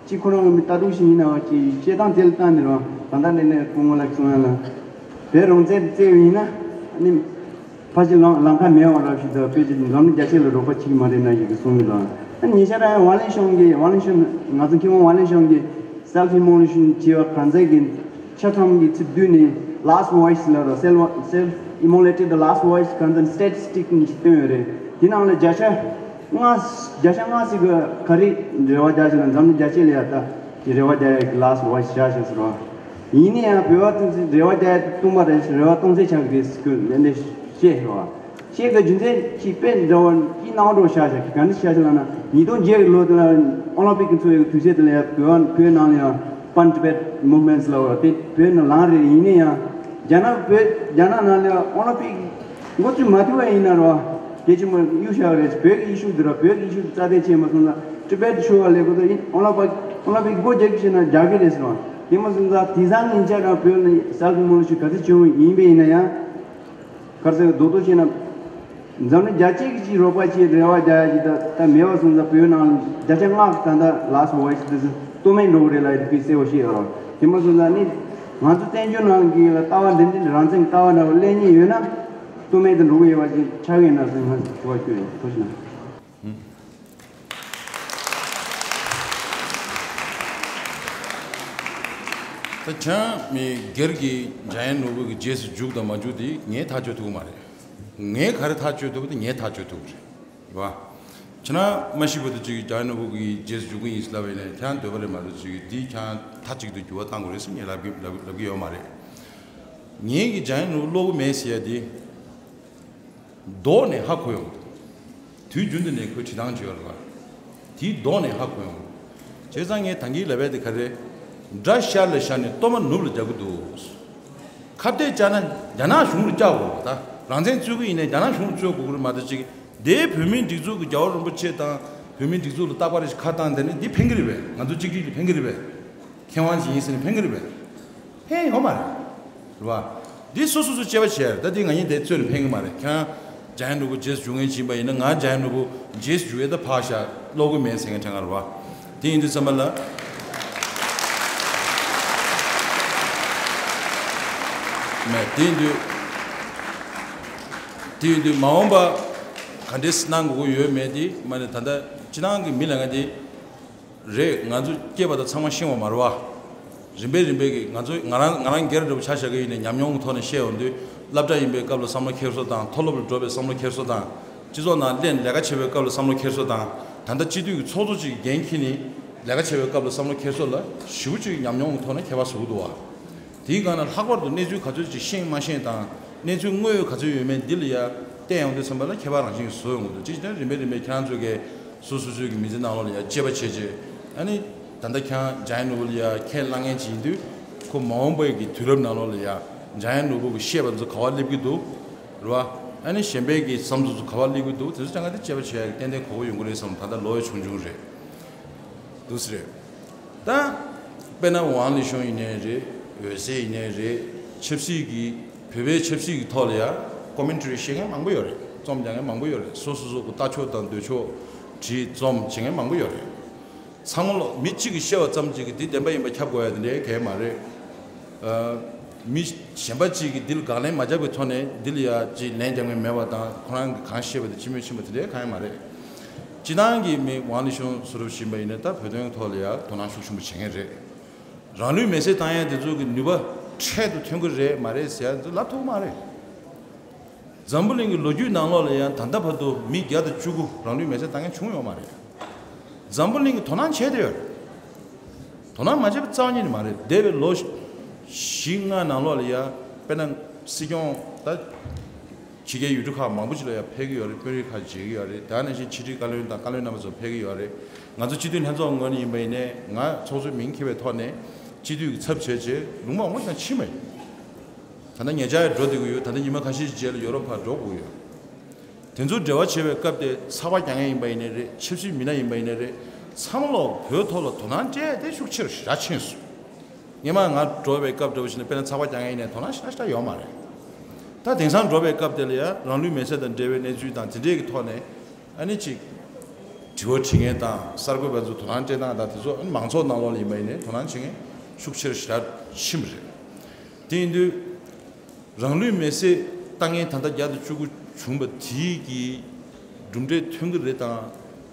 གཅིག་ཁོ་རང་གི་མི་ལྟ་གྲུབ་ཞིག་ཡིན་ན་བ་ཅིག་བཤད་སྟངས་དེ་ལ་བལྟས་ནས་རང་ད་ལྟ་ནས་ནས་སྐུ་ངོ་ལགས་གསུང་ཡ་ལ། བོད་རང་བཙན་བཙལ་བ་ཡིན་ན་ཨ་ནི་ཕལ་ཆེར་ལམ་ལམ་ཁ་མེད་པ་འདྲ་ཞིག་དང་། དཔེ་ཆ་འཛམ་གླིང་རྒྱ་ཆེ་ལ་རོགས་པ་བྱེད་ཀྱི་མ་རེད་ན་ཞིག་གི་གསུང་གི་འདུག་ཨ་ཉེ་ཆར་ཡང་ཝང་ལེན་ཤང་གིས། ཝང་ལེན་ཤང་ང་ཚོ་མཁས་དབང་ཝང་ལེན་ཤང་གིས་self immolation བྱས་པ་གང་ཚད་ཀྱི་ཆ་ཚང་གི་ཚིག་བསྡུས་ནས་last voice ལབ་ར། self self immolated the last voice གང་ཚད་statistic ནས་ཞིག་བཏོན་ཡོད་རེད། དེ་ནང་ལ་བརྒྱ་ཆ་ལྔ། བརྒྱ་ཆ་ལྔ་ཟིག་གི་ག་རེ་རེ་བ་རྒྱག་བྱས་ན་འཛམ་གླིང་རྒྱ་ཆེ་ལ་ཡ་ད་ཀྱི་རེ་བ་རྒྱག་ཡ་གི་last voice བཞག་བྱས་ཟེར་བ། ཡིན་ན་ཡང་བོད་པ་ཚོས་རེ་བ་རྒྱག་ཡ་སྟོང་པ་རེད། རེ་བ་སྟོང་ཟད་ཆགས་ཀྱི་རེད་ཟེར་ཁོས་ལན་འདེབས་བཤད་ཟེར་བ། བཤད་དགོས་རྒྱུ་མཚན་གྱིས་དཔེ་འདྲ་བོ་ཀྱི་སྣང་བ་འགྲོ་བཞག་བཞག་གི་ག་འདྲ་བཞག་བཞག་ལབ་ན། ཉིས་སྟོང་བརྒྱད་ཀྱི་ལོ་དེ་ལ་ཨོ་ལིམ་པིག་གི་ཚོགས་ཡོད་དུས་ཚོད་དེ་ལ་ཡ་བོད་བོད་ནང་ལ་ཡང་Pan Tibet Movements ལབ་པ་དེ་བོད་ནང་ལངས་རེད། ཡིན་ན་ཡང་རྒྱ་ནག་བོད་རྒྱ་ནག་ནང་ལ་ཡང་ཨོ་ལིམ་པིག་འགོ་ཚུགས་མ་ཐུབ་པ་ཡིན་ན་རོ། གལ་ཆེན་པོ་གཡུག་བཞག་རེད། བོད་ཀྱི་issue འདི་ར། བོད་ཀྱི་issue འདི་རྩ་དོན་ཆེན་མ་སོང་ན་Tibet issue བ་ལས་ཁོ་ཚོ་ཨོ་ལིམ་པིག་ཨོ་ལིམ་པིག་སྒོ་རྒྱག་གི་བྱས་ན་རྒྱག་གི་རེད་ཟེར་བ། དེ་མ་སོང་ཙང་དེང་སང་ཉིན་ཆ་རང་བོད་ནས་self immolation ག་ཚོད་བྱུང་ཡིན་པ་ཡིན་ན་ཡང་། ག་རེ་ཟེར་རྡོག་རྡོག་བྱས་ན། འཛམ་གླིང་རྒྱ་སྐྱེད་ཀྱི་ཅིག་རོགས་པ་བྱེད་རེ་བ་རྒྱག་ཡ་ཅིག་ད་ད་མེད་པ་སོང་ཙང་བོད་ནང་བརྒྱ་ཆ་ལྔ་ད་ལྟ་last voice དེ་ཚོ་སྟོང་མེད་འགྲོ་གི་རེད་ལབ་ཡ་དེ་གསལ་པོ་ཤེས་ཡོད་རོགས། དེ་མ་སོང་ཙང་ནི་ང་ཚོ་བཙན་བྱོལ་ནང་གི་ལ་ལྟ་བ་འདི་འདྲ་རང་བཙན་ལྟ་བ་འདྲ་བོ་སླེབས་ཉེན་ཡོད་ན་སྟོང་མེད་དུ་འགྲོ་གི་ཡོད་པ་ཅིག་ཆགས་ཀྱི་ཡོད་ན་ཟེར་ང་ཚོ་དྲི་བ་བསྐྱོན་ཡོད། ཐུགས་རྗེ་གནང་། ད་ཁྱེད་རང་མི་སྒེར་གྱི་འཇམ་དབྱངས་ནོར་བུ་གི་རྗེས་སུ་འཇུག་དང་མ་འཇུག་དེ་ངས་ཐག་གཅོད་ཐུབ་ཀྱི་མ་རེད། ངས་ག་རེ་ཐག་གཅོད་ཐུབ་དེ་ངས་ཐག་གཅོད་ཐུབ་ཀྱི་རེད། རེད་བ། ཁྱེད་རང་མ་ཤི་བར་དུ་ཅིག་འཇམ་དབྱངས་ནོར་བུ་གི་རྗེས་སུ་འཇུག་གི་ཡིན་ཟེར་ལབ་པ་ཡིན་ན་ཁྱེད་རང་འདོད་པ་རེད་མ་གཏོགས་ཅིག་འདི་ཁྱེད་རང་མཐའ་གཅིག་ཏུ་འགྱུར་བ་གཏང་དགོས་རེད་ཟེར་ངས་ལབ་ཀྱི་ལབ་ཀྱི་ལབ་ཀྱི་ཡོད་མ་རེད། ངས་ཀྱི་འཇམ་དབྱངས་ནོར་བུ་ཀློག་གི་མེད་ཟེར་ཡ་དེ། ལྡོག་ནས་ཧ་གོ་ཡོང་། དུས་རྒྱུན་དུ་ནས་ཁོས་བྲིས་སྟངས་བྱས་ཡོད་རེད་བ། དེའི་ལྡོག་ནས་ཧ་གོ་ཡོང་། བྱས་ཙང་ངས་ད་གིན་ལབ་ཡ་དེ་ག་རེ། དགྲ་ཤར་ལ་བཞག་ནས་གཏོར་མ་ནུབ་ལ་རྒྱག་གི་འདུག་ཁ་གཏད་བཅག་ན་རྒྱ་ནག་གཞུང་ལ་བཅག་དགོས་རེད་བ། ད་རང་བཙན་རྩོད་ཀྱི་ཡིན་ནའི་རྒྱ་ནག་གཞུང་ལ་རྩོད་དགོས་ཀྱི་རེད་མ་གཏོགས་ཅིག་དེའི་བོད་མིའི་སྒྲིག་འཛུགས་ཀྱི་རྒྱལ་བ་རིན་པོ་ཆེ་དང་བོད་མིའི་སྒྲིག་འཛུགས་ལ་རྟག་པར་ཞིག་ཁ་བཏང་བསྡད་ནས་འདི་ཕན་གྱི་རེད་པས། ང་ཚོ་གཅིག་སྒྲིལ་གྱིས་ཕན་གྱི་རེད་པས། མཁས་དབང་ཞིག་ཡིན་ཟེར་ནས་ཕན་གྱི་རེད་པས། ཕན་ཡོད་མ་རེད། རེད་བ། འདི་སོ་སོ་སོ་དཔྱད་པ་བྱས་རེད། ད་འདི་ང་གཉིས་དེ་རྩོད་ནས་ཕན་གྱི་མ་རེད། ཁྱེད་རང་འཇམ་དབྱངས་ནོར་བུ་རྗེས་སུ་འཇུག་མཁན་ཅིག་ཡིན་པ་ཡིན་ན་ང་འཇམ་དབྱངས་ནོར་བུ་རྗེས་སུ་འཇུག་ཡས་ད་ཕར་བཞག་ཀློག་གི་མེད་ཟེར་མཁན་དྲན་ག་རེད་བ། དེ་ཡིན་དུས་ཙམ་པ་ལ། མེད་དེ་ཡིན་དུས། དེ་ཡིན་དུས་མ་འོངས་པ་ག་འདྲས་གནང་དགོས་ཀྱི་ཡོད་མེད་དེ་མ་ནས་ད་ལྟ་སྤྱི་བཏང་གི་མི་ལ་ང་དེ། རེད། ང་ཚོ་སྐྱེས་པ་དང་ཚང་མ་ཤེས་པ་མ་རེད་བ། རིམ་པས་རིམ་པས་ཀྱིས་ང་ཚོ་ང་རང་ང་རང་སྒེར་འདྲ་པོ་ཆ་བཞག་གི་ཡིན་ནའི་ཉམས་མྱོང་གི་ཐོག་ནས་བཤད་ཡོང་དུས་སློབ་གྲྭ་ཡིན་པའི་སྐབས་ལ་བསམ་བློ་འཁྱེར་སོ་དང་། མཐོ་སློབ་ལ་འགྲོ་བའི་བསམ་བློ་འཁྱེར་སོ་དང་། སྤྱི་ཚོགས་ནང་སླེབས་ལས་ཀ་བྱེད་པའི་སྐབས་ལ་བསམ་བློ་འཁྱེར་སོ་དང་། ད་ལྟ་སྤྱི་འཐུས་ཀྱི་ཚོགས་གཙོ་གཅིག་གི་འགན་འཁྱེར་ནས་ལས་ཀ་བྱེད་པའི་སྐབས་ལ་བསམ་བློ་འཁྱེར་སོ་ལ་ཞེ་པོ་ཅིག་ཉམས་མྱོང་གི་ཐོག་ནས་ཁྱད་པར་བཟོ་གི་འདུག་བ། དེའི་སྒང་ལ་ལྷག་པར་དུ་གནས་ཚུལ་ག་ཚོད་ཅིག་ཤེས་མ་ཤེས་དང་གནས་ཚུལ་དངོས་ཡོད་ག་ཚོད་ཡོད་མེད་འདི་ལ་ཡ་བལྟས་ཡོང་དུས་ཙམ་པ་ལ་ཁྱད་པར་རང་བཞིན་བཟོ་ཡོང་གི་འདུག་གཅིག་བྱས་ན་རིམ་པས་རིམ་པས་ཁྱེད་རང་ཚོ་གིས་སོ་སོ་སོའི་གི་མི་ཚེ་ནང་ལོགས་ལ་ཡ་དཔྱད་པ་བྱས་རྗེས་ཨ་ནི་ད་ལྟ་ཁྱེད་རང་འཇམ་དབྱངས་ནོར་བུ་ལ་ཡ་ཁས་བླངས་མཁན་ཅིག་ཡིན་དུས་ཁོ་མ་འོངས་པའི་གི་དུས་རབས་ནང་ལོགས་ལ་ཡ་འཇམ་དབྱངས་ནོར་བུ་གི་བཤད་པ་ཚོ་ག་པར་སླེབས་ཀྱི་འདུག་རེད་བ། ཨ་ནི་གཞན་པའི་གི་བསམ་ཚུལ་ཚོ་ག་པར་སླེབས་ཀྱི་འདུག་དེ་ཚོ་ཅང་ག་དེ་དཔྱད་པ་བྱས་ཡ་གི་ཏན་ཏན་གོ་གི་ཡོང་གི་རེད་བསམ། ད་ལྟ་ལོ་ཡ་ཆུང་ཆུང་རེད། འདུག་སེ་རེད། ད་ དཔེར་ན་ཝང་ལི་ཤུང་ཡིན་ནའི་རེད། འོད་ཟེར་ཡིན་ནའི་རེད། ཆབ་སྲིད་ཀྱི་བོད་པའི་ཆབ་སྲིད་ཀྱི་ཐོག་ལ་ཡང་ཀོ་མེན་ཊ་རི་བཤད་མཁན་མང་པོ་ཡོད་རེད། རྩོམ་རྒྱག་མཁན་མང་པོ་ཡོད་རེད། སོ་སོ་སོ་གི་ལྟ་ཕྱོགས་དང་འདོད་ཕྱོགས་བྲིས་རྩོམ་བྱེད་མཁན་མང་པོ་ཡོད་རེད། ཚང་མ་ལོ་མི་གཅིག་གིས་བཤད་པ་ཙམ་གཅིག་གིས་འདི་བདེན་པ་ཡིན་པ་ཁྱབ་དགོས་ཡ་དེ་འདྲའི་གལ་མ་རེད། ཨ། མི་གཞན་པ་གཅིག་གིས་འདི་ལ་དགག་ལན་མ་བརྒྱབ་པའི་ཐོག་ནས་འདི་ལ་ཡ་ཅིག་ལན་རྒྱག་མཁན་མེད་པ་དང་ཁོ་རང་གིས་གང་བཤད་པ་དེ་སྤྱི་མོས་ཕྱིན་པ་དེ་འདྲའི་གང་ཡང་མ་རེད། སྤྱི་བཏང་གི་མི་ཝང་ལི་ཤུང་བཟོ་འདྲ་ཞིག་ཡིན་པ་ཡིན་ན་ད་བོད་དོན་ཐོག་ལ་ཡ་དོ་སྣང་ཤུགས་ཆེན་པོ་བྱེད་མཁན་རེད། རང་ལུས་མེར་སྲེག་བཏང་ཡ་དེ་ཚོ་གི་ནུས་པ་འཕྲལ་དུ་ཐོན་གི་རེད་མ་རེད་ཟེར་ཡ་ཚོ་ལབ་ཐུབ་མ་རེད། འཛམ་བུ་གླིང་གི་ལོ་རྒྱུས་ནང་ལོགས་ལ་ཡང་ད་ལྟ་བར་དུ་མི་བརྒྱ་དང་བཅུ་དགུ་རང་ལུས་མེར་སྲེག་བཏང་མཁན་བྱུང་ཡོད་མ་རེད། འཛམ་བུ་གླིང་གིས་དོ་སྣང་བྱས་བསྡད་ཡོད་རེད། དོ་སྣང་མ་བྱས་པ་རྩ་བ་ཉིད་ནས་མ་རེད། འདས་པའི་ལོ་བཞི་ལྔ་ནང་ལོགས་ལ་ཡ་དཔེར་ན་སྲིད་སྐྱོང་ད་ཕྱི་རྒྱལ་ཡུལ་གྲུ་ཁག་མང་པོ་ཅིག་ལ་ཡ་ཕེབས་ཀྱི་ཡོད་རེད། དཔོན་རིགས་ཁག་མཇལ་གྱི་ཡོད་རེད། དེ་ནང་བཞིན་ཕྱི་དྲིལ་བཀའ་བློན་དང་བཀའ་བློན་རྣམ་པ་ཚོ་ཕེབས་ཀྱི་ཡོད་རེད། ང་ཚོ་སྤྱི་འཐུས་ལྷན་ཚོགས་ངོས་ནས་ཡིན་པ་ཡིན་ནའི་ང་ཚོགས་གཙོའི་མིང་འཁྱེར་བའི་ཐོག་ནས་སྤྱི་འཐུས་ཀྱི་ཚབ་བྱས་རྗེས་ལུང་པ་འོང་ཙང་ཕྱིན་པ་ཡིན། ད་ལྟ་ཉེ་ཆར་ཡང་འགྲོ་བསྡད་ཀྱི་ཡོད། ད་ལྟ་ཉི་མ་ཁ་ཤས་ཤིག་རྗེས་ལ་ཡོ་རོབ་ཕར་འགྲོ་དགོས་ཡོད། དེ་ཚོ་འབྲེལ་བ་བྱེད་པའི་སྐབས་དེ་ཚགས་པར་རྒྱག་མཁན་ཡིན་པ་ཡིན་ནའི་རེད། ཆབ་སྲིད་མི་སྣ་ཡིན་པ་ཡིན་ནའི་རེད། ཚང་མ་ལོག་བོད་ཐོག་ལ་དོ་སྣང་སྤྲད་དེ་ཤུགས་ཆེ་རུ་ཞེ་དྲག་ཕྱིན་སོང་། སྔོན་མ་ང་འགྲོ་བའི་སྐབས་འདྲ་བོ་ཞིག་ན་དཔེར་ན་ཚགས་པར་རྒྱག་མཁན་ཡིན་ནའི་དོ་སྣང་ཞེ་དྲག་ཞེ་དྲག་ཡོད་མ་རེད། ད་དེང་སང་འགྲོ་བའི་སྐབས་དེ་ལ་ཡང་རང་ལུས་མེར་སྲེག་དང་འབྲེལ་བའི་གནས་ཚུལ་དང་དེ་འདྲས་ཀྱི་ཐོག་ནས་ཨ་ནི་ཅིག་དྲི་བ་དྲི་མཁན་དང་གསར་འགོད་པ་ཚོ་དོ་སྣང་སྤྲད་སྟངས་དང་དེ་ཚོ་ཨ་ནི་མང་ཚོགས་ནང་ལོགས་ལ་ཡིན་པ་ཡིན་ནའི་དོ་སྣང་བྱེད་མཁན་ཤུགས་ཆེ་རུ་ཞེ་དྲག་ཕྱིན་པ་རེད། དེ་ཡིན་དུས། རང་ལུས་མེར་སྲེག་བཏང་མཁན་ད་ལྟ་བརྒྱ་དང་བཅུ་དགུ་བྱུང་བ་དེའི་གི་གྲུབ་འབྲས་ཐོན་གི་རེད་དང་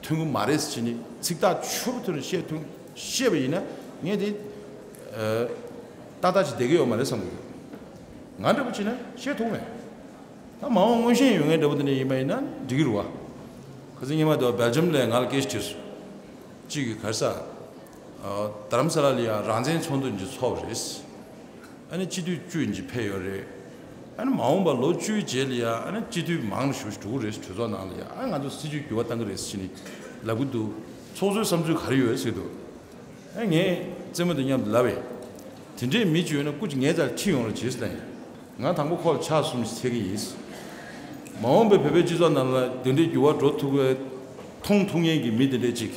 ཐོན་གི་མ་རེད་ཟེར་ནས་ཚིག་ཐག་ཆོད་པོ་ཐོག་ནས་བཤད་ཐུབ་བཤད་པ་ཡིན་ན་ངས་དེ་ཨ་ཏག་ཏག་ཅིག་བསྡད་གི་ཡོད་མ་རེད་བསམ་གི་ཡོད། ང་འདྲ་པོ་བྱས་ན་བཤད་ཐུབ་མེད། ད་མ་འོངས་མངོན་ཤེས་ཡོད་མཁན་འདྲ་པོ་དེ་འདྲ་ཡིན་པ་ཡིན་ན་འགྲིག་གི་རེད་བ། ཁ་སང་ཉི་མ་དེ་བྷེལ་ཇམ་ལ་ང་ལ་སྐད་ཆ་དྲིས་སོང་། གཅིག་གིས་ག་རེ་ཟེར། ཨ་རྡ་རམ་ས་ལ་ལ་ཡང་རང་བཙན་ཚོགས་འདུ་འདི་ཚོགས་པ་རེད། ཨ་ནི་སྤྱི་འཐུས་བཅུ་ཡིན་གྱི་ཕེབས་ཡོད་རེད། ཨ་ནི་མ་འོངས་པ་ལོ་བཅུའི་རྗེས་ལ་ཡང་ཨ་ནི་སྤྱི་འཐུས་མང་རུ་ཞུ་ཞུ་དགོས་རེད། གྲོས་ཚོགས་ནང་ལ་ཡང་ཨ་ང་ཚོ་སྲིད་ཇུས་འགྱུར་བ་གཏང་གི་རེད་ཟེར་ནས་ལབ་གི་འདུག་ཚོགས་གཙོའི་བསམ་ཚུལ་ག་རེ་ཡོད་ཟེར་འདུག་ཨ་ངས་རྩེད་མོ་དང་མཉམ་དུ་ལབ་པས། དེ་འདྲའི་མི་ཅིག་ཡོད་ན་སྐུ་མཁྱེན་ངའི་རྩར་ཁྲིད་ཡོང་རོགས་བྱེད་ཟེར་ལབ་ཡིན། ང་དང་པོ་ཁོ་ལ་ཕྱག་གསུམ་ཞིག་འཚལ་གི་ཡིན། མ་འོངས་པའི་བོད་པའི་སྤྱི་ཚོགས་ནང་ལ་དེ་འདྲའི་འགྱུར་བ་འགྲོ་ཐུབ་པའི་མཐོང་ཐུབ་མཁན་གྱི་མི་དེ་འདྲས་ཅིག་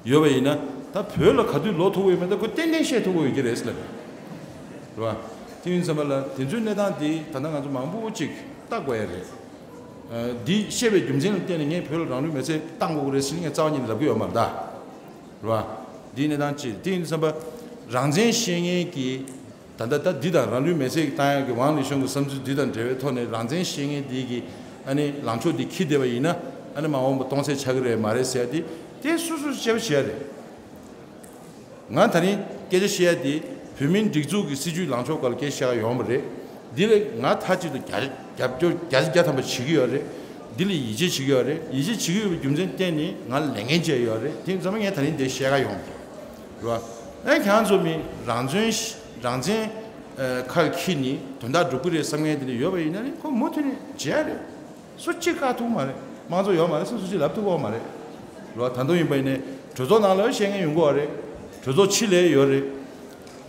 ཡོད་པ་ཡིན་ན་ད་བོད་ལ་ག་དུས་ལོག་ཐུབ་ཀྱི་ཡོད་མེད་ད་ཁོ་ཏན་ཏན་བཤད་ཐུབ་ཀྱི་ཡོད་ཀྱི་རེད་ཟེར་ལབ། རེད་བ། དེ་ཡིན་ཙམ་པ་ལ་དེ་ཚོའི་གནས་སྟངས་དེ་ད་ལྟ་ང་ཚོ་མང་པོ་ཅིག་བལྟ་དགོས་ཡ་རེད། ཨ་འདི་བཤད་པའི་རྒྱུ་མཚན་ལ་བརྟེན་ནས་ངས་བོད་ལ་རང་ལུས་མེར་སྲེག་བཏང་དགོས་ཀྱི་རེད་ཟེར་ནས་ངས་རྩ་བ་ཉིད་ནས་ལབ་ཀྱི་ཡོད་མ་རེད་ད། རེད་བ། འདིའི་གནས་སྟངས་ཅིག་དེ་ཡིན་ཙམ་པ་རང་བཙན་བཤད་མཁན་གྱི་ད་ལྟ་ད་འདི་དང་རང་ལུས་མེར་སྲེག་བཏང་ཡག་གི་ཝང་ལི་ཤུང་གི་བསམ་ཚུལ་འདི་དང་འབྲེལ་བའི་ཐོག་ནས་རང་བཙན་བཤད་མཁན་འདི་གི་ཨ་ནི་ལངས་ཕྱོགས་འདི་འཁྱེར་བསྡད་པ་ཡིན་ན་ཨ་ནི་མ་འོངས་པ་སྟོང་ཟད་ཆགས་ཀྱི་རེད་མ་རེད་ཟེར་ཡ་དེ་དེ་སོ་སོས་དཔྱད་པ་བྱེད་ཡ་རེད། ང་ད་རིང་སྐད་ཆ་བཤད་ཡ་དེ་བོད་མིའི་སྒྲིག་འཛུགས་ཀྱི་སྲིད་བྱུས་ལངས་ཕྱོགས་སྐོར་ལ་སྐད་ཆ་བཤད་ཡ་ཡོང་བ་རེད། འདི་ལ་ང་མཐའ་གཅིག་ཏུ་རྒྱབ་སྐྱོར་བརྒྱ་ཆ་བརྒྱ་ཐམ་པ་བྱེད་ཀྱི་ཡོད་རེད། འདི་ལ་ཡིད་ཆེས་བྱེད་ཀྱི་ཡོད་རེད། ཡིད་ཆེས་བྱེད་ཀྱི་ཡོད་པའི་རྒྱུ་མཚན་བརྟེན་ནས་ང་ལ་ལས་འགན་བཅས་ཡོད་རེད། དེ་ཚང་མ་ངས་ད་རིང་འདིར་བཤད་ག་ཡོང་། རེད་བ། ཨེ་ཁྱེད་རང་ཚོ་མི་རང་བཙན་རང་བཙན་ཨ་ཁ་ལ་འཁྱེར་ནས་དོན་དག་སྒྲུབ་ཀྱི་རེད་བསམ་མཁན་དེ་འདྲ་ཡོད་པ་ཡིན་ན་ནི་ཁོ་མུ་མཐུད་ནས་བྱས་རེད། སུ་གཅིག་བཀག་ཐུབ་མ་རེད། དམངས་གཙོ་ཡོད་མ་རེད། སུ་སུ་གཅིག་ལབ་ཐུབ་ཀྱི་མ་རེད། རེད་བ། ད་དུང་ཡིན་པ་ཡིན་ནའི་གྲོས་ཚོགས་ནང་ལ་བཤད་མཁན་ཡོང་གི་ཡོད་རེད། གྲོས་ཚོགས་ཕྱི་ལ་ཡོད་རེད།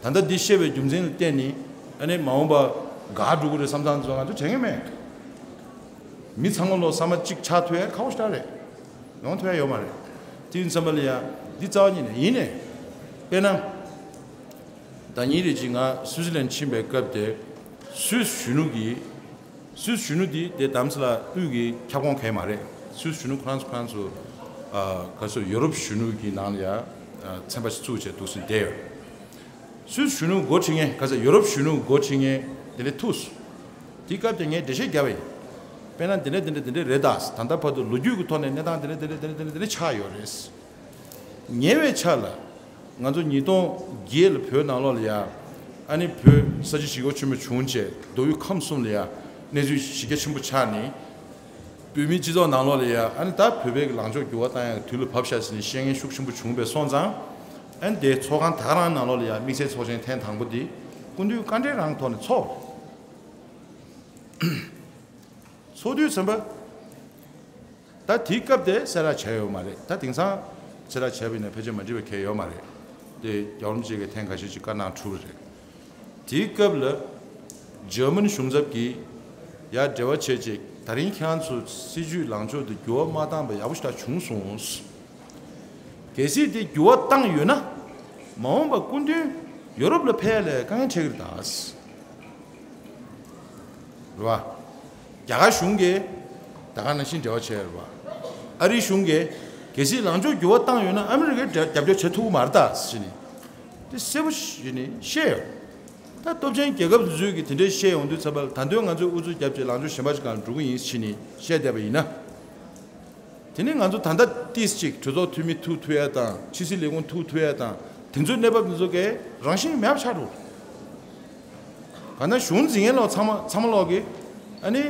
ད་ལྟ་འདི་བཤད་པའི་རྒྱུ་མཚན་ལ་བརྟེན་ནས་ཨ་ནི་མ་འོངས་པ་འགག་འགྲོ་གི་རེད་བསམ་སྟངས་ཚོ་ང་ཚོ་དྲན་གི་མེད། མི་ཚང་མ་ལོ་ས་མ་གཅིག་ཆགས་ཐུབ་ཡ་ཁག་པོ་ཞེ་དྲག་རེད། ཡོང་ཐུབ་ཡ་ཡོད་མ་རེད། དེ་ཡིན་ཙམ་པ་ལ་ཡ་འདི་རྩ་བ་ཉིད་ནས་ཡིན་ནས། དཔེར་ན། ཟླ་ཉིན་རེ་གཅིག་ང་སུའུ་ཙི་ལན་ཕྱིན་པའི་སྐབས་དེ། སུད་སི་གཞོན་ནུ་གིས། སུད་སི་གཞོན་ནུ་འདི་དེ་དམ་སི་ལ་དབུས་ཀྱི་ཁྱབ་ཁོངས་གང་ཡང་མ་རེད། སུད་སི་གཞོན་ནུ་ཁོ་རང་ཚོ་ཁོ་རང་ཚོ། ཨ་ག་ཚོད་ཡོ་རོབ་གཞོན་ནུ་གི་ནང་ལ་ཡ། ཨ་ཚན་པ་ཞིག་བཙུགས་བྱས་འདུག་སེ་བསྡད་ཡོད། སུད་སི་གཞོན་ནུ་འགོ་ཁྲིད་མཁན་ག་ཚོད་ཡོ་རོབ་གཞོན་ནུ་འགོ་ཁྲིད་མཁན་དེ་འདྲ་ཐུག་སོང་། དེའི་སྐབས་དེ་ངས་འགྲེལ་བཤད་བརྒྱབ་པ་ཡིན། དཔེར་ན་འདི་འདྲ་འདི་འདྲ་འདི་འདྲ་རེད་ད། ད་ལྟ་བར་དུ་ལོ་རྒྱུས་ཀྱི་ཐོག་ནས་གནས་སྟངས་འདི་འདྲ་འདི་འདྲ་འདི་འདྲ་འདི་འདྲ་ཆགས་ཡོད་རེད། ཉེ་བའི་ཆར་ལ། ང་ཚོ་ཉིས་སྟོང་བརྒྱད་ལ་བོད་ནང་ལོགས་ལ་ཡ། ཨ་ནི་བོད་ས་བྱི་ཞི་རྒོལ་ཆེན་མོ་བྱུང་རྗེས་མདོ་དབུས་ཁམས་གསུམ་ལ་ཡ། གནས་ཚུལ་གཞི་རྒྱ་ཆེན་པོ་ཆགས་ནས། བོད་མིའི་སྤྱི་ཚོགས་ནང་ལོགས་ལ་ཡ་ཨ་ནི་ད་བོད་པའི་ལངས་ཕྱོགས་འགྱུར་བ་བཏང་ཡག་དུས་ལ་བབས་ཤག་ཟེར་ནས་བཤད་མཁན་ཤུགས་ཆེན་པོ་བྱུང་བས་སོང་ཙང་། ཨ་ནི་དེའི་ཚོགས་ཁང་ད་ག་རང་ནང་ལོགས་ལ་ཡ་དམིགས་བསལ་ཚོགས་ཆེན་ཐེངས་དང་པོ་འདི་སྐུ་མདུན་བཀའ་འབྲེལ་རང་ཐོག་ནས་ཚོགས། ཚོགས་དུས་ཙམ་པ། ད་དེའི་སྐབས་དེ་གསལ་བསྒྲགས་བྱས་ཡོད་མ་རེད། ད་དེང་སང་གསལ་བསྒྲགས་བྱས་པ་ཡིན་ན་ཕལ་ཆེར་མ་འགྲིག་པ་གང་ཡང་ཡོད་མ་རེད། དེ་རྒྱལ་བ་རིན་པོ་ཆེ་གིས་ཐེངས་ཁ་ཤས་ཅིག་བཀའ་གནང་གྲུབ་པ་རེད། དེའི་སྐབས་ལ་འཇར་མན་གཞུང་ཚབ་ཀྱིས་ཡར་འབྲེལ་བ་བྱས་རྗེས་ད་རིང་ཁྱེད་རང་ཚོ་སྲིད་བྱུས་ལངས་ཕྱོགས་དེ་འགྱུར་བ་མ་བཏང་པ་ཡག་པོ་ཞེ་དྲག་བྱུང་སོང་། གལ་སྲིད་དེ་འགྱུར་བ་བཏང་ཡོད་ན། མ་འོངས་པ་སྐུ་མདུན་ ཡོ་རོབ་ལ་ཕེབས་ཡ་ལ་དཀའ་ངལ་འཕྲད་ཀྱི་རེད་ད། རེད་བ། རྒྱ་གར་གཞུང་གིས་ད་ག་ནང་བཞིན་འབྲེལ་བ་བྱས་རེད་བ། ཨ་རིའི་གཞུང་གིས་གལ་སྲིད་ལངས་ཕྱོགས་འགྱུར་བ་བཏང་ཡོད་ན་ཨ་མི་རི་ཀས་རྒྱབ་སྐྱོར་བྱེད་ཐུབ་ཀྱི་མ་རེད་ད་ཟེར་ནས། དེ་གསལ་པོ་ཞིག་ནས་བཤད་ཡོད། ད་སྟོབས་ཆེན་རྒྱལ་ཁབ་ཚོས་ཀྱིས་དེ་འདྲའི་བཤད་ཡོང་དུས་ཙམ་པ་ལ་ད་དུང་ང་ཚོས་ཨུ་ཚུགས་བརྒྱབ་བྱས་ལངས་ཕྱོགས་གཞན་པ་ཞིག་སྒང་འགྲོ་གི་ཡིན་ཟེར་ནས་བཤད་བསྡད་པ་ཡིན་ན། དེ་ནི་ང་ཚོ་ད་ལྟ་ཏིས་གཅིག་གྲོས་ཚོགས་འཐུས་མི་ཐུག་ཐུབ་ཡ་དང་ཕྱི་སྲིད་ལས་ཁུངས་ཐུག་ཐུབ་ཡ་དང་དེ་ཚོའི་གནས་བབ་དེ་ཚོ་གའི་རང་བཞིན་མེད་པ་ཆགས་འགྲོ། གང་ལྟར་གཞུང་འཛིན་མཁན་ལོག་ཚང་མ་ཚང་མ་ལོག་གི་ཨ་ནི།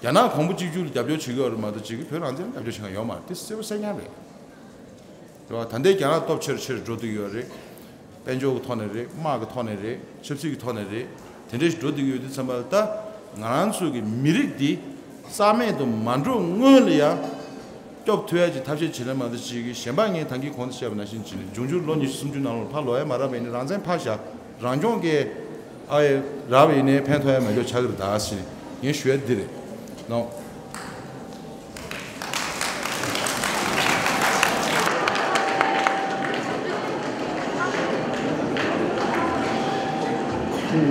རྒྱ་ནག་གོང་བུ་གཅིག་གྱུར་ལ་རྒྱབ་སྐྱོར་བྱེད་ཀྱི་ཡོད་རེད་མ་གཏོགས་གཅིག་གིས་བོད་རང་བཙན་ལ་རྒྱབ་སྐྱོར་བྱེད་མཁན་ཡོད་མ་རེད། དེ་གསལ་པོ་གསལ་རྐྱང་རེད། རེད་བ། ད་ལྟའི་རྒྱ་ནག་སྟོབས་ཆེ་རུ་ཆེ་རུ་འགྲོ་བསྡད་ཡོད་རེད། དཔལ་འབྱོར་གྱི་ཐོག་ནས་རེད། དམག་གི་ཐོག་ནས་རེད། ཆབ་སྲིད་ཀྱི་ཐོག་ནས་རེད། དེ་འདྲ་ཞིག་འགྲོ་བསྡད་ཀྱི་ཡོད་དུས་ཙམ་པ་ལ་ད་ང་རང་ཚོ་གི་མི་རིགས་འདི་རྩ་མེད་དུ་མ་འགྲོ་སྔོན་ལ་ཡང་སྐྱོབ་ཐུབ་ཡ་གྱི་ཐབས་ཤེས་བྱེད་ལ་མ་གཏོགས་གཅིག་གིས་གཞན་པ་ངས་ད་གིན་གོང་དུ་བཤད་པ་ནང་བཞིན་བྱས་ནས་འབྱུང་འགྱུར་ལོ་ཉི་ཤུ་སུམ་ཅུ་ནང་ལོགས་ཕར་ལོག་ཡ་མ་རག་པ་ཡིན་ན་རང་བཙན་ཕར་བཞག་རང་སྐྱོང་གི་ཨ་ཡེ་རག་པ་ཡིན་ནའི་ཕན་ཐོགས་ཡ་མེད་ཆོག་ཆགས་ཀྱི་རེད་ད་ཟེར་ནས་ངས་ཞུ་ཡ་འདི་རེད་ནོ། ཆོས་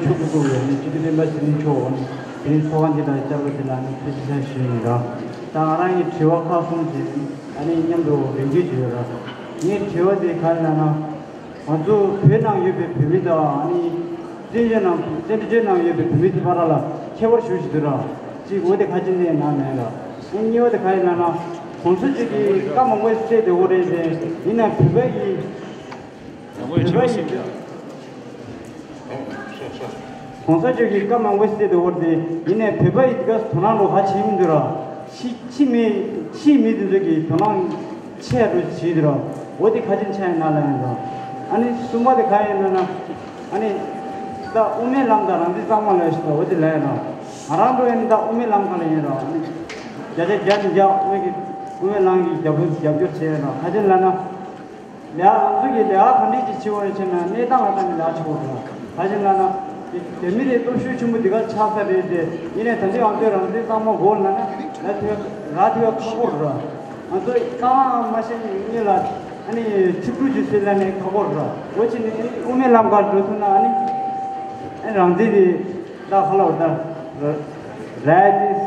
ཆོས་ཀྱི་སྐུ་ཡོད་ནི་སྤྱི་འཐུས་སྤེན་པ་ཚེ་རིང་མཆོག་འོང་དེ་ཚོགས་ཁང་འདི་ལ་བཅར་བ་འདི་ལ་ནི་ཐུགས་རྗེ་ཆེ་ཞུ་ཡིན་ར། ད་ང་རང་གི་དྲི་བ་ཁག་གསུམ་ཅིག་ཨ་ནི་མཉམ་དུ་རེ་འདུན་ཞུ་ཡོད་ར། ངའི་དྲི་བ་དེ་ག་རེ་ལབ་ན། ང་ཚོ་བོད་ནང་ཡོད་པའི་བོད་མི་དང་ཨ་ནི་བཙན་བྱོལ་ནང་བཙན་བྱོལ་ནང་ཡོད་པའི་བོད་མི་དེ་བར་ལ་ཁྱད་པར་ཞུ་ཞིག་འདུག་ར། གཅིག་འོ་དེ་ཁ་ཆེ་ནས་ནང་མེད་ར། ཨ་གཉིས་པ་དེ་ག་རེ་ལབ་ན་༸གོང་ས་མཆོག་གིས་བཀའ་མང་པོ་བཤད་བསྡད་ཡོད་རེད་དེ་ཡིན་ན་བོད་པ་ཡི་བོད་པ་ཡི་༸གོང་ས་མཆོག་གིས་བཀའ་མང་པོ་བཤད་བསྡད་ཡོད་རེད་དེ་ཡིན་ན་བོད་པ་ཡི་དེ་ག་དོ་སྣང་རོ་ཧ་ཆེ་མི་འདུག་ར། ཕྱི་ཕྱི་མི་ཕྱིའི་མི་དེ་ཚོ་གིས་དོ་སྣང་ཆེ་རུ་བྱེད་དུས་ར། འོ་དེ་ཁ་ཆེ་ཆ་ཡིན་ན་ལ་ཡིན་ར། ཨ་ནི་གསུམ་པ་དེ་ག་ཡིན་ན་ན། ཨ་ནི། ད་དབུ་མའི་ལམ་དང་རང་བཙན་གཙང་མ་ལ་ཞིག་འོ་དེ་ལ་ཡིན་ར། ང་རང་འགྲོ་ཡིན་ད་དབུ་མའི་ལམ་ག་ལ་ཡིན་ར། ཨ་ནི། བརྒྱ་ཆ་བརྒྱ་ནས་བརྒྱ་དབུ་མའི་གི་དབུ་མའི་ལམ་གི་རྒྱབ་རྒྱབ་སྐྱོར་བྱས་ཡིན་ར། ག་ཆེ་ལ་ན། ལས་ང་ཚོ་གི་ལས་ཀ་ག་འདྲས་ཅིག་བྱེད་དགོས་རེད་ཟེར་ན་གནས་སྟངས་ལ་བལྟས་ནས་ལས་ཀ་བྱེད་དགོས་རེད། ག་ཅི་ལབ་ན། དེ་མི་རེ་སྟོབས་ཤུགས་ཆེན་པོ་འདི་ག་ཆགས་ས་རེད་དེ། ཡིན་ནའི་ད་ལྟའི་ང་ཚོའི་རང་བཙན་གཙང་མ་དགོས་ལབ་ན་ལ་ཐོས་ར་ཐོས་ཁག་པོ་རེད། ང་ཚོ་གཙང་མ་ཤེས་ནས་གཉིས་ལ་ཨ་ནི་ཁྲི་ཕྲུག་ཅིག་སེལ་ལ་ནས་ཁག་པོ་རེད། འོ་ཅི་ནས་དབུ་མའི་ལམ་ཁར་འགྲོ་ཐུབ་ན་ཨ་ནི་ཨ་ནི་རང་བཙན་དེ་ད་ཧ་ལ་བ་ད་ར་ར་དེ་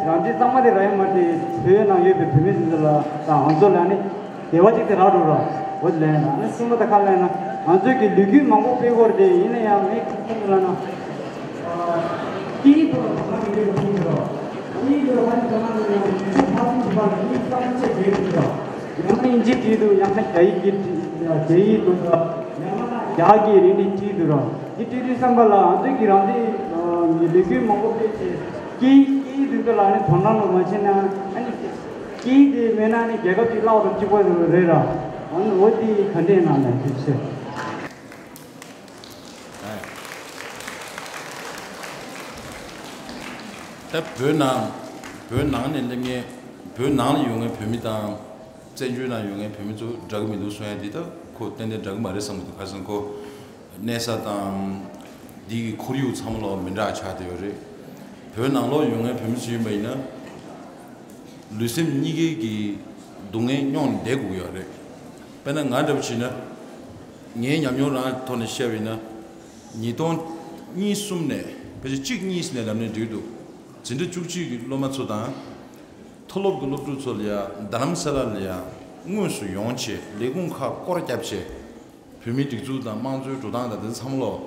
རང་བཙན་གཙང་མ་དེ་ར་ཡོད་མ་རེད། བོད་ནང་ཡོད་པའི་བོད་མི་ཚོ་ལ་དང་ང་ཚོ་ལ་ནི། དེ་བ་གཅིག་དེ་རག་འགྲོ་ར། འོ་ལན་ན་ནི་གསུམ་པ་དེ་ཁ་ལན་ན་ང་ཚོས་ཀྱི་ལོ་རྒྱུས་མང་པོ་སྤེལ་སྐོར་དེ་ཡིན་ན་ཡང་ངས་ཁ་ཁ་ལ་ན། སྐད་ཡིག་ཐོག་ལ་ཐོག་མ་ཡིན་པའི་ཁུངས་ར། སྐད་ཡིག་ཐོག་ལ་ཐོག་མ་ཡིན་པའི་ཁུངས་ར། ཡིག་ཕར་ཚུར་གྱི་བར་ལ་ཡིག་གསར་བཅད་བྱེད་དགོས་ར། ཡང་ན་ཨིན་ཇི་བྲིས་འདུག་ཡང་ན་རྒྱ་ཡིག་གིས་བྲིས་རྒྱ་ཡིག་འདུག་ར། ཡང་ན་རྒྱ་གི་རིག་གནས་བྲིས་འདུག་ར། འདི་བྲིས་དུས་བསམ་པ་ལ་ང་ཚོས་ཀྱི་རང་བཙན་ལོ་རྒྱུས་མང་པོ་སྤེལ་ཚེ་སྐད་ཡིག་སྐད་ཡིག་འདི་ཚོ་ལ་ནི་དོ་སྣང་ལོ་མ་བྱས་ན་ཨ་ནི། སྐད་ཡིག་དེ་མེད་ན་ནི་རྒྱལ་ཁབ་ཅིག་བརླག་དང་གཅིག་པ་རེད་ར། ཨ་ནི་འོ་དེ་ག་འདྲས་ནང་ལ་ཞིབ་བཤད། ད་བོད་ནང་བོད་ནང་ནས་སླེབས་མཁན་བོད་ནང་ལ་ཡོད་མཁན་བོད་མི་དང་བཙན་བྱོལ་ནང་ཡོད་མཁན་བོད་མི་ཚོ་འདྲ་གི་མི་འདུག་གསུང་ཡ་འདི་ད་ཁོ་ཏན་ཏན་འདྲ་གི་མ་རེད་བསམ་གི་འདུག་ག་རེ་ཟེར་ན་ཁོ། གནས་ས་དང་། འདི་གི་ཁོར་ཡུག་ཚང་མ་ལོག་མི་འདྲ་ཆགས་བསྡད་ཡོད་རེད། བོད་ནང་ལོགས་ཡོད་མཁན་བོད་མི་ཚོ་ཡིན་པ་ཡིན་ན། ལུས་སེམས་གཉིས་ཀའི་གི་སྡུག་བསྔལ་མྱོང་བསྡད་དགོས་ཀྱི་ཡོད་རེད། དཔེར་ན་ང་འདྲ་པོ་བྱས་ན། ངའི་ཉམས་མྱོང་རང་ཐོག་ནས་བཤད་པ་ཡིན་ན། ཉིས་སྟོང་གཉིས་གསུམ་ནས་ཕལ་ཆེར་གཅིག་གཉིས་ནས་ལབ་ནས་འགྲིག་འདུག་འཛིན་གྲྭ་བཅུ་གཅིག་གི་སློབ་མ་ཚོ་དང་། མཐོ་སློབ་ཀྱི་སློབ་ཕྲུག་ཚོ་ལ་ཡ་རྡ་རམ་ས་ལ་ལ་ཡ་དངོས་སུ་ཡོང་བྱས་ལས་ཁུངས་ཁག་སྐོར་བརྒྱབ་བྱས། བོད་མིའི་སྒྲིག་འཛུགས་དང་དམངས་གཙོའི་འགྲོ་སྟངས་དང་དེ་ཚང་མ་ལོག་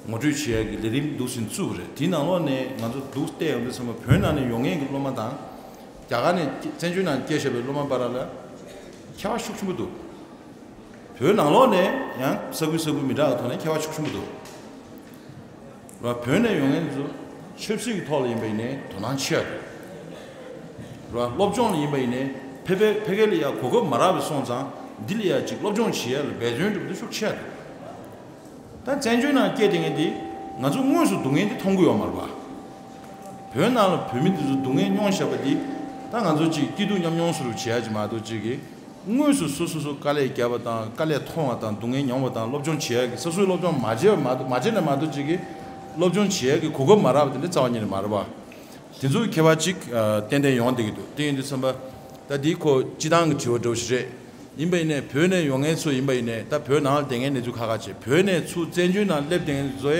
ངོ་སྤྲོད་བྱེད་ཡ་གི་ལས་རིམ་འདུག་སེ་བཙུགས་པ་རེད། དེའི་ནང་ལོགས་ནས་ང་ཚོ་འདུག་བལྟས་ཡོང་དུས་ཚང་མ་བོད་ནང་ནས་ཡོང་མཁན་གྱི་སློབ་མ་དང་། རྒྱ་གར་ནས་བཙན་བྱོལ་ནང་སྐྱེས་བཞག་པའི་སློབ་མ་བར་ལ་ཁྱད་པར་ཤུགས་ཆེན་པོ་འདུག་བོད་ནང་ལོགས་ནས་ཡང་ས་ཁུལ་ས་ཁུལ་མི་འདྲ་བའི་ཐོག་ནས་ཁྱད་པར་ཤུགས་ཆེན་པོ་འདུག་ར། བོད་ནས་ཡོང་མཁན་ཚོ་ཆབ་སྲིད་ཀྱི་ཐོག་ལ་ཡིན་པ་ཡིན་ནའི་དོ་སྣང་ཆེ་བ་རེད། ར། སློབ་སྦྱོང་ལ་ཡིན་པ་ཡིན་ནའི་ཕལ་ཕལ་ཕལ་སྐད་ལ་ཡ་གོ་སྐབས་མ་རག་པའི་སོང་ཙང་འདི་ལ་ཡ་ཅིག་སློབ་སྦྱོང་བྱེད་ཡ་ལ་འབད་བརྩོན་འགྲུབ་འདི་ཤུགས་ཆེ་བ་རེད། ད་བཙན་བྱོལ་ནང་སྐྱེས་བསྡད་མཁན་འདི་ང་ཚོ་དངོས་སུ་སྡུག་བསྔལ་འདི་མཐོང་གི་ཡོད་མ་རེད་པ། བོད་ནང་ལ་བོད་མི་འདི་ཚོ་སྡུག་བསྔལ་མྱོང་བཞག་པ་འདི་ད་ང་ཚོ་ཅིག་སྐྱིད་སྡུག་མཉམ་མྱོང་བཟོ་འདྲ་བྱེད་ཡ་ཅིག་མ་གཏོགས་ཅིག་གི་དངོས་སུ་སོ་སོ་སོ་དཀའ་ལས་བརྒྱབ་པ་དང་དཀའ་ལས་མཐོང་བ་དང་སྡུག་བསྔལ་མྱོང་བ་དང་སློབ་སྦྱོང་བྱེད་ཡ་གི་ས་སྲོག་སློབ་སྦྱོང་མ་བྱས་པ་མ་གཏོགས་མ་བྱས་ནས་མ་གཏོགས་ཅིག་གི་སློབ་སྦྱོང་བྱེད་ཡ་གི་གོ་སྐབས་མ་རག་པ་དེ་འདྲ་རྩ་བ་ཉིད་ནས་མ་རེད་པ། དེ་ཚོའི་ཁྱད་པར་ཅིག་ཨ་ཏན་ཏན་ཡོང་བསྡད་ཀྱི་འདུག་དེ་ཡིན་དུས་ཙམ་པ་ད་འདི་ཁོ་སྤྱི་བཏང་གི་དྲི་བ་འདྲ་བོ་ཞིག་རེད། ཡིན་པ་ཡིན་ནའི་བོད་ནས་ཡོང་མཁན་ཚོ་ཡིན་པ་ཡིན་ནའི་ད་བོད་ནང་ལ་བསྡད་མཁན་གནས་ཚུལ་ཁག་ཁག་བྱས། བོད་ནས་ཚུར་བཙན་བྱོལ་ནང་སླེབས་བསྡད་མཁན་ཚོ་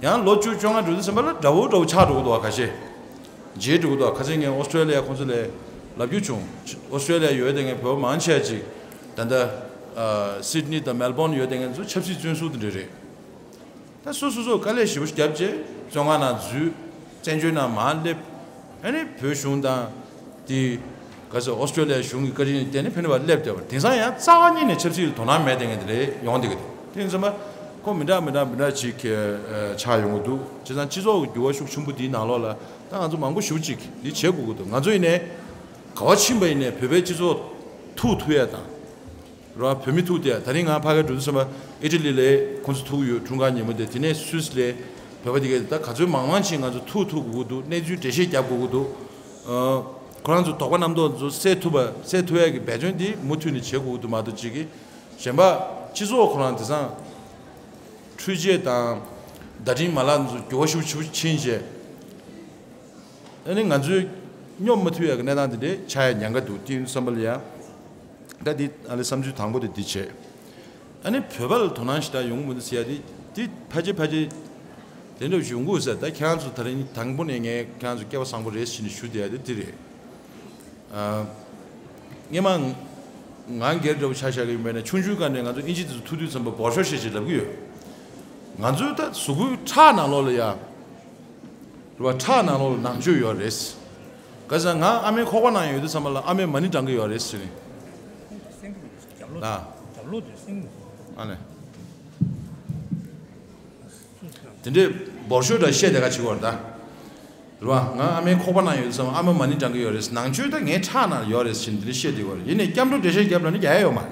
ཡང་ལོ་བཅུ་བཅོ་ལྔ་འགྲོ་དུས་ཙམ་པ་ལ་འདྲ་བོ་འདྲ་བོ་ཆགས་འགྲོ་གི་འདུག་བ། ཁ་ཤས་བརྗེད་འགྲོ་གི་འདུག་བ། ཁ་སང་ངས་ཨོ་སི་ཀྲོ་ལི་ཡ་ཁོང་ཚོ་ལ་ལབ་རྒྱུ་བྱུང་། ཨོ་སི་ཀྲོ་ལི་ཡ་ཡོད་བསྡད་མཁན་བོད་པ་མང་ཆེ་བ་ཅིག་ད་ལྟ་སིད་ནི་དང་མེལ་བོན་ཡོད་བསྡད་མཁན་ཚོ་ཆབ་སྲིད་བཙོན་ཟུར་དེ་འདྲ་རེད། ད་སོ་སོ་སོ་དཀའ་ལས་ཞེ་པོ་བརྒྱབ་རྗེས་བཙོན་ཁང་ནང་འཛུལ། བཙན་བྱོལ་ནང་མར་སླེབས། ཨ་ནི་བོད་གཞུང་དང་དེ་ག་ཚོད་ཨོ་སི་ཀྲོ་ལི་ཡ་གཞུང་གི་བཀའ་དྲིན་ལ་བརྟེན་ནས་ཕན་པ་སླེབས་བསྡད་པ། དེང་སང་ཡང་རྩ་བ་ཉིད་ནས་ཆབ་སྲིད་ལ་དོ་སྣང་མེད་བསྡད་མཁན་དེ་འདྲ་ཡོང་བསྡད་ཀྱི་འདུག་དེ་ཡིན་ཙང་མ་ཁོ་མི་འདྲ་མི་འདྲ་མི་འདྲ་ཅིག་ཆགས་ཡོང་གི་འདུག་བྱས་ཙང་སྤྱི་ཚོགས་ཀྱི་འགྱུར་བ་ཤུགས་ཆེན་པོ་འདིའི་ནང་ལོགས་ལ་ད་ང་ཚོ་མང་པོ་ཞེ་པོ་ཅིག་འདི་བྱེད་དགོས་ཀྱི་འདུག་ང་ཚོ་ཡིན་ནའི་ག་བ་ཕྱིན་པ་ཡིན་ནའི་བོད་པའི་སྤྱི་ཚོགས་ཐུག་ཐུབ་ཡ་དང་། ར་བོད་མི་ཐུག་དེ་ད་རིང་ང་ཕ་གིར་འགྲོ་དུས་ཙམ་པ་ཨི་ཊ་ལི་ལ་ཁོང་ཚོ་ཐུག་ཡོད། འཁྲུངས་སྐར་ཉིན་མོ་དེ། དེ་ནས་སུད་སི་ལ་བོད་པ་དེ་གས་ད་ག་ཚོད་མང་མང་ཞིག་ང་ཚོ་ཐུག་ཐུག་དགོས་ཀྱི་འདུག་གནས་ཚུལ་འགྲེལ་བཤད་རྒྱབ་དགོས་ཀྱི་འདུག་ཨ། ཁོ་རང་ཚོ་དོགས་པ་རྣམ་རྟོག་ཚོ་སེལ་ཐུབ་པ་སེལ་ཐུབ་ཡ་གི་འབད་བརྩོན་དེ་མུ་མཐུད་ནས་བྱེད་དགོས་ཀྱི་འདུག་མ་གཏོགས་ཅིག་གིས་གཞན་པ་སྤྱི་ཚོགས་ཁོ་རང་དེང་སང་འཕྲུལ་ཆས་དང་བརྡ་འཕྲིན་མ་ལག་ཚོ་འགྱུར་བ་ཤུགས་ཆེ་ཕྱིན་རྗེས། ཨ་ནི་ང་ཚོས་སྙོབ་མ་ཐུབ་ཡ་གི་གནས་སྟངས་དེ་འདྲའི་ཆགས་ཡ་ཉེན་ཁ་འདུག་དེ་ཡིན་བསམ་པ་ལ་ཡ། ད་འདི་ཨ་ནི་བསམ་ཚུལ་དང་པོ་དེ་འདི་བྱས། ཨ་ནི་བོད་པ་ལ་དོ་སྣང་ཞེ་དྲག་ཡོང་གི་མི་འདུག་ཟེར་ཡ་དེ་དེ་ཕལ་ཆེར་ཕལ་ཆེར་དེ་འདྲ་ཡོང་གི་ཟེར། ད་ཁྱེད་རང་ཚོ་ད་རིང་དང་པོ་ནས་ངས་ཁྱེད་རང་ཚོ་སྐལ་བ་བཟང་པོ་རེད་ཟེར་ནས་ཞུ་བསྡད་ཡ་དེ་འདི་རེད། ཨ། སྔོན་མ་ང་སྒེར་འདྲ་བོ་ཆ་བཞག་གི་ཡིན་པས་ན་ཆུང་ཆུང་སྒང་ནས་ང་ཚོ་ཨིན་ཇི་དེ་ཚོ་ཐུག་དུས་ཙམ་པ་བོར་ཤོར་བཤད་ཅིག་ལབ་གི་ཡོད། ང་ཚོའི་ད་གཟུགས་པོའི་ཁྲག་ནང་ལོགས་ལ་ཡ། རེད་བ། ཁྲག་ནང་ལོགས་ལ་ནང་ཆོས་ཡོད་རེད། ག་ཟེར་ང་ཨ་མའི་ཁོག་པ་ནང་ཡོད་དུས་ཙམ་པ་ལ་ཨ་མས་མ་ཎི་བགྲང་གི་ཡོད་རེད་ཟེར་ནས། སེང་གེ་རྒྱབ་ལོགས། ཨ། རྒྱབ་ལོགས་དེ་སེང་གེ། ཨ་ནི། དེ་འདྲའི་བོར་ཤོར་འདྲ་བཤད་དེ་ག་བྱེད་དགོས་རེད་ད། རེད་བ། ང་ཨ་མའི་ཁོག་པ་ནང་ཡོད་དུས་ཙམ་པ་ཨ་མ་མ་ཎི་བགྲང་གི་ཡོད་རེད། ནང་ཆོས་ད་ངའི་ཁྲག་ནང་ཡོད་རེད་ཟེར་ནས་དེ་འདྲ་བཤད་དེ་ག་རེད། ཡིན་ནའི་སྐྱབས་འགྲོ་འགྲེལ་བཤད་བརྒྱབ་ལ་ནི་རྒྱག་ཡ་ཡོད་མ་རེད།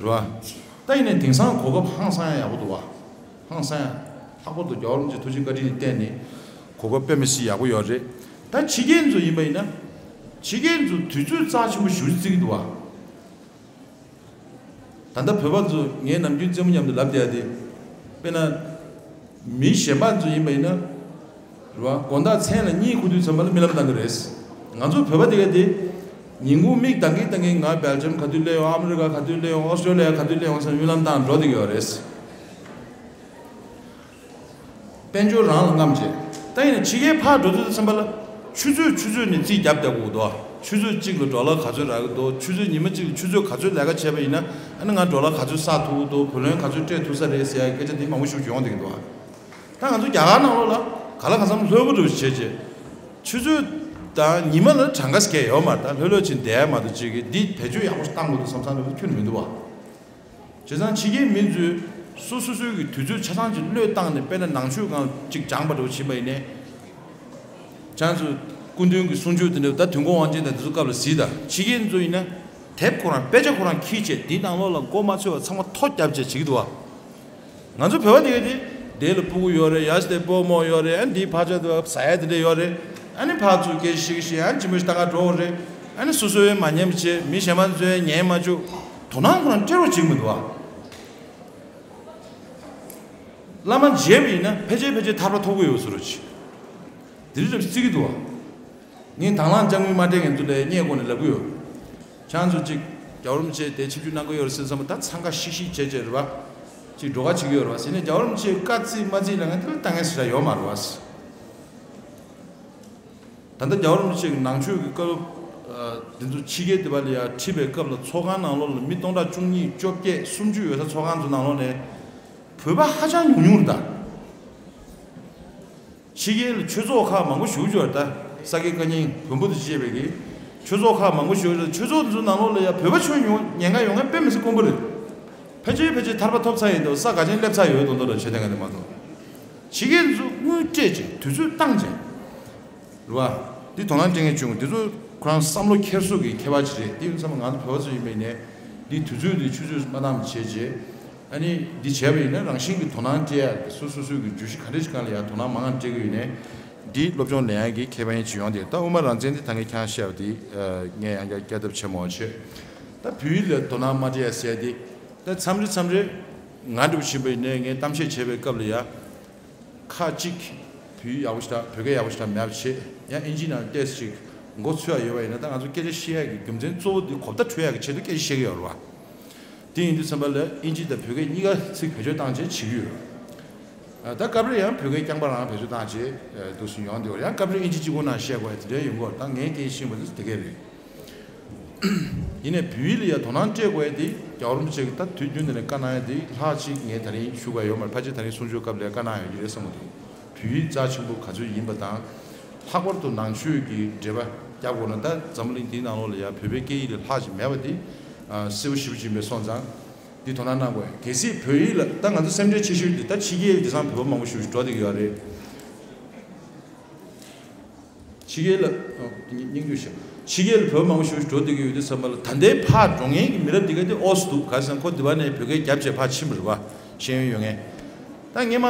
རེད་བ། ད་ཡིན་ནའི་དེང་སང་གོ་སྐབས་ཧང་སང་ཡ་ཡག་པོ་འདུག་བ། ཧང་སང་ཡ། ལྷག་པར་དུ་རྒྱལ་བ་རིན་པོ་ཆེ་ཐུགས་རྗེ་བཀའ་དྲིན་གྱིས་བརྟེན་ནས་གོ་སྐབས་དཔེ་མི་སྲིད་ཡག་པོ་ཡོད་རེད། ད་ཕྱི་རྒྱལ་ཚོ་ཡིན་པ་ཡིན་ན། ཕྱི་རྒྱལ་ཚོ་དུས་ཚོད་རྩ་ཆེན་པོ་ཞེ་པོ་ཅིག་བརྩི་གི་འདུག་བ། ད་ལྟ་བོད་པ་ཚོ་ངས་ནམ་རྒྱུན་རྩེད་མོ་མཉམ་དུ་ལབ་བསྡད་ཡ་དེ། དཔེར་ན། མི་གཞན་པ་ཚོ་ཡིན་པ་ཡིན་ན། རེད་བ། དགོང་དག་མཚན་ལ་གཉིད་ཁུག་དུས་ཙམ་པ་ལ་རྨི་ལམ་བཏང་གི་རེད། ང་ཚོ་བོད་པ་དེ་ག་དེ། ཉིན་གུང་མིག་གདངས་ཀྱིན་གདངས་ཀྱིན་ང་སྦེལ་ཇམ་ག་དུས་སླེབས་ཡོང་། ཨ་མི་རི་ཀ་ག་དུས་སླེབས་ཡོང་། ཨོ་སི་ཀྲོ་ལི་ཡ་ག་དུས་སླེབས་ཡོང་ཟེར་རྨི་ལམ་བཏང་འགྲོ་བསྡད་ཀྱི་ཡོད་རེད། དཔལ་འབྱོར་རང་ལ་རྔམ་བྱས། ད་ཡིན་ན་ཕྱི་རྒྱལ་ཕར་འགྲོ་དུས་ཙམ་པ་ལ་ཆུ་ཚོད་ཆུ་ཚོད་ནས་རྩིས་རྒྱབ་བསྡད་དགོས་འདུག་ཆུ་ཚོད་གཅིག་ལ་ཌོ་ལར་ག་ཚོད་རག་གི་འདུག་ཆུ་ཚོད་ཉི་མ་གཅིག་ལ་ཆུ་ཚོད་ག་ཚོད་ལས་ཀ་བྱས་པ་ཡིན་ན་ཨ་ནི་ང་ཌོ་ལར་ག་ཚོད་བསགས་ཐུབ་ཀྱི་འདུག་བུ་ལོན་ག་ཚོད་སྤྲད་ཐུབ་ས་རེད་ཟེར་ཡ་སྐད་ཆ་འདི་མང་པོ་ཞིག་ཡོང་བསྡད་ཀྱི་འདུག་ད་ང་ཚོ་རྒྱ་གར་ནང་ལོགས་ལ་ག་ལ་གང་འཚམ་ལྷོད་པོ་འདྲ་བོ་བྱས་རྗེས་ཆུ་ཚོད་དང་ཉི་མ་ལ་གྲངས་ཀ་ཟེར་མཁན་ཡོད་མ་རེད། ད་ལྷོད་ལྷོད་ཕྱིན་བསྡད་ཡ་མ་གཏོགས་ཅིག་གིས་འདི་བེད་སྤྱོད་ཡག་པོ་ཞིག་བཏང་དགོས་འདུག་བསམ་བསམ་འདྲ་བོ་ཁྱོན་ནས་མི་འདུག་བ། བྱས་ཙང་ཕྱི་རྒྱལ་མི་ཚོས་སོ་སོ་སོའི་གི་དུས་ཚོད་ཆ་ཚང་ཅིག་བློས་བཏང་ནས་དཔེར་ན་ནང་ཆོས་སྒང་ཅིག་སྦྱངས་པ་འདྲ་བོ་ཕྱིན་པ་ཡིན་ནའི། ཁྱེད་ཚོ་སྐུ་མདུན་གྱི་གསུང་ཆོས་དེ་འདྲ་ད་དུས་འཁོར་དབང་ཆེན་དང་དེ་ཚོ་སྐབས་ལ་གཟིགས་དང་། ཕྱི་རྒྱལ་ཚོ་ཡིན་ན་དེབ་ཁོ་རང་དཔེ་ཆ་ཁོ་རང་འཁྱེར་བྱས་དེའི་ནང་ལོགས་ལ་མགོ་མ་ཚོས་པ་ཚང་མ་ཐོ་བརྒྱབ་བྱས་བྱེད་ཀྱི་འདུག་བ། ང་ཚོ་བོད་པ་དེ་ག་དེ་དེ་ལ་སྤུ་གུ་ཡོད་རེད། ཡ་ཞིག་དེ་སྤོ་རྨོ་ཡོད་རེད། ཨ་འདིའི་ཕར་ཕྱོགས་དེ་ཟ་ཡ་དེ་འདྲ་ཡོད་རེད། ཨ་ནི་ཕར་ཚུར་སྐད་ཆ་བཤད་ཀྱི་བཤད། ཨ་ནི་ཇི་མ་ཇི་ལྟར་འགྲོ་གི་རེད། ཨ་ནི་སོ་སོའི་མ་ཉན་པ་བྱེད། མི་གཞན་པ་ཚོས་ཉན་མ་བཅུག་དོ་སྣང་ཁོ་རང་སྤྲད་རོགས་བྱེད་ཀྱི་མི་འདུག་བ། བླ་མ་མཇལ་བ་ཡིན་ན་ཕལ་ཆེར་ཕལ་ཆེར་ཐར་པ་ཐོབ་ཀྱི་ཡོད་ཟེར་རོ་ཅིག་དེ་རིགས་རབ་བརྩི་གི་འདུག་བ། ངས་དང་བླངས་དཔྱ་དངུལ་མ་སྤྲད་མཁན་ཚོ་ལ་བརྙས་བཀོད་ནས་ལབ་ཀྱི་ཡོད། ཁྱེད་ཚོ་ཅིག་རྒྱལ་བ་རིན་པོ་ཆེ་དེ་ཆིབས་བསྒྱུར་གནང་གི་ཡོད་རེད་ཟེར་བསམ་པ་ད་འཚང་ཁ་ཤིག་ཤིག་བྱས་བྱས་རེད་བ། ཅིག་འགྲོ་ཁ་བྱེད་ཀྱི་ཡོད་རེད་བ། ཟེར་ནས་རྒྱལ་བ་རིན་པོ་ཆེ་བཀའ་བརྩིས་མ་བརྩིས་ལབ་མཁན་དེ་ལ་ལྟ་མཁན་ཞེ་དྲག་ཡོད་མ་རེད་བ། ད་ལྟ་རྒྱལ་བ་རིན་པོ་ཆེ་གི་ནང་ཆོས་ཀྱི་སྐབས་འདི་ཚོ་ཕྱི་རྒྱལ་དེ་བ་ལ་ཡ་ཁྲིད་པའི་སྐབས་ལ་ཚོགས་ཁང་ནང་ལོགས་ལ་མི་སྟོང་ཕྲག་བཅུ་གཉིས་བཅོ་བརྒྱད་སུམ་ཅུ་ཡོད་ས་ཚོགས་ཁང་ཚོ་ནང་ལོགས་ནས་བོད་པ་ཧ་ཅང་ཉུང་ཉུང་རེད་ད། ཕྱི་རྒྱལ་ལ་ཆོས་ཚོགས་ཁག་མང་པོ་ཞེ་པོ་ཅིག་ཡོད་རེད་ད། ས་དགེ་བཀའ་རྙིང་བོན་པོ་དང་བཅས་པའི་གི་ཆོས་ཚོགས་ཁག་མང་པོ་ཞེ་པོ་ཅིག་ཡོད་རེད། ཆོས་ཚོགས་འདི་ཚོ་ནང་ལོགས་ལ་ཡ་བོད་པ་ཆོས་ཉན་མཁན་ཡོང་མཁན་དཔེ་མི་སྲིད་དཀོན་པོ་རེད། ཕལ་ཆེར་ཕལ་ཆེར་ཐར་པ་ཐོབ་ཚར་ཡིན་དུས་ས་ག་ཅན་སླེབས་ཚར་ཡོད་མདོག་མདོག་འདྲ་བྱེད་བསྡད་མཁན་དེ་མ་གཏོགས། ཕྱི་རྒྱལ་ཚོ་དངུལ་སྤྲད་ཅིང་དུས་ཚོད་བཏང་ཅིང་། རེད་བ། འདི་དོ་སྣང་སྤྲད་མཁན་བྱུང་། འདི་ཚོ་ཁོ་རང་བསམ་བློ་འཁྱེར་སོ་གི་ཁྱད་པར་ཅིག་རེད། དེ་ཡིན་ཙང་ང་ཚོ་བོད་པ་ཚོ་ཡིན་པ་ཡིན་ནའི་འདི་དུས་ཚོད་འདི་ཆུད་ཟོས་མ་བཏང་བྱས་རྗེས། ཨ་ནི་འདི་བྱས་པ་ཡིན་ན་རང་བཞིན་གྱི་དོ་སྣང་སྤྲད་ཡ་སོ་སོ་སོའི་གི་བརྗོད་གཞི་ག་འདྲ་ཞིག་སྒང་ལ་ཡང་དོ་སྣང་མང་ཙམ་སྤྲད་ཀྱི་ཡོད་ནའི། འདི་སློབ་སྦྱོང་ལེན་ཡ་གི་ཁེ་ཕན་ཅིག་ཡོང་དེ། ད་དབུ་མ་རང་བཙན་འདི་ད་ངས་ཁྱེད་རང་བཤད་པ་འདི་ངས་ཡང་བསྐྱར་བསྐྱར་ལྡབ་བྱེད་མ་བྱེད། ད་བོད་ཡིག་ལ་དོ་སྣང་མ་སྤྲད་ཡ་ཟེར་ཡ་འདི། ད་མཚམས་རེ་མཚམས་རེ་ང་འདྲ་བོ་ཕྱིན་པ་ཡིན་ནའི་ངས་གཏམ་བཤད་བྱེད་པའི་སྐབས་ལ་ཡ། ཁ་ཅིག་བོད་ཡིག་ཡག་པོ་ཞེ་དྲག་བོད་སྐད་ཡག་པོ་ཞེ་དྲག་མེད་པ་བྱས། ཡང་ཨིན་ཇི་ནང་ཏོག་ཙམ་ཅིག་ མགོ་ཚོས་ཡ་ཡོད་པ་ཡིན་ན། ད་ང་ཚོ་སྐད་ཆ་བཤད་ཡ་གི་རྒྱུ་མཚན་གཙོ་བོ་འདི་གོ་བརྡ་འཕྲོད་ཡ་གི་ཆེད་དུ་སྐད་ཆ་བཤད་ཀྱི་ཡོད་རེད་བ། དེ་ཡིན་དུས་ཙམ་པ་ལ་ཨིན་ཇི་དང་བོད་སྐད་གཉིས་ཀ་ཚིག་བེད་སྤྱོད་བཏང་བྱས་བྱེད་ཀྱི་ཡོད། ད་སྐབས་རེ་ཡང་བོད་སྐད་རྐྱང་པ་རང་བེད་སྤྱོད་བཏང་བྱས་འདུག་སེ་ཡོང་བསྡད་ཡོད་རེད། ཡང་སྐབས་རེ་ཨིན་ཇི་གཅིག་པོ་ནང་བཤད་དགོས་ཡ་དེ་འདྲ་ཡོང་གི་ཡོད་རེད། ད་ངས་སྐད་ཆ་བཤད་པ་དེ་དེ་གས་རེད། ཡིན་ནའི་བོད་ཡིག་ལ་ཡ་དོ་སྣང་སྤྲད་དགོས་ཡ་དེ་རྒྱལ་བ་རིན་པོ་ཆེ་གིས་ད་དུས་རྒྱུན་དེ་ནས་བཀའ་གནང་ཡ་དེ་ལྷག་ཅིག་ངས་ད་རིང་ཞུ་དགོས་ཡ་ཡོད་མ་རེད། ཕལ་ཆེར་ད་རིང་གསུང་ཆོས་སྐབས་ལ་ཡ་བཀའ་གནང་ཡོད་ཀྱི་རེད་བསམ་གྱི་འདུག་བོད་ཡིག་རྩ་ཆེན་པོ་ག་ཚོད་ཡིན་པ་དང་། ལྷག་པར་དུ་ནང་ཆོས་ཀྱི་འགྲེལ་པ་རྒྱབ་དགོས་ན། ད་འཛམ་བུ་གླིང་འདིའི་ནང་ལོགས་ལ་ཡ་བོད་པའི་སྐད་ཡིག་ལས་ལྷག་ཅིག་མེད་པ་འདི་གསལ་པོ་ཞེ་པོ་ཅིག་ཡིན་པས་སོང་ཙང་། འདི་དོ་སྣང་གནང་དགོས། གལ་སྲིད་བོད་ཡིག་ལ་ད་ང་ཚོ་སེམས་ཁྲལ་ཆེ་ཤོས་འདི་ད་ཕྱི་རྒྱལ་དེང་སང་བོད་པ་མང་པོ་ཞེ་པོ་ཅིག་འགྲོ་བསྡད་ཀྱི་ཡོད་རེད། ཕྱི་རྒྱལ་ལ། ཨ། སྙིང་བསྡུས་ཤིག་ཕྱི་རྒྱལ་ལ་བོད་མང་པོ་ཞེ་པོ་ཅིག་འགྲོ་བསྡད་ཀྱི་ཡོད་དུས་ཙམ་པ་ལ། ད་ལྟའི་ཕར་འགྲོ་མཁན་གྱི་མི་རབས་འདི་ག་དེ་ཨོ་སི་འདུག་ག་ཟེར་ན་ཁོ་འདི་བ་ནས་བོད་སྐད་རྒྱབ་བྱས་ཕར་ཕྱིན་པ་རེད་བ། ཤེས་ཡོན་ཡོད་མཁན། ད་སྔོན་མ་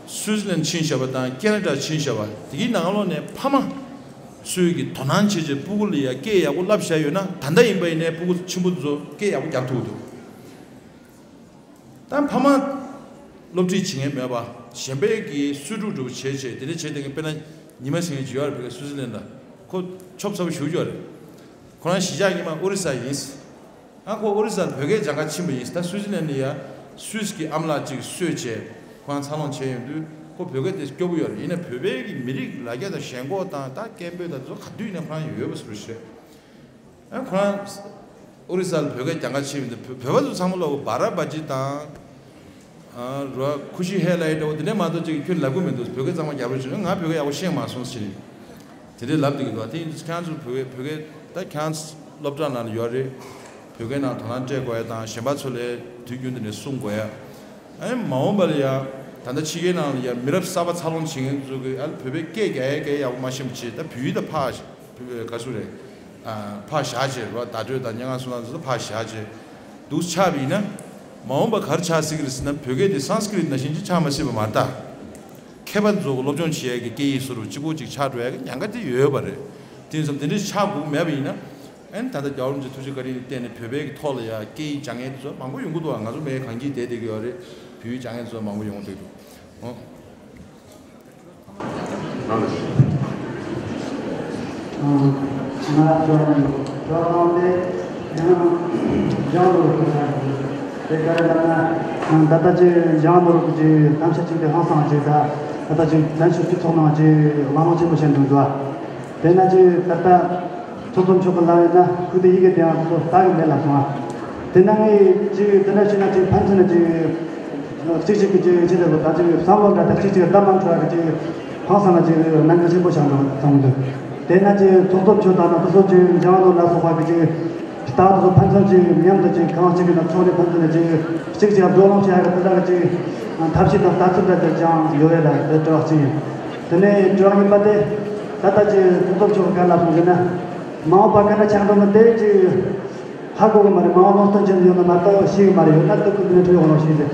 སུའི་ཙི་ལན་ཕྱིན་བཞག་པ་དང་ཁེ་ན་ཌ་ཕྱིན་བཞག་པ་དེ་གའི་ནང་ལོགས་ནས་ཕ་མ་ཚོས་ཀྱིས་དོ་སྣང་བྱས་བྱས་སྤུ་གུ་ལ་ཡ་སྐད་ཡག་པོ་བསླབས་བཞག་ཡོད་ན། ད་ལྟ་ཡིན་པ་ཡིན་ནའི་སྤུ་གུ་ཆེན་པོ་ཚོ་སྐད་ཡག་པོ་རྒྱབ་ཐུབ་ཀྱི་འདུག་ད་ཕ་མ་སློབ་ཁྲིད་བྱེད་མཁན་མེད་པ། གཞན་པའི་གི་གསོས་ཕྲུག་འདྲ་པོ་བྱས་བྱས་དེ་འདྲ་བྱས་བསྡད་མཁན། དཔེར་ན་ཉི་མ་ཟེར་མཁན་ཅིག་ཡོད་རེད། བོད་སྐད་སུད་སི་ལན་ལ། ཁོ་ཆོབ་ཚ་པོ་ཞེ་པོ་ཅིག་ཡོད་རེད། ཁོ་རང་གཞིས་ཆགས་སྔོན་མ་ཨོ་རི་ས་ཡིན། ཨ། ཁོ་ཨོ་རི་ས་ལ་བོད་སྐད་སྦྱང་ག་ཕྱིན་པ་ཡིན། ད་སུད་སི་ལན་ལ་ཡ་སུད་སི་གི་ཨ་མ་ལགས་གཅིག་གསོས་བྱས་ཁོ་རང་འཚར་ལོངས་བྱས་ཡོང་དུས་ཁོ་བོད་སྐད་དེ་སྐྱོ་པོ་ཡོད་རེད། ཡིན་ན་བོད་པའི་གི་མི་རིགས་ལ་རྒྱ་དང་ཞེན་ཁོག་དང་ད་སྐད་འབོད་དང་དེ་ཚོ་ག་དུས་ཡིན་ན་ཁོ་རང་ཡོད་པ་བཟོ་འདྲ་ཞིག་རེད། ཨ། ཁོ་རང་ཨོ་རི་ས་ལ་བོད་སྐད་སྦྱང་ག་ཕྱིན་པ་ཡིན་ད། བོད་བོད་པ་ཚོ་ཚང་མ་ལ་བ་ར་བ་ཇི་དང་། ཨ། ར་ཁུ་ཤི་ཧེ་ལ་ཡི་འདྲ་པོ་དེ་འདྲ་མ་གཏོགས་ཅིག་ཁྱོད་ལབ་གི་མི་འདུག་བོད་སྐད་གཙང་མ་རྒྱག་རོགས་བྱེད། ང་བོད་སྐད་ཡག་པོ་ཤེས་མ་སོང་ཟེར་ནས་དེ་འདྲ་ལབ་བསྡད་ཀྱི་འདུག་དེ་ཡིན་དུས་ཁྱེད་རང་ཚོ་བོད་སྐད་བོད་སྐད་ད་ཁྱེད་རང་ཚོ་སློབ་གྲྭ་ནང་ལ་ཡོད་རེད། བོད་སྐད་ནང་དོ་སྣང་སྤྲད་དགོས་ཡ་དང་། གཞན་པ་ཚོ་ལ་དུས་རྒྱུན་དུ་ནས་གསུང་དགོས་ཡ། ཨ་ནི་མ་འོངས་པ་ལ་ཡ་ད་ལྟ་ཕྱི་རྒྱལ་ནང་ལ་ཡ་མི་རབས་གསར་པ་འཚར་ལོངས་བྱེད་མཁན་ཚོ་གིས་ཨ་ལ་བོད་པའི་སྐད་རྒྱག་ཡ་སྐད་ཡག་པོ་མ་ཤེས་པ་བྱས། ད་བོད་ཡིག་ད་ཕར་ག་ཚོད་རེད། ཨ། ཕར་བཞག་བྱས་རེད་བ། བརྡ་སྤྲོད་དང་སྙན་ངག་གསུང་སྟངས་ཚོ་ཕར་བཞག་བྱས་འདུག་ཆགས་པ་ཡིན་ན། མ་འོངས་པ་ག་རེ་ཆགས་སྲིད་ཀྱི་རེད་ཟེར་ན། བོད་སྐད་དེ་སཾ་སྐྲྀཏ་ནང་བཞིན་ཅིག་ཆགས་མ་སྲིད་པ་མ་རེད་ད། མཁས་པ་ཚོ་སློབ་སྦྱོང་བྱེད་ཡ་གི་སྐད་ཡིག་བཟོ་འདྲ་གཅིག་པོ་གཅིག་ཆགས་འགྲོ་ཡ་གི་ཉེན་ཁ་དེ་ཡོད་པ་རེད། དེ་ཙམ་དེ་འདྲ་ཆགས་དགོས་མེད་པ་ཡིན་ན། ཨ་ནི་ད་ལྟ་རྒྱལ་བ་རིན་པོ་ཆེ་ཐུགས་རྗེ་བཀའ་དྲིན་ལ་བརྟེན་ནས་བོད་པའི་གི་ཐོག་ལ་ཡ་སྐད་ཡིག་སྦྱང་མཁན་དེ་ཚོ་མང་པོ་ཡོང་གི་འདུག་ང་ཚོ་མི་གང་གིས་བསྡད་བསྡད་ཀྱི་ཡོད་རེད། བོད་ཡིག་སྦྱང་མཁན་དེ་ཚོ་མང་པོ་ཡོང་གི་འདུག་ཨོ། ང་ཚོ་ལྗང་ལོ་དེ་ཡང་ལྗང་ལོ་དེ་ག་རེ་ལབ་ན། ད་ལྟ་ཅིག་ལྗང་ལོ་གི་ཅིག་གཏམ་བཤད་ཅིག་དེ་ཧང་སང་ཅིག་ད་ད་ལྟ་ཅིག་བཙན་བྱོལ་སྤྱི་ཚོགས་ནང་ཅིག་གླེང་སློང་ཆེན་པོ་བྱས་འདུག་འདུག་དེ་ན་ཅིག་ད་ལྟ་ཚོགས་གཙོ་མཆོག་གིས་ལབ་ཡོད་ན། ཁུལ་དེ་ཡི་གེ་དེ་ཡང་ཚོགས་གཙོ་ལྟ་གི་མེད་ལབ་སོང་ཨ། དེ་ན་ངས་ཅིག་དེ་འདྲ་བྱས་ན་ཅིག་ཕན་ཚུན་ལ་ཅིག་གཅིག་གཅིག་གི་ཅིག་ཅི་ལྟ་བུ་ད་ཅིག་བསམ་བློ་འདྲ་དང་གཅིག་གཅིག་ལ་བརྡ་མ་འཕྲོད་ཡ་གི་ཅིག་ཧང་སང་ལ་ཅིག་གནད་འགག་ཆེན་པོ་ཆགས་འགྲོ་བསམ་གི་འདུག་དེ་ན་ཅིག་ཚོགས་གཙོ་མཆོག་དང་ན་དེ་ཚོ་ཅིག་ལྗང་ལོ་ལ་སོགས་པ་གི་ཅིག་ད་དེ་ཚོ་ཕན་ཚུན་ཅིག་མཉམ་དུ་ཅིག་གང་གཅིག་གི་ནང་ཚོགས་ནས་ཕན་ཚུན་ལ་ཅིག་གཅིག་གཅིག་བགྲོ་གླེང་བྱེད་ཡ་གི་དེ་འདྲ་གི་ཅིག་ཐབས་ཤེས་དང་ལྟ་ཚུལ་འདྲ་ཅིག་ཀྱང་ཡོད་རེད་ལ། དེ་དྲི་བ་གཅིག་ཡིན། དེ་ནས་དྲི་བ་གཉིས་པ་དེ། ད་ལྟ་ཅིག་ཚོགས་གཙོ་མཆོག་གིས་ག་རེ་ལབ་སོང་ཟེར་ན། མ་འོངས་པ་ག་འདྲ་ཆགས་འགྲོ་མིན་དེ་ཅིག་ཧ་གོ་གི་མ་རེད། མ་འོངས་ལུང་སྟོན་བྱེད་འདོད་ཡོད་ན་མ་གཏོགས་ཤེས་གི་མ་རེད། ཡོད་ན་སྟབས་ཀྱིས་མི་འཕྲོད་ཡོང་ནོ་ཞིག་རེད།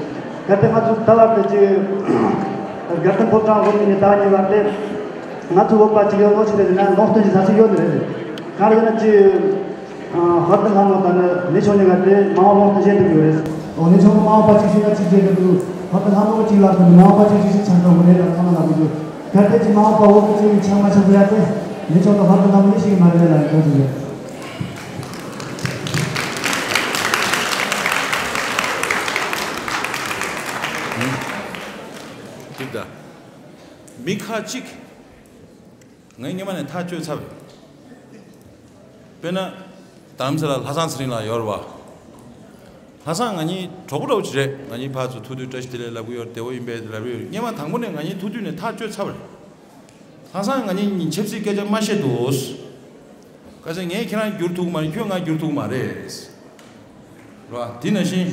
གལ་ཏེ་ང་ཚོ་ད་བར་དུ་ཅིག་དགའ་ལྡན་ཕོ་བྲང་དབུ་བརྙེས་ནས་ད་བར་ཉེ་བར་དེ་ང་ཚོ་བོད་པ་ཅིག་ཡོད་ལོ་ཞིག་རེད་ཟེར་ན་ལུང་སྟོན་བྱེད་ས་ཞིག་ཡོད་ནི་རེད། ག་རེ་ཟེར་ན་ཅིག་ཧོར་ཟླ་ལྷ་མོ་དང་ནི་གནས་མཆོག་གཉིས་ཀ་དེ་མ་འོངས་ལུང་སྟོན་བྱེད་འདོད་ཡོད་རེད། འོ། གནས་མཆོག་མ་འོངས་པ་ཅིག་ཤེས་ན་ཅིག་བྱེད་འདོད་འདུག་ཧོར་ཟླ་ལྷ་མོ་ཅིག་ལབ་སོང་ནི་མ་འོངས་པ་ཅིག་ཅིག་ཅིག་ཆགས་འགྲོ་གི་རེད་ལ་ཚང་མ་ལབ་གི་འདུག་གལ་ཏེ་ཅིག་མ་འོངས་པ་འོག་གི་ཅིག་ཆགས་མ་ཆགས་ཟེར་ཡ་དེ་གནས་མཆོག་དང་ཧོར་ཟླ་ལྷ་མོ་གཉིས་ཤེས་གི་མ་རེད་ལ་ཡང་ཁོང་ཚོ་ཡོད། ཅིག་ད། མི་ཁ་ཅིག་ངས་སྔོན་མ་ནས་ཐག་གཅོད་ཚར་བས། དཔེར་ན། རྡ་རམ་ས་ལ་ལྷ་བཟང་ཚེ་རིང་ལགས་ཡོད་རེད་བ། ལྷ་བཟང་ང་གཉིས་གྲོགས་པོ་འདྲ་བོ་ཅིག་རེད། ང་གཉིས་ཕར་ཚུར་ཐུག་དུས་བཀྲ་ཤིས་བདེ་ལེགས་ལབ་གི་ཡོད་རེད། བདེ་པོ་ཡིན་པས་ལབ་གི་ཡོད་རེད། སྔོན་མ་དང་པོ་ནས་ང་གཉིས་ཐུག་དུས་ནས་ཐག་གཅོད་ཚར་བ་རེད། ལྷ་བཟང་ང་གཉིས་གཉིས་ཆབ་སྲིད་སྐད་ཆ་མ་བཤད་འདུག་ག་ཚོད་ངས་ཁྱེད་རང་བསྒྱུར་ཐུབ་ཀྱི་མ་རེད། ཁྱོད་ང་བསྒྱུར་ཐུབ་ཀྱི་མ་རེད། རེད་བ། དེ་ནང་བཞིན།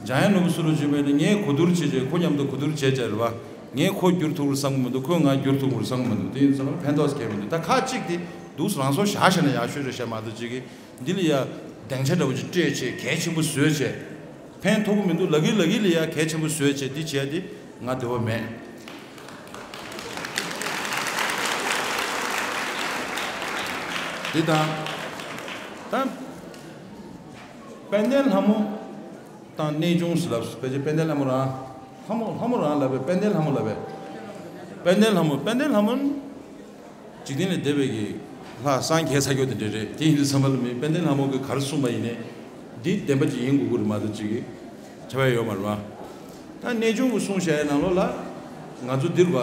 འཇམ་དབྱངས་ནོར་བུ་ཟུར་དུ་བྱོན་པ་ཡིན་ན་ངས་གོ་བསྡུར་བྱས་བྱས་ཁོ་མཉམ་དུ་གོ་བསྡུར་བྱས་བྱས་རེད་བ། ངས་ཁོ་བསྒྱུར་ཐུབ་རེད་བསམ་གྱི་མི་འདུག་ཁོས་ང་བསྒྱུར་ཐུབ་རེད་བསམ་གྱི་མི་འདུག་དེ་ཡིན་ཙང་ཕན་ཐོགས་གང་ཡང་མི་འདུག་ད་ཁ་ཅིག་དེ་འདུག་རང་སོར་བཞག་བཞག་ན་ཡག་ཤོས་རེད་བཤད་མ་གཏོགས་ཅིག་གིས་འདི་ལ་ཡ་སྡིངས་ཆ་འདྲ་བོ་ཅིག་སྤྲད་བྱས་གལ་ཆེན་པོ་བཟོས་བྱས་ཕན་ཐོགས་ཀྱི་མི་འདུག་ལབ་ཀྱི་ལབ་ཀྱི་ལ་ཡ་གལ་ཆེན་པོ་བཟོས་བྱས་འདི་བྱས་ཏེ་ང་འདོད་པ་མེད། འདི་དང་། ད། དཔལ་ལྡན་ལྷ་མོ་དང་གནས་ཆུང་ཟེར་ལབ་སོང་། ཕལ་ཆེར་དཔལ་ལྡན་ལྷ་མོ་རང་། ལྷ་མོ་ལྷ་མོ་རང་ལབ་པས། དཔལ་ལྡན་ལྷ་མོ་ལབ་པས། དཔལ་ལྡན་ལྷ་མོ། དཔལ་ལྡན་ལྷ་མོ་ནི་འཇིག་རྟེན་ལས་འདས་པའི་གི་ ལྷ་སངས་རྒྱས་ས་ཁྱོད་དེ་འདྲ་རེད། དེ་ཡིན་དུས་ཙམ་པ་ལ་མི་དཔལ་ལྡན་ལྷ་མོ་གིས་ག་རེ་གསུངས་པ་ཡིན་ནའི་འདི་བདེན་པ་ཅིག་ཡིན་དགོས་ཀྱི་རེད་མ་གཏོགས་ཅིག་གི་ཁྱབ་ཡ་ཡོད་མ་རེད་བ། ད་གནས་ཆུང་གི་གསུང་བཤད་ནང་ལོགས་ལ་ང་ཚོ་འདིར་བ་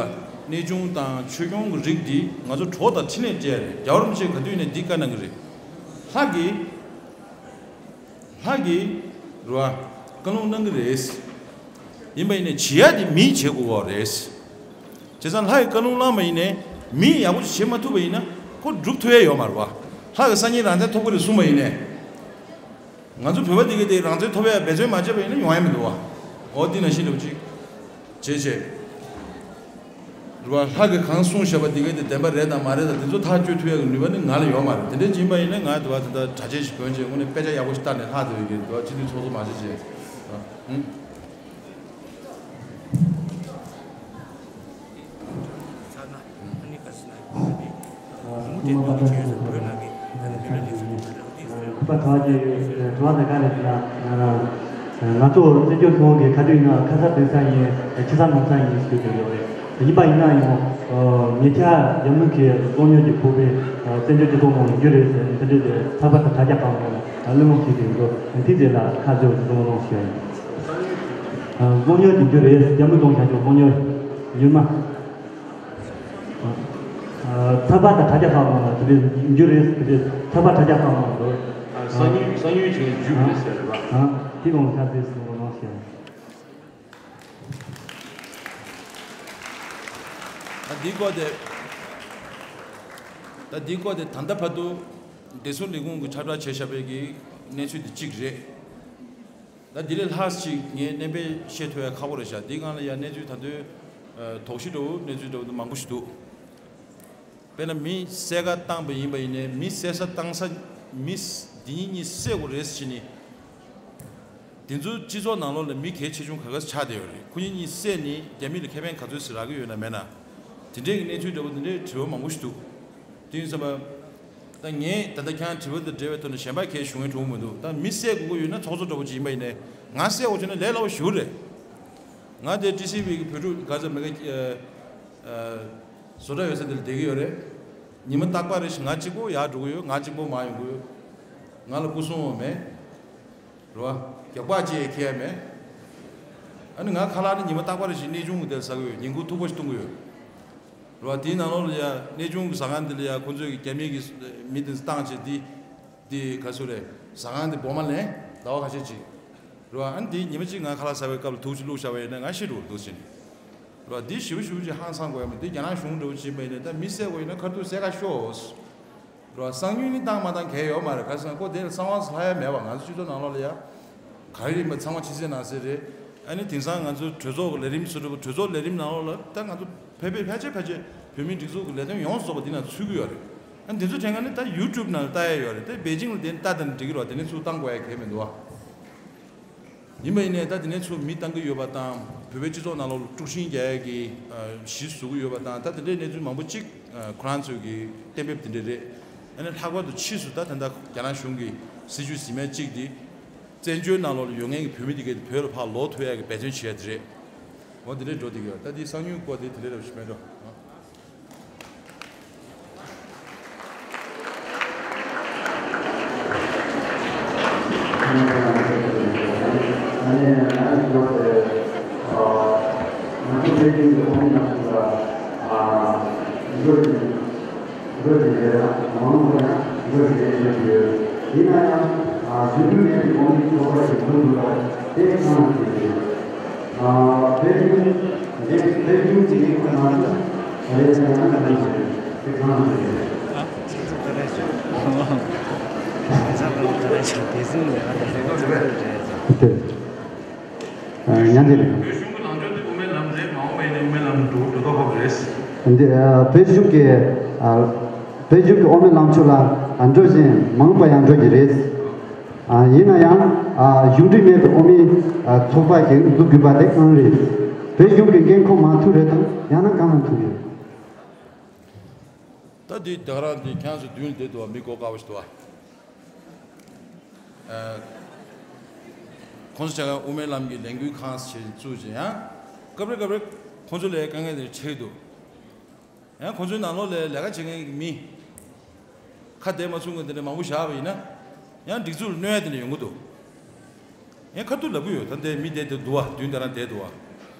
གནས་ཆུང་དང་ཆོས་སྐྱོང་གི་རིགས་འདི་ང་ཚོ་གྲོགས་དང་འཕྲིན་ལས་སྤྲད་རེད། རྒྱལ་བ་རིན་པོ་ཆེ་ག་དུས་ནས་འདི་བཀའ་གནང་གི་རེད། ལྷ་གི་ལྷ་གི་རུ་བ་བཀའ་ལུང་གནང་གི་རེད། ཡིན་པ་ཡིན་ནའི་བྱེད་ཡ་དེ་མིས་བྱེད་དགོས་པ་རེད། བྱས་ཙང་ལྷ་ཡི་བཀའ་ལུང་བླངས་པ་ཡིན་ནའི་མིས་ཡག་པོ་ཞིག་བྱེད་མ་ཐུབ་པ་ཡིན་ན་ཁོ་སྒྲུབ་ཐུབ་ཡ་ཡོད་མ་རེད་བ། ལྷ་གི་སང་ཉིན་རང་བཙན་ཐོབ་ཀྱི་རེད་གསུངས་པ་ཡིན་ནའི། ང་ཚོ་བོད་པ་འདི་གས་དེ་རང་བཙན་ཐོབ་ཡ་འབད་བརྩོན་མ་བྱས་པ་ཡིན་ན་ཡོང་ཡ་མི་འདུག་བ། འོ་འདི་ནང་བཞིན་འདྲ་པོ་ཅིག་བྱས་བྱས། རེད་བ། ལྷ་གིས་གང་གསུངས་བཞག་པ་འདི་གས་དེ་བདེན་པ་རེད་དང་མ་རེད་དང་དེ་ཚོ་ཐག་གཅོད་ཐུབ་ཡ་གི་ནུས་པ་ནི་ང་ལ་ཡོད་མ་རེད། དེ་འདྲ་ཅིག་ཡིན་པ་ཡིན་ན་ང་དེ་བ་དེ་འདྲ་གྲྭ་ཆས་ཤིག་གོན་བྱས་དངོས་གནས་དཔེ་ཆ་ཡག་པོ་ཞིག་ལྟ་ནས་ལྷ་དེ་བས་ཀྱི་དེ་བ་ཕྱི་དུས་ཚོགས་གཙོ་མ་བྱེད་བྱས། ཨ། ཧུམ། ཁོ་པ་གྲགས་ཀྱི་གྲོགས་དེ་ག་རེ་ཟེར་ན། ང་ཚོ་བཙན་བྱོལ་གཞུང་གི་ཁ་བསྡུས་ནང་ཁ་ས་བོད་ས་ཡིན། ཕྱི་ས་ནང་ས་ཡིན་ཞུས་ཀྱི་ཡོད་རེད། ཡིན་པ་ཡིན་ན་ཡང་ཉེ་ཆར་རྒྱ་མི་གི་གསང་ཉུལ་གྱི་ཕོག་པའི་བཙན་བྱོལ་སྤྱི་ཚོགས་ནང་ཡོད་རེད་ཟེར་ནས་དེ་འདྲའི་ཚགས་པར་དང་དྲ་རྒྱ་ཁག་ནང་གླེང་སློང་བྱེད་ཀྱི་ཡོད་འདུག་དེ་དེ་ལ་ཁ་བརྗོད་གསུང་གནང་ཞུ་ཡ་ཡིན། གསང་ཉུལ་གྱི་རྒྱུ་རེད། རྒྱ་མི་གཏོང་བྱ་རྒྱུ་གསང་ཉུལ་ཡིན་མ། ཚགས་པར་དང་དྲ་རྒྱ་ཁག་ནང་ལ་དེ་འདྲའི་འགྱུར་རེད། དེ་འདྲའི་ཚགས་པར་དྲ་རྒྱ་ཁག་ནང་དུ། གསང་ཉུལ་གསང་ཉུལ་བྱས་རྒྱུ་རེད་ཟེར་རེད་པ། དེ་གང་ལ་ཁ་གསལ་གསུང་རོགས་གནང་ཞུ། ད་འདིའི་སྐོར་དེ། ད་འདིའི་སྐོར་དེ་ད་ལྟ་བར་དུ་བདེ་སྲུང་ལས་ཁུངས་ཀྱིས་ཁྱབ་བསྒྲགས་བྱས་བཞག་པའི་གི་གནས་ཚུལ་དེ་གཅིག་རེད། ད་འདི་ལས་ལྷག་ཅིག་ངས་བསྣན་པས་བཤད་ཐུབ་ཡ་ཁག་པོ་རེད་ཤག་འདི་སྒང་ལ་ཡ་གནས་ཚུལ་ད་དུང་དོགས་གཞི་འདྲ་བོ་གནས་ཚུལ་འདྲ་བོ་འདི་མང་པོ་ཞིག་འདུག་དཔེར་ན་མི་བསད་ཁ་བཏང་པ་ཡིན་པ་ཡིན་ནའི་མི་བསད་ས་བཏང་ས་མི་འདི་གཉིས་གཉིས་བསད་དགོས་རེད་ཟེར་ནི། དེ་ཚོ་སྤྱི་ཚོགས་ནང་ལོགས་ལ་མི་གལ་ཆེ་ཆུང་ག་ག་ཆགས་བསྡད་ཡོད་རེད། ཁོ་གཉིས་གཉིས་བསད་ནི་རྒྱ་མི་ལ་ཁེ་ཕན་ག་ཚོད་ཟེར་རག་གི་ཡོད་ན་མེད་ན། དེ་འདྲའི་གི་གནས་ཚུལ་འདྲ་བོ་དེ་འདྲའི་དྲི་བ་མང་པོ་ཞིག་འདུག་དེ་ཡིན་ཙང་། ད་ངས་ད་ལྟ་ཁྱེད་རང་དྲི་བ་དང་འབྲེལ་བའི་ཐོག་ནས་གཞན་པ་གས་ཞུ་མཁན་གྲུང་མི་འདུག་ད་མི་བསད་དགོས་ཀྱི་ཡོད་ན་ཚོགས་གཙོ་འདྲ་བོ་ཅིག་ཡིན་པ་ཡིན་ནའི་ང་བསད་དགོས་བྱུང་ན་ལས་སླ་པོ་ཞེ་པོ་རེད། ང་དེ་ཊི་སི་ཝི་གི་བོད་ཕྲུག་ག་ཚོད་མེད་ག་བཟོ་གྲྭ་ཡོད་ས་འདི་ལ་བསྡད་ཀྱི་ཡོད་རེད། ཉི་མ་རྟག་པར་རེ་བཞིན་ང་གཅིག་པོ་ཡར་འགྲོ་གི་ཡོད། ང་གཅིག་པོ་མར་ཡོང་གི་ཡོད། ང་ལ་སྐུ་སྲུང་ཡང་མེད། རེད་བ། རྒྱག་པ་ཅི་ཡང་ཁེལ་ཡ་མེད། ཨ་ནི་ང་ཁ་ལག་ནི་ཉི་མ་རྟག་པར་རེ་བཞིན་གནས་ཆུང་གི་དེར་ཟ་གི་ཡོད། ཉིན་གུང་ཐུག་པ་ཞིག་འཐུང་གི་ཡོད། རེད་བ། དེའི་ནང་ལོགས་ལ་ཡ་གནས་ཆུང་གི་ཟ་ཁང་འདི་ལ་ཡ་ཁོ་ཚོས་ཀྱི་རྒྱ་མི་གི་མི་དེ་ཚོ་བཏང་བྱས་འདི། འདི་ག་ཚོད་རེད། ཟ་ཁང་འདི་སྦོ་མ་ལེན་ཟླ་བ་ཁ་ཤས་ཅིག་རེད་བ། ཨ་ནི་འདི་ཉི་མ་གཅིག་ང་ཁ་ལག་ཟ་བའི་སྐབས་ལ་དུག་ཅིག་བླུགས་བཞག་པ་ཡིན་ན་ང་ཤི་འགྲོ་འདུག་ཟེར་ནས། རེད་བ། འདི་ཞེ་པོ་ཞེ་པོ་ཅིག་ཧང་སང་དགོས་ཡ་མ་འདི་རྒྱ་ནག་གཞུང་འདྲ་བོ་ཅིག་ཡིན་པ་ཡིན་ན་ད་མི་བསད་དགོས་ཡིན་ན་ཁ་ཐུག་བསད་ཁ་ཤོག་རེད་བ། གསང་ཉུལ་ནི་བཏང་མ་བཏང་གལ་ཡོད་མ་རེད། ག་རེ་ཟེར་ན་ཁོ་དེ་ལ་གསང་བ་ལྷག་ཡ་མེད་པ། ང་ཚོ་སྤྱི་ཚོགས་ནང་ལོགས་ལ་ཡ། ག་རེ་ཡིན་པ་ཚང་མ་ཕྱི་གསལ་ནང་གསལ་རེད། ཨ་ནི་དེང་སང་ང་ཚོ་གྲོས་ཚོགས་ཀྱི་ལས་རིམ་སུ་འགྲོ་བ་གྲོས་ཚོགས་ལས་རིམ་ནང་ལོགས་ལ་ད་ང་ཚོ་ཕལ་པའི་ཕལ་ཆེར་ཕལ་ཆེར་བོད་མིའི་སྒྲིག་འཛུགས་ཀྱི་ལས་དོན་ཡོངས་སུ་རྫོགས་པ་འདི་ནང་ཚུད་ཀྱི་ཡོད་རེད། ཨ་ནི་དེ་ཚོ་དྲན་ག་ནི་ད་ཡུ་ཊུབ་ནང་ལ་ལྟ་ཡ་ཡོད་རེད། ད་པེ་ཅིང་ལ་དེ་ནི་ལྟ་ད་ནི་འགྲིག་གི་རེད་བ། དེ་ནི་ཚུར་བཏང་དགོས་ཡ་གལ་མི་འདུག་བ། ཡིན་པ་ཡིན་ནའི་ད་དེ་ནས་ཚུར་མི་བཏང་གི་ཡོད་པ་དང་། བོད་པའི་སྤྱི་ཚོགས་ནང་ལོགས་ལ་དཀྲུག་ཤིང་རྒྱག་ཡ་གི་གཞི་བཟོ་གི་ཡོད་པ་དང་། ད་དེ་འདྲའི་གནས་ཚུལ་མང་པོ་གཅིག་ཁོ་རང་ཚོས་ཀྱི་གཏན་འབེབས་དེ་འདྲ་རེད། ཨ་ནི་ལྷག་པར་དུ་ཕྱིས་སུ་ད་ད་ལྟ་རྒྱ་ནག་གཞུང་གི་སྲིད་ཇུས་གཟིགས་མཁན་གཅིག་དེ། བཙན་བྱོལ་ནང་ལོགས་ལ་ཡོད་མཁན་གྱི་བོད་མི་དེ་གས་དེ་བོད་ལ་ཕར་ལོག་ཐུབ་ཡ་གི་འབད་བརྩོན་བྱེད་ཡ་དེ་རེད། འོ་དེ་འདྲའི་འགྲོ་བསྡད་ཀྱི་ཡོད། ད་དེའི་གསང་ཉུལ་སྐོར་དེ་དེ་འདྲ་རེད་པ་ཞིག་མེད་འགྲོ། ཉན་དེ་རེད། བོད་གཞུང་གི་ལངས་ཕྱོགས་དེ་དབུ་མའི་ལམ་རེད། མ་འོངས་པ་ཡིན་ན་དབུ་མའི་ལམ་འགྲོ་འགྲོ་ཐབས་ཡོད་རེད། འདི་བོད་གཞུང་གི་བོད་གཞུང་གི་དབུ་མའི་ལམ་ཕྱོགས་ལ་འགྲོ་བཞིན་མ་འོངས་པ་ཡང་འགྲོ་གི་རེད། ཡིན་ན་ཡང་གཞུང་འབྲེལ་མེད་པའི་དབུ་མའི་ཚོགས་པ་ཞིག་འཛུགས་དགོས་པ་དེ་ཨང་རེད། བོད་གཞུང་གི་འགན་ཁུར་མ་ཐུབ་རེད་དམ། ཡང་ན་གང་ལ་ཐུབ་ཡོད། ད་འདི་ད་ག་རང་འདི་ཁྱེད་ཚོ་མདུན་ལ་བསྡད་འདུག་བ། མི་གོ་དཀའ་བ་ཞིག་འདུག་བ། ཨ། ཁོང་ཚོ་ཆ་ག་དབུ་མའི་ལམ་གྱི་ལས་འགུལ་ཁང་ཞིག་བཙུགས་བྱས་ཡང་། སྐབས་རེ་སྐབས་རེ་ཁོང་ཚོ་ལ་དཀའ་ངལ་དེ་འཕྲད་འདུག་ཡང་ཁོང་ཚོའི་ནང་ལོགས་ལ་ལས་ཀ་བྱེད་མཁན་གྱི་མི། ཁ་བདེ་མ་ཚུགས་མཁན་དེ་འདྲ་མང་པོ་བཞག་པ་ཡིན་ན། ཡང་སྒྲིག་འཛུགས་ལ་གནོད་ཡ་དེ་འདྲ་ཡོང་གི་འདུག་ཡང་ཁ་ཐུག་ལབ་ཀྱི་ཡོད། ད་འདི་མི་བསྡད་དེ་འདུག་བ། མདུན་དེ་རང་བསྡད་འདུག་བ།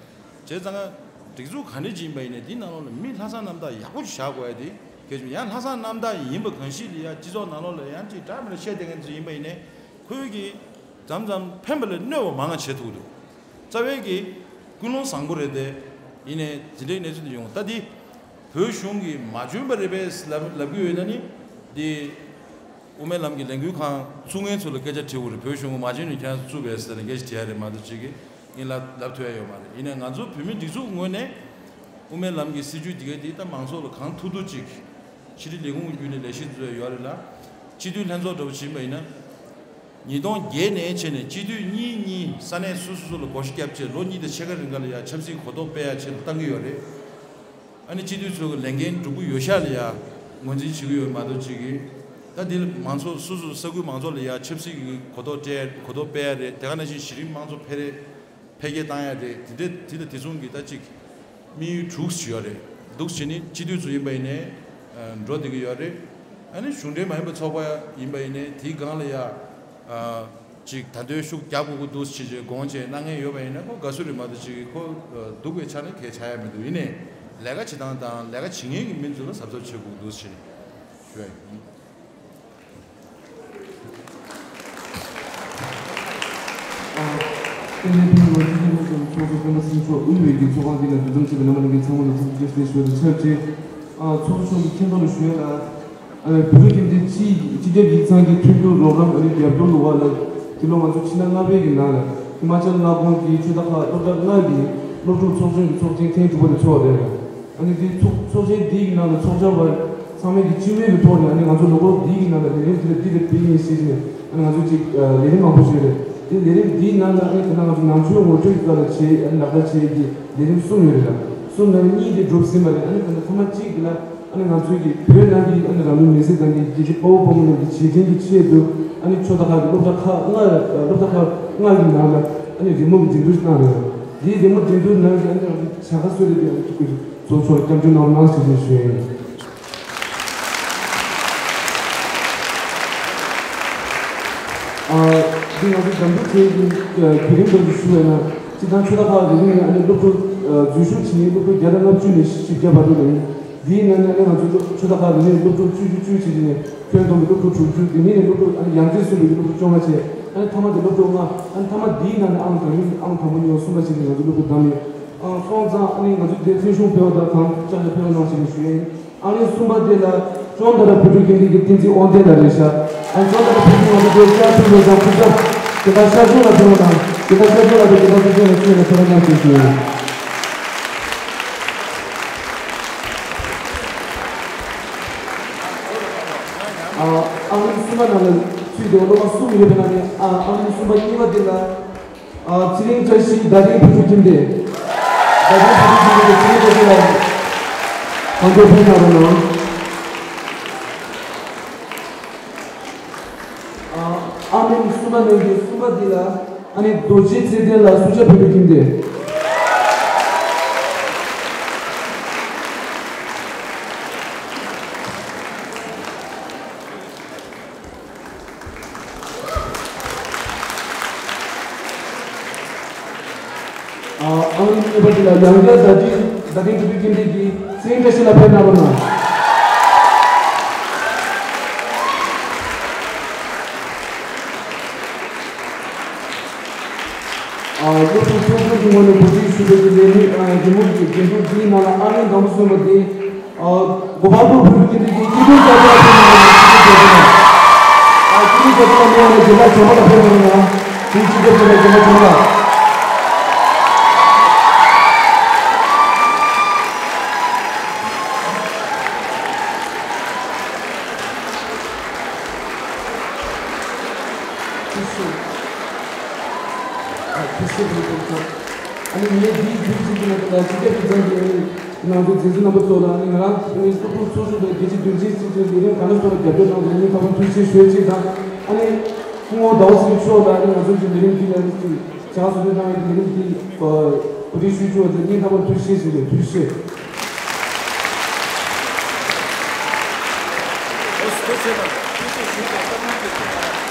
བྱས་ཙང་ང་སྒྲིག་འཛུགས་ག་འདྲ་ཅིག་ཡིན་པ་ཡིན་ནའི་དེའི་ནང་ལོགས་ལ་མི་ལྷག་བསམ་རྣམ་དག་ཡག་པོ་ཞིག་བཞག་དགོས་ཡ་དེ་གལ་ཆེན་པོ། ཡང་ལྷག་བསམ་རྣམ་དག་ཡིན་པ་གང་ཞིག་ལ་ཡ་སྤྱི་ཚོགས་ནང་ལོགས་ལ་ཡང་ཅིག་འདྲ་མི་འདྲ་བཤད་བསྡད་མཁན་ཚོ་ཡིན་པ་ཡིན་ནའི་ཁོས་ཀྱིས་མཚམས་མཚམས་ཕན་པ་ལས་གནོད་པ་མང་ང་བྱེད་ཐུབ་འདུག་རྩ་བའི་གི་ཀུན་སློང་བཟང་པོ་རེད་དེ། ཡིན་ནའི་འཛིན་གྲྭའི་གནས་ཚུལ་དེ་ཡོང་ད་དེ་བོད་གཞུང་གིས་མ་འཇོན་པ་རེད་པས་ལབ་ལབ་ཀྱི་ཡོད་ན་ནི། དེ་དབུ་མའི་ལམ་གྱི་ལས་འགུལ་ཁང་བཙུགས་མཁན་ཚོ་ལ་སྐད་ཆ་དྲི་དགོས་རེད། བོད་གཞུང་གིས་མ་འཇོན་ནས་ཁྱེད་རང་ཚོ་བཙུགས་པས་ཟེར་ནས་སྐད་ཆ་དྲི་ཡ་རེད་མ་གཏོགས་ཅིག་གིས་ངས་ལབ་ལབ་ཐུབ་ཡ་ཡོད་མ་རེད། ཡིན་ནའི་ང་ཚོ་བོད་མིའི་སྒྲིག་འཛུགས་ངོས་ནས་དབུ་མའི་ལམ་གྱི་སྲིད་བྱུས་འདི་གའི་དེ་ད་མང་ཚོགས་ལ་གང་ཐུབ་ཐུབ་ཅིག་ཕྱི་དྲིལ་ལས་ཁུངས་བརྒྱུད་ནས་ལས་གཞི་བཟོས་ཡོད་རེད་ལ། སྤྱི་འཐུས་ལྷན་ཚོགས་འདྲ་པོ་ཕྱིན་པ་ཡིན་ན། ཉིས་སྟོང་བརྒྱད་ནས་བྱས་ནས་སྤྱི་འཐུས་གཉིས་གཉིས་ས་གནས་སོ་སོ་སོ་ལ་བགོ་བཤའ་བརྒྱབ་བྱས་ལོ་གཉིས་དང་ཕྱེད་ཀ་རིང་ག་ལ་ཡ་ཆབ་སྲིད་གོ་རྟོགས་སྤེལ་ཡ་ཆེད་དུ་བཏང་གི་ཡོད་རེད། ཨ་ནི་སྤྱི་འཐུས་ཚོ་གི་ལས་འགན་སྒྲུབ་ཀྱི་ཡོད་ཤག་ལ་ཡ་ངོས་འཛིན་བྱེད་ཀྱི་ཡོད་མ་གཏོགས་ཅིག་གིས། ད་འདི་ལ་མང་ཚོགས་སོ་སོ་ས་ཁུལ་མང་ཚོགས་ལ་ཡ་ཆབ་སྲིད་ཀྱི་གོ་རྟོགས་སྤྲད་གོ་རྟོགས་སྤེལ་ཡ་རེད། དེ་ག་ནང་བཞིན་གཞི་རིམ་དམངས་གཙོ་འཕེལ་རེས། འཕེལ་རྒྱས་བཏང་ཡ་དེ་དེ་འདྲ་དེ་དང་དེ་མཚུངས་ཀྱི་ད་ཅིག་དམིགས་ཡུལ་དྲུག་ཅིག་ཡོད་རེད། འདུག་བྱས་ནས་སྤྱི་འཐུས་ཚོ་ཡིན་པ་ཡིན་ནའི་འགྲོ་བསྡད་ཀྱི་ཡོད་རེད། ཨ་ནི་གཞུང་འབྲེལ་མ་ཡིན་པའི་ཚོགས་པ་ཡིན་པ་ཡིན་ནའི་དེའི་སྒང་ལ་ཡ་ཅིག་ད་དུང་ཤུགས་རྒྱག་དགོས་ཀྱི་འདུག་བྱས་བྱས་དགོངས་བྱས་གནང་མཁན་ཡོད་པ་ཡིན་ན་ཁོ་དགའ་བསུ་རེད་མ་གཏོགས་ཅིག་ཁོ་སྡུག་པའི་ཆ་ནས་གལ་ཆགས་ཡ་མི་འདུག་ཡིན་ནའི་ལས་ཀ་བྱེད་སྟངས་དང་ལས་ཀ་བྱེད་མཁན་གྱི་མི་ཚོ་ལ་གཟབ་གཟབ་བྱེད་དགོས་ཀྱི་འདུག་བྱས་ནས་ཞུ་ཡ་ཡིན། ཨ། ཏན་ཏན་ཕུན་ལོ་སྤྱི་འཐུས་ཚོགས་གཙོ་སྤེན་པ་ཚེ་རིང་མཆོག་དབུས་པའི་གི་ཚོགས་ཁང་འདི་ལ་འདུ་འཛོམས་བྱས་པའི་རྣམ་པ་རྣམས་ཀྱི་ཚང་མ་ལ་འཚམས་འདྲི་བཀྲ་ཤིས་བདེ་ལེགས་ཞུ་བ་དང་ཆབས་ཅིག་ཨ། ཚོགས་གཙོ་མཆོག་གི་མཁྱེན་རྟོགས་ལ་ཞུ་ཡ་ལ། ཨ། བོད་ཕྲུག་ཁྱིམ་སྡེ་སྤྱི་སྤྱི་ཁྱབ་ཡིག་ཚང་གི་མཐུན་འགྱུར་རོགས་རམ་ཨ་ནི་རྒྱབ་སྐྱོར་ལུགས་ལ་དེ་ལོ་ང་ཚོ་ཕྱི་ཟླ་ལྔ་པའི་གི་ནང་ལ་ཧི་མ་ཅལ་མངའ་ཁོངས་ཀྱི་ཆོས་བདག་ཁག་སློབ་གྲྭ་ལྔ་གི་སློབ་ཕྲུག་ཚོགས་ཆུང་གི་ཚོགས་ཆེན་ཐེངས་དྲུག་པ་དེ་ཚོགས་རེད། ཨ་ནི་དེ་ཚོགས་ཚོགས་ཆེན་འདིའི་ནང་ལ་ཚོགས་བཅར་བ་ཚང་མས་ཀྱི་སྤྱི་མོས་ཀྱི་ཐོག་ནས་ཨ་ནི་ང་ཚོ་ལོ་འཁོར་འདིའི་ནང་ལ་ལས་རིམ་འདི་ལ་འདི་ལ་སྤེལ་ཡིན་ཞེས་ནས་ཨ་ནི་ང་ཚོ་ཅིག་ལས་རིམ་མང་པོ་ཞིག་རེད། དེ་ལས་རིམ་འདིའི་ནང་ལ་ཨ་ནི་དེ་ན་ང་ཚོ་ནང་ཆོས་ངོ་སྤྲོད་ཀྱི་སྐབས་ལ་བྱེད་ཨ་ནི་ལག་བསྟར་བྱེད་ཀྱི་ལས་རིམ་གསུམ་ཡོད་རེད་ལ། གསུམ་ནང་གཉིས་དེ་གྲུབ་ཟིན་པ་རེད། ཨ་ནི་དེ་ན་ཐ་མ་གཅིག་ལ་ཨ་ནི་ང་ཚོའི་གི་བོད་ནང་གི་ཨ་ནི་རང་ལུས་མེར་སྲེག་བཏང་མཁན་རྒྱལ་གཅེས་དཔའ་བོ་དཔའ་མོ་རྣམས་ཀྱི་རྗེས་དྲན་གྱི་ཆེད་དུ་ཨ་ནི་ཆོས་བདག་ཁག་གི་སློབ་གྲྭ་ཁག་ལྔ་སློབ་གྲྭ་ཁག་ལྔ་གི་ནང་ལ་ཨ་ནི་རི་མོ་གི་འགྲན་བསྡུར་བཏང་རེད། འདིའི་རི་མོ་འགྲན་བསྡུར་ནང་གི་ཨ་ནི་ང་ཚོ་བྱ་དགའ་གསོལ་རེ་དེ་ཨ་ནི་ཐུགས་ཁུར་ཚོགས་མཆོག་སྐྱབས་འཇུག་གནང་རོགས་གནང་ཞེས་ཞུ་ཡ་ཡིན། ཨ། འདི་ང་ཚོ་འགྲན་བསྡུར་དེ་གི་བརྒྱུད་རིམ་ཙམ་ཞུ་བས་ན། སྤྱིར་བཏང་ཆོས་བདག་ཁག་རེ་རེ་ནས་ཨ་ནི་སློབ་ཕྲུག་འཛུལ་ཞུགས་བྱེད་མཁན་སློབ་ཕྲུག་བརྒྱ་དང་ལྔ་བཅུ་ནས་བཞི་བཅུ་བརྒྱ་བར་དུ་ལ་ཡིན། འདིའི་ནང་ནས་ཨ་ནི་ང་ཚོ་ཆོས་བདག་ཁག་རེ་རེ་ནས་སློབ་ཕྲུག་བཅུ་བཅུ་བཅུ་བྱས་ནས་ཁྱོན་བསྡོམས་ཀྱི་སློབ་ཕྲུག་དྲུག་ཅུ། དེ་ནས་སློབ་ཕྲུག་ཨ་ནི་ཡང་རྩེར་སོན་པའི་སློབ་ཕྲུག་བཅོ་ལྔ་བྱས། ཨ་ནི་མཐའ་མ་དེ་སློབ་ཕྲུག་ལྔ། ཨ་ནི་མཐའ་མ་འདིའི་ནང་ནས་ཨང་དང་པོ་ཨང་དང་པོ་གཉིས་པ་གསུམ་པ་བྱས་ནས་ང་ཚོ་སློབ་ཕྲུག་བདམས་ཡོད། ཨ། སོང་ཙང་ཨ་ནི་ང་ཚོ་འདིར་མཐེབ་གཞུང་ཕུལ་བ་དང་གང་ཅག་ལ་ཕེབས་རོགས་གནང་ཞེས་ཞུ་ཡ་ཡིན། ཨ་ནི་གསུམ་པ་དེ་ལ་ཅོང་ཏ་ར་བོད་ཕྲུག་སྐད་འཕྲིན་གྱི་བསྟན་འཛིན་དབང་ལྡན་ལགས་རེད་ཤག་ཨ་ནི་ཅོང་ཏ་ར་བོད་ཕྲུག་ང་ཚོ་དེ་ཤར་ཕུལ་བའི་ཙང་ཕུལ་ཙང་དེ་དག་ཤར་ཕྱོགས་ལ་ཕེབས་རོགས་དང་། དེ་དག་ཤར་ཕྱོགས་ལ་དང་དེ་དག་ཕྱོགས་ལ་ཕེབས་ནས་ཕེབས་རོགས་གནང་ཞེས་ཞུ་ཡ་ཡིན། ཨ། ཨང་གསུམ་པ་ནང་ལ་ཚུད་དེ་སློབ་མ་གསུམ་ཡོད་པའི་ནང་ནས། ཨ། ཨང་གསུམ་པ་གཉིས་པ་དེ་ལ། ཨ། ཚེ་རིང་བཀྲ་ཤིས་རྡ་སྟེང་བོད་ཕྲུག་ཁྱིམ་སྡེ། རྡ་སྟེང་བོད་ཕྲུག་ཁྱིམ་སྡེ་གི་ཚེ་རིང་བཀྲ་ཤིས་ལགས་གང་མགྱོགས་ཕེབས་གནང་རོགས་གནང་། ཨ། ཨང་གསུམ་པ་ནང་གི་གསུམ་པ་འདི་ལ་ཨ་ནི་རྡོ་རྗེ་ཚེ་བརྟན་ལགས་སུམ་བརྒྱ་བོད་ཕྲུག་ཁྱིམ་སྡེ། ཨ། ཨང་གཉིས་པ་དེ་ལ་ཡང་བསྐྱར་རྡ་སྟེང་རྡ་སྟེང་བོད་ཕྲུག་ཁྱིམ་སྡེ་གི་ཚེ་རིང་བཀྲ་ཤིས་ལགས་ཕེབས་གནང་རོགས་གནང་། ཨ། སློབ་ཕྲུག་ཚོགས་ཆུང་གི་ངོས་ནས་གོ་སྒྲིག་ཞུས་པའི་ལས་རིམ། ཨ། རི་མོ་གི་འགྲན་བསྡུར་འདིའི་ནང་ལ་ཨང་དང་པོ་སོན་པ་དེ། ཨ། གོ་པལ་པུར་བོད་ཕྲུག་སྐད་འཕྲིན་གྱི་སྐྱིད་སྡུག་བཀའ་བཅག་ཕེབས་གནང་བ་ལ་ཐུགས་རྗེ་ཆེ་ཞུ། ཨ། སྐྱིད་སྡུག་བཀའ་བཅག་ལ་མི་ཡོང་ན་རྒན་ལགས་བྱམས་པ་ལགས་ཕེབས་གནང་། དེའི་སྤྱི་ཁྱབ་ཐོག་ནས་རྒན་ལགས་བྱམས་པ་ལགས། ཐུགས་རྗེ་ཆེ། ཨ། ཐུགས་རྗེ་ཆེ་ཞུ་ཡ་ཡིན། ཨ་ནི་ངས་འདིའི་མཇུག་ཅིག་གི་ནང་དུ་ལ་སྤྱི་ཁྱབ་ཀྱི་མཚན་གྱི་ཨ་ནི་ང་ཚོ་འཛིན་གྲྭ་རྣམ་པ་ཚོ་ལ། ཨ་ནི་ང་རང་ཨ་ནི་སློབ་ཕྲུག་ཚོགས་ཆུང་དང་རྒྱལ་སྤྱིའི་རྡོ་རྗེ་སྲིད་ཅུང་ལས་རིམ་གང་ལ་སོགས་ལ་རྒྱབ་སྐྱོར་གནང་བར་སྙིང་ཐག་པ་ནས་ཐུགས་རྗེ་ཆེ་ཞུ་ཡ་གཅིག་དང་། ཨ་ནི་སྐུ་ངོ་ཟླ་བ་ཚེ་རིང་མཆོག་ལ་ཨ་ནི་ང་ཚོ་གི་ལས་རིམ་འདི་ལ་ཨ་ནི་ཅིག་བྱ་བ་གཟབ་སྤེལ་གནང་བའི་ལས་རིམ་འདི་གོ་སྒྲིག་ཞུས་བྱུང་བ་དེར་སྙིང་ཐག་པ་ནས་ཐུགས་རྗེ་ཆེ་ཞུ་ཡ་ཡིན། ཐུགས་རྗེ་ཆེ། བྱས་པ་དང་ཐུགས་རྗེ་ཆེ་ཞུས་ཏེ་སྐུ་ཚབ་ཀྱི་ཐོག་ནས།